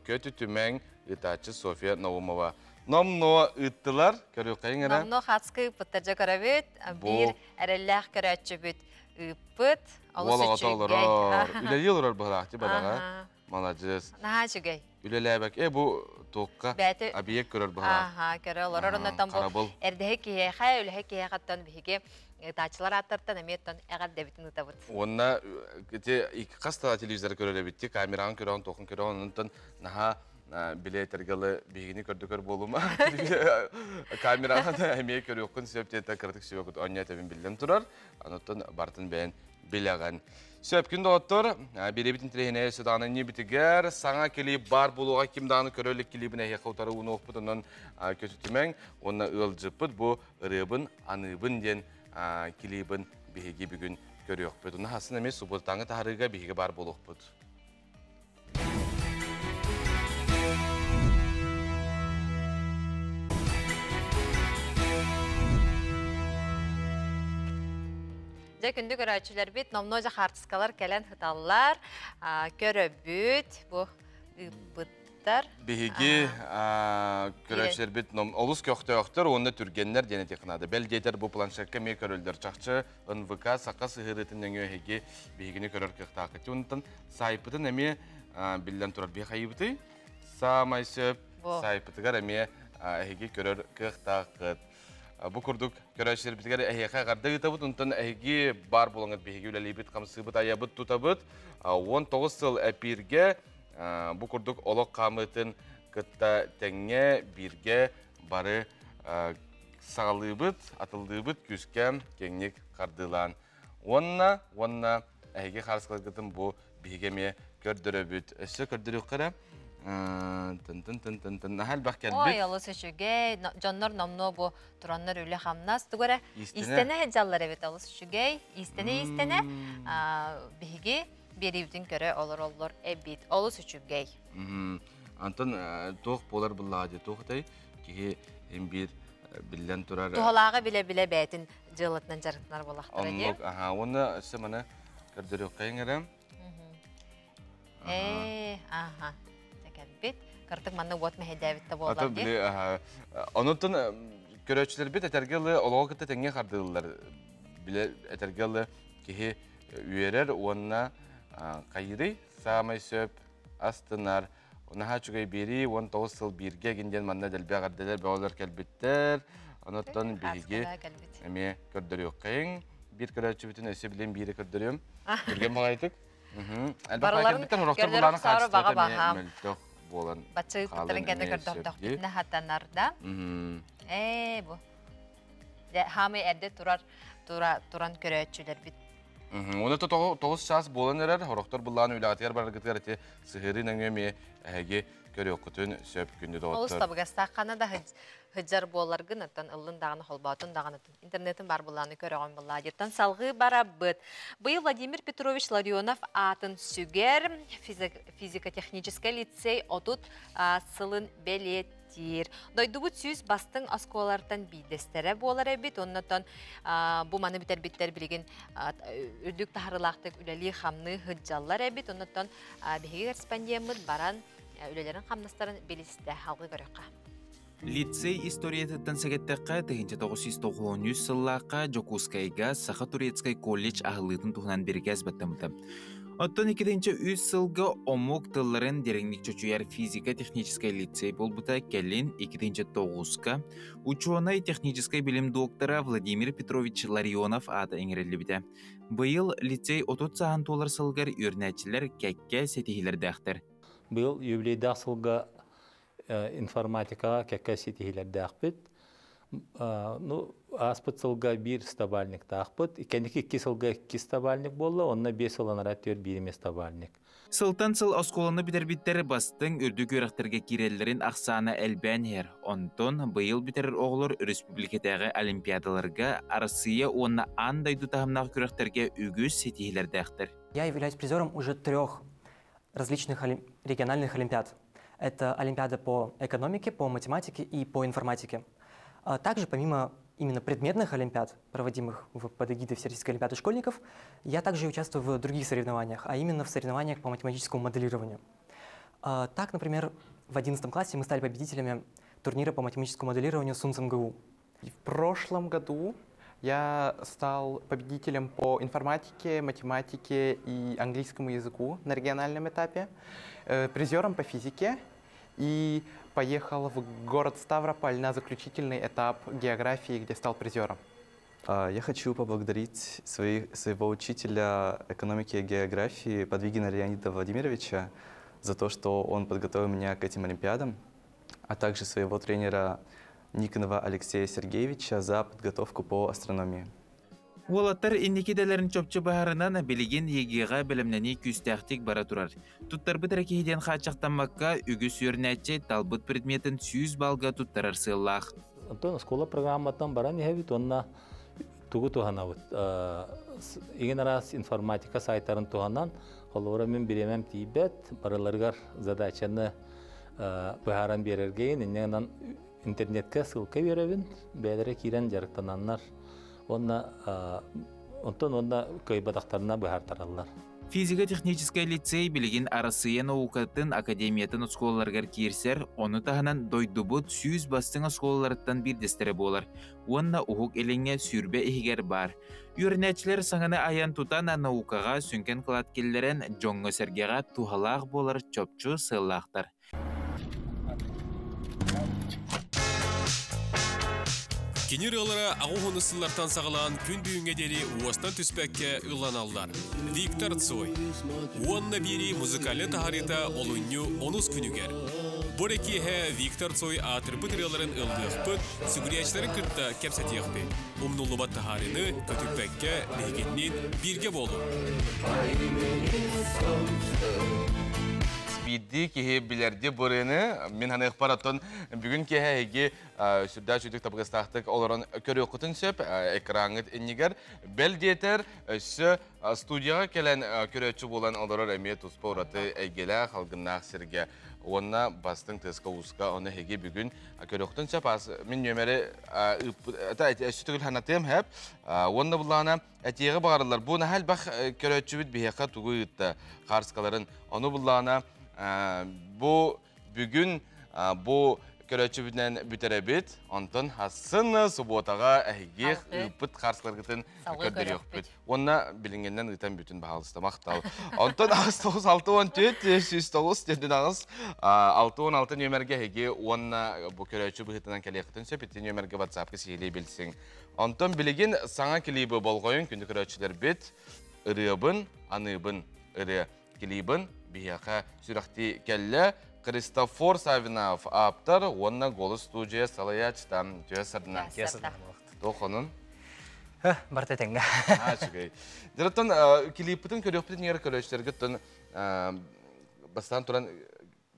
Көтүтүмэҥ ыытааччы Софья Наумова. Номнуо ыыттылар, көрүөххэйиҥ эрэ. Номнуо хацкы ыыппыттар дьэ көрөбүт. Биир эрэллээх көрөөччүбүт ыыппыт. Олус үчүгэй. олорор. Үлэлии олорор быһалаах ти бадаҕа. Маладьыас. Наһаа үчүгэй. Үлэлээбэк. Э бу туохха объект көрөр быһалаах. Аха, көрө олорор. Оннотон бу эрдэһи киһиэхэ, үлэһи киһиэхэттэн биһиги ыытааччылар ааттартан эмиэттэн эҕэрдэбитин ыытабыт. Уонна ити хас да телевизор көрөр эбитти, камераҕын көрөҕүн, туохун көрөҕүн, онтон наһаа билиэтэргалы биһигини көрдөкөр буолума. Камераҕын эмиэ көрүөххүн сөп диэтэ кыратык сүбэкут онньо этэбин биллэн турар. Онтон бартын бэйэн билэҕин. Сөп күн доҕоттор, биэрэбит интэриэһинэй өссө ньибитигэр саҥа клип бар буолуоҕа ким даҕаны көрө илик клибин эһиэхэ утары уунуохпут онон көтүтүмэҥ уонна ыалдьыппыт бу ырыабын аныыбын диэн клибын биһиги бүгүн көрүөхпүт. Уна хасын эмиэ субботаҥы таһарыыга биһиги бар буолуохпут. Дьэ күндү көрөөччүлэрбит номнуо дьэ хаартыскалар кэлэн сыталлар. Көрөбүт бу ыыппыттар. Биһиги көрөөччү Көрөчүлэрбит олус көхтөөхтөр уонна түргэннэр диэн этиэххэ Бэл диэтэр бу планшекка эмиэ көрөллөр. Чахчы НВК саха сыһыарыытын нөҥүө эһиги биһигини көрөр кыахтааххыт. Онтон сайпытын эмиэ биллэн турар биһи хайыбытый. Саамай сөп сайпытыгар эмиэ эһиги көрөр кыахтааххыт. Бу курдук көрөөччүлэрбитигэр эһиэхэ эҕэрдэ ыытабыт, онтон эһиги баар буолаҥҥыт биһиги үлэлиибит, хамсыыбыт, айабыт, тутабыт. 19 сыл эпииргэ бу курдук олох хаамыытын кытта тэҥҥэ, бииргэ бары саҕалыыбыт, атыллыыбыт, күүскэ киэҥник хардыылаан. Уонна, уонна эһиги хаарыскаларгытын бу биһиги эмиэ көрдөрөбүт. Өссө көрдөрүөххэ эрэ. Тын-тын-тын-тын-тын. Наһаа элбэх кэлбит. Ой, олус үчүгэй. Дьоннор номнуо бу тураннар үлэ-хамнас. Тугу эрэ истэнэ сылдьаллар эбит олус үчүгэй. Истэнэ-истэнэ биһиги биэриибитин көрө олороллор эбит. Олус үчүгэй. Антон туох буолар буллаҕа дии туох этэй киһи им биир биллэн турар Туһалааҕы билэ-билэ бэйэтин дьыалатынан дьарыктанар буоллахтара дии. Оннук, аха, уонна өссө маны көрдөрүөххэйиҥ эрэ. Ээ, аха. Кэлбит. Кыртык манна уот мэһэйдээбит да буоллар дии. Били, аха. Онуттан көрөөччүлэрбит этэргэ ылы олоҕу кытта тэҥҥэ хардыыллар. Биле этэргэ ылы киһи үөрэр уонна хайырый саамай сөп астынар. Наһаа үчүгэй биэрии, 19 сыл бииргэ гин диэн манна дэлби эҕэрдэлэр бөҕөлөр кэлбиттэр. Онуттан биһиги эмиэ көрдөрүөххэйиҥ. Биир көрөөччүбүтүн өссө билэн биири көрдөрүөм. Түргэн баҕайытык. Барыларын көрдөрөх саару баҕа баһаам. Мөлтөх буолан Бачча ыыппыттарын кэннэ көрдөрдөхпүтүнэ хатанар да. Ээ бу. Хаамый эрдэ турар туран көрөөччүлэрбит. Уонна тоҕус чаас буолан эрэр, хорохтор былаан үлэҕитигэр бараргытыгар ити сыһыарыы нөҥүө эмиэ эһиги көрүөххүтүн сөп күндү доҕоттор. Олус табыгастаах хана да хыдьар буоларгын, оттон ыллын даҕаны холбоотун даҕаны интернетин бар былааны көрөҕүн былаадьыттан салҕыы барабыт. Быйыл Владимир Петрович Ларионов аатын сүгэр физико-техническэй лицей 30 сылын бэлиэтиир. Дойдубут 100 бастыҥ оскуолалартан биирдэстэрэ буолар эбит. Оннотон бу маны бүтэрбиттэр билигин үрдүк таһарылаахтык үлэлии-хамныы сылдьаллар эбит. Оннотон биһиги корреспондеммыт баран үлэлэрин хамнастарын билистэ. Алгы көрөххө. Лицей историятыттан сэгэттэххэ, 1993 сыллаахха Дьокуускайга Саха-Турецкай колледж аһыллыытын туһунан бирикээс баттаммыта. Оттон 2003 сылга омук тылларын дириҥник чочуйар физико-техническэй лицей буолбута, кэлин 2009-ка учуонай техническэй билим доктора Владимир Петрович Ларионов аата иҥэриллибитэ. Быйыл лицей 30 сааһын туолар сылыгар үөрэнээччилэр кэккэ ситиһиилэрдээхтэр. Быйыл юбилейдаах сылга информатикаҕа кэккэ ситиһиилэрдээхпит. Ну, ааспыт сылга биир стабальниктаахпыт. Кэнники икки сылга икки стабальник буолла, онно биэс сыл анараа түөр биир эмиэ стабальник. Сылтан сыл оскуоланы бүтэрбиттэр бастыҥ үрдүк үөрэхтэргэ киирэллэрин ахсаана элбээн иһэр. Онтон быйыл бүтэрэр оҕолор өрөспүүбүлүкэтээҕи олимпиадаларга Арассыыйа уонна аан дойду таһымнаах күрэхтэргэ үгүс ситиһиилэрдээхтэр. Я являюсь призером уже трех различных региональных олимпиад. Это олимпиада по экономике, по математике и по информатике. А также помимо именно предметных олимпиад, проводимых под эгидой Всероссийской олимпиады школьников, я также участвую в других соревнованиях, а именно в соревнованиях по математическому моделированию. Так, например, в 11 классе мы стали победителями турнира по математическому моделированию СУНЦ МГУ. В прошлом году я стал победителем по информатике, математике и английскому языку на региональном этапе, призером по физике и поехал в город Ставрополь на заключительный этап географии, где стал призером. Я хочу поблагодарить своего учителя экономики и географии Подвигина Леонида Владимировича за то, что он подготовил меня к этим олимпиадам, а также своего тренера Никонова Алексея Сергеевича за подготовку по астрономии. Уолаттар инники идэлэрин чопчу быһаарынан билигин ЕГЭ-ҕэ бэлэмнэнии күүстээхтик бара турар. Туттарбыт эрэ киһи диэн хааччахтаммакка үгүс үөрэнээччи талбыт предметин 100 балга туттарар сыаллаах. Онтон оскуола программаттан баран иһэбит уонна тугу туһанабыт. Игин араас информатика сайтарын туһанан, холобура мин бириэмэм тиийбэт, барыларыгар задачаны быһааран биэрэргэ иннинэн интернетке ссылка биэрэбин, бэйэлэрэ киирэн дьарыктананнар. Уонна онтон уонна кыайбатахтарына быһаартараллар. Физико-техническэй лицей билигин Арассыыйа наукатын академиятын оскуолаларыгар киирсэр, ону таһынан дойдубут 100 бастыҥ оскуолаларыттан биирдэстэрэ буолар уонна Уһук Илиҥҥэ 20 иһигэр баар. Үөрэнээччилэр саҥаны айан тутан наукаҕа сүҥкэн кылаат киллэрэн дьоҥҥо-сэргэҕэ туһалаах буолар чопчу сыаллаахтар. Кини ырыалара аҕыс сыллартан саҕалаан күн бүгүҥҥэ диэри уостан түспэккэ ылланаллар. Виктор Цой. Уонна биэрии музыкальнай таһаарыыта олунньу онус күнүгэр. Бу эрэ киэһэ Виктор Цой аатырбыт ырыаларын ыллыахпыт, сүгүрүйээччилэрин кытта кэпсэтиэхпит. Умнуллубат таһаарыыны көтүппэккэ биһигинниин бииргэ буолуҥ. Биирдии киһи билэрди бырыыны мин ханыахпар оттон бүгүн киэһэ эһиги сүрдээх үчүгдүк табыгастаахтык олорон көрүөххүтүн сөп экраҥҥыт иннигэр бэл диэтэр өссө студияҕа кэлэн көрөөччү буолан олорор эмиэ туспа ураты эйгэлээх алгыннаах сиргэ уонна бастыҥ тыаска-ууска ону эһиги бүгүн көрүөхтүн сөп аас мин нүөмэри өссө төгүл ханатыам хэп уонна буллаҕына этиэҕи баҕарыллар бу наһаа элбэх көрөөччүбүт биһиэхэ тугу ыытта хаарыскаларын ону буллаҕына бу Бүгүн бу көрөөччүбүтүнэн бүтэрэбит. Онтон хассын субуотаҕа эһиги ыыппыт хаарсыларгытын көрдөрүөхпүт. Уонна билиҥҥинэн ыытан бүтүн баһаалыста махтал. Онтон 9 6 14 109 4 6 6 нүөмэргэ эһиги уонна бу көрөөччү быһыытынан кэлиэххитин сөп. Ити нүөмэргэ WhatsApp-ка сиһилии билсиҥ. Онтон билигин саҥа клибы болҕойун күндү көрөөччүлэрбит ырыабын, аныыбын ырыа Клибын биһиэхэ сүрэхтии кэллэ. Христофор Савинов ааптар уонна Голос студия салайааччыта Түө сарына. Туох онун? Барта тэҥҥэ. Үчүгэй. Дьэ, клиппытын көрүөхпүтүн иһэр көрөөччүлэргэ оттон бастаан туран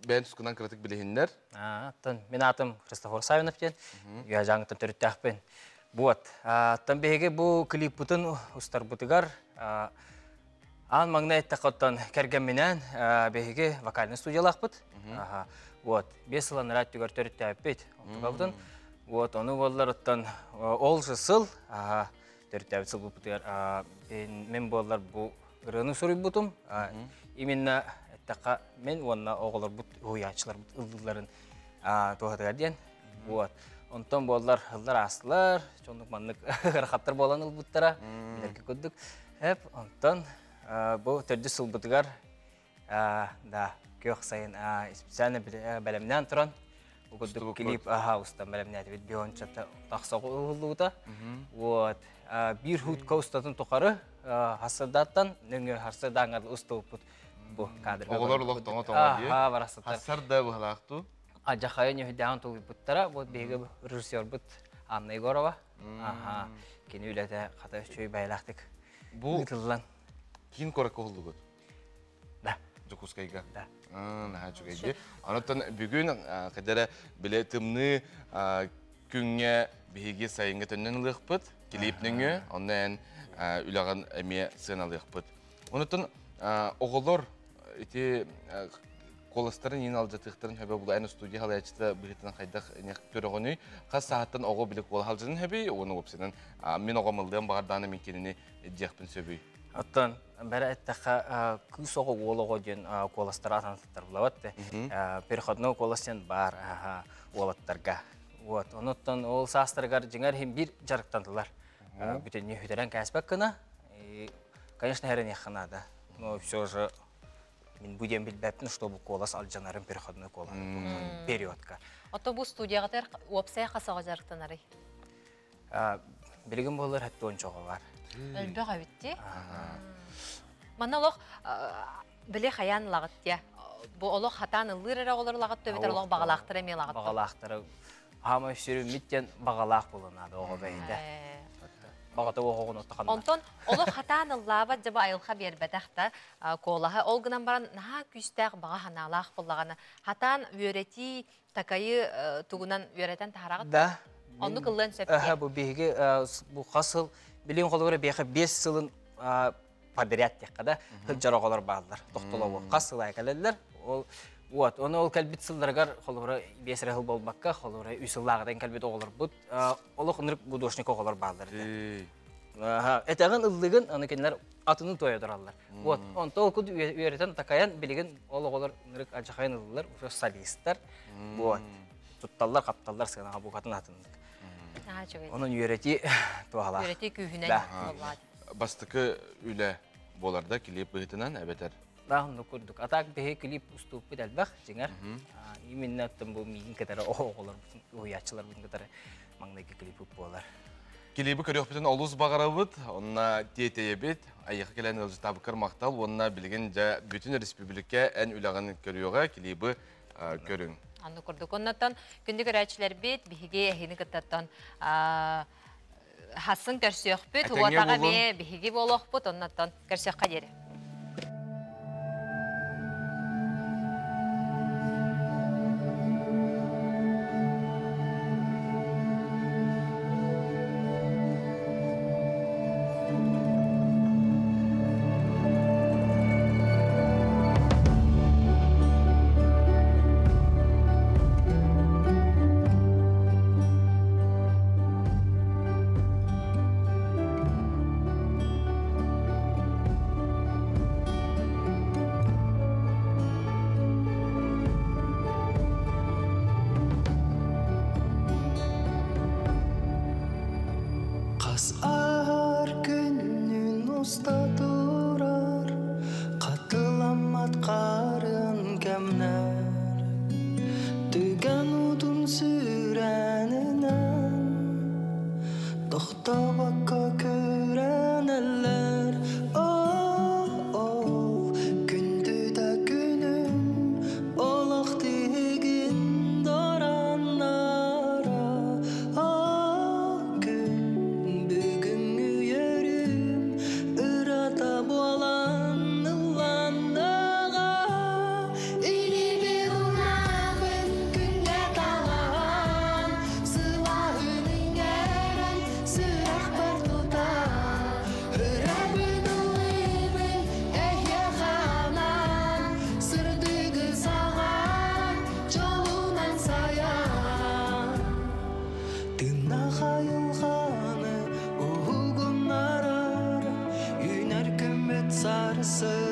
бэйэн тускунан кыратык билиһиннэр. Оттон мин аатым Христофор Савинов диэн. Үөһэ төрүттээхпин. Вот. Оттон биһиги бу клиппытын устарбытыгар Аан маҥнай эттэххэ оттон кэргэмминээн биһиги вокальнай студиялаахпыт. Вот, 5 сыл анараа өттүгэр төрүттээбиппит. Онтукабытын. Вот, ону буоллар оттон ол же сыл төрүттээбит сылбыппытыгар мен буоллар бу ырыаны суруйбутум. Именно эттэххэ мен уонна оҕолорбут уһуйааччыларбыт ыллыылларын туһатыгар диэн. Вот. Онтон буоллар ыллар аастылар, чоннук маннык ыарахаттар буолан ылбыттара. Билэргэ курдук. Эп, онтон бу төрдүс сылбытыгар да күөх сайын специально бэлэмнээн туран бу курдук клип аха устан бэлэмнээтибит биончата тахса уһуллубута. Вот биир хутка устатын тухары хассардааттан нөҥүө харсардааңар устубуппут бу кадрга. Оҕолор олох тоҥо тоҥо дии. Аха барасыттар. Хассарда быһалаахтуу. Ажахайы ньүһүдээн тулуйбуттара. Вот биһиги режиссербут Анна Егорова. Аха кини үлэтэ хата үчүгэй байлаахтык Бу ыытыллан. Киин куоракка уһуллугут? Да. Дьокуускайга? Да. Наһаа үчүгэй. Онтон бүгүн кэдэрэ биле тымныы күҥҥэ биһиги сайыҥҥа төннөн ылыахпыт, клип нөҥүө, онно эн үлэҕин эмиэ сыаналыахпыт. Онтон оҕолор ити куоластарын иин алдьатыахтарын хөбө була эн студия халаяччыта быһыытынан хайдах көрөҕүнүй хас саһаттан оҕо били куола халдьатын хөбүй уонна уопсайынан мин оҕом ыллыам баҕардаана мин кинини диэхпин сөбүй Оттон бэрэ эттэххэ кыыс оҕо уол оҕо диэн куоластара атаанаттар булабат переходной куолас диэн баар уолаттарга вот онуттан ол саастарыгар дьиҥэр иһин биир дьарыктандылар бүтүннүү бүтэрэн кээспэт гына конечно хэрэниэххэ наада но все же Мин бу диэн билбэппин, чтобы куолас алдьанарын переходной куолас периодка. Ото бу студияҕытыгар уопсай хас оҕо дьарыктанарый? Билигин буолар хэттуон чоҕо бар. Элбэх эбит дии. Манна олох били хайаан ылаҕыт дия. Бу олох хатаан ыллыыр эрэ оҕолор ылаҕыт төбөтөр олох баҕалаахтара эмиэ ылаҕыт. Баҕалаахтара хаамай сүрүммүт диэн баҕалаах буолунаада оҕо бэйэтэ. Баҕата оҕоҕун оттоханна. Онтон олох хатаан ыллаабат дьаба айылха биэрбэтэх да куолаһа ол гынан баран наһаа күүстээх баҕа санаалаах буоллаҕына хатаан үөрэтии такайы тугунан үөрэтэн таһараҕыт Да. Оннук ыллыан сөп Бу биһиги бу хас сыл билин холобура биэхэ 5 сылын подряд диэххэ да сылдьар оҕолор бааллар тохтолобу хас сыл аайы кэлэллэр ол вот ону ол кэлбит сылларыгар холобура 5 эрэ сыл буолбакка холобура 3 сыллааҕыдан кэлбит оҕолорбут олох ынырык художник оҕолор бааллар этэ. Этәгін ыллыгын, аны кенлер атыны тоя тураллар. Вот, он толку үйрәтен такаян билеген ол оголор нырык ажахайын ыллылар, уже солисттар. Вот. Тутталлар, капталлар сыгана букатын атындык. Онун үйрәти туала. Үйрәти күүһүнэн боллаад. Бастыкы үле боларда клип быһытынан әбетер. Да, ну курдук. Атак беhe клип уступы дэлбэх жиңер. Именно тым бу мигин кетере оголор уячылар бун кетере маңнайкы клип болар. Клибі көрөк бүтін олус бағарабыт, онна тиетейебит, айықы келен ылжытабы кырмақтал, онна билген жа бүтін республика ән үлағын көрüгө клибі көрүң. Анны курдук. Оннотон күндү көрәчләр бит, биһиги эһини кыттаттан хасын көрсөкпүт, Әтәңе хуатага болун. бе биһиги болохпут, оннотон көрсөккә дири. Қас ағар күннің ұста тұрар, Қатыламат қарын кәмнәр, Түген ұдын сүрәнінен, Тоқтабаққа көрән әлләр. О, күнді да күнім, Олақ тегін дораннара, Күн бүгінгі ерім, Ырата болан ыландаға. Илибе унабын күнге талаған, Сылағын иңерен, сүрәк бар тұтан. Үрәбін ұлыбын әйе қанан, Сырдығы саған, жолынан саян. Тына хайылғаны ұғынарар, Үнәр күміт сарысы.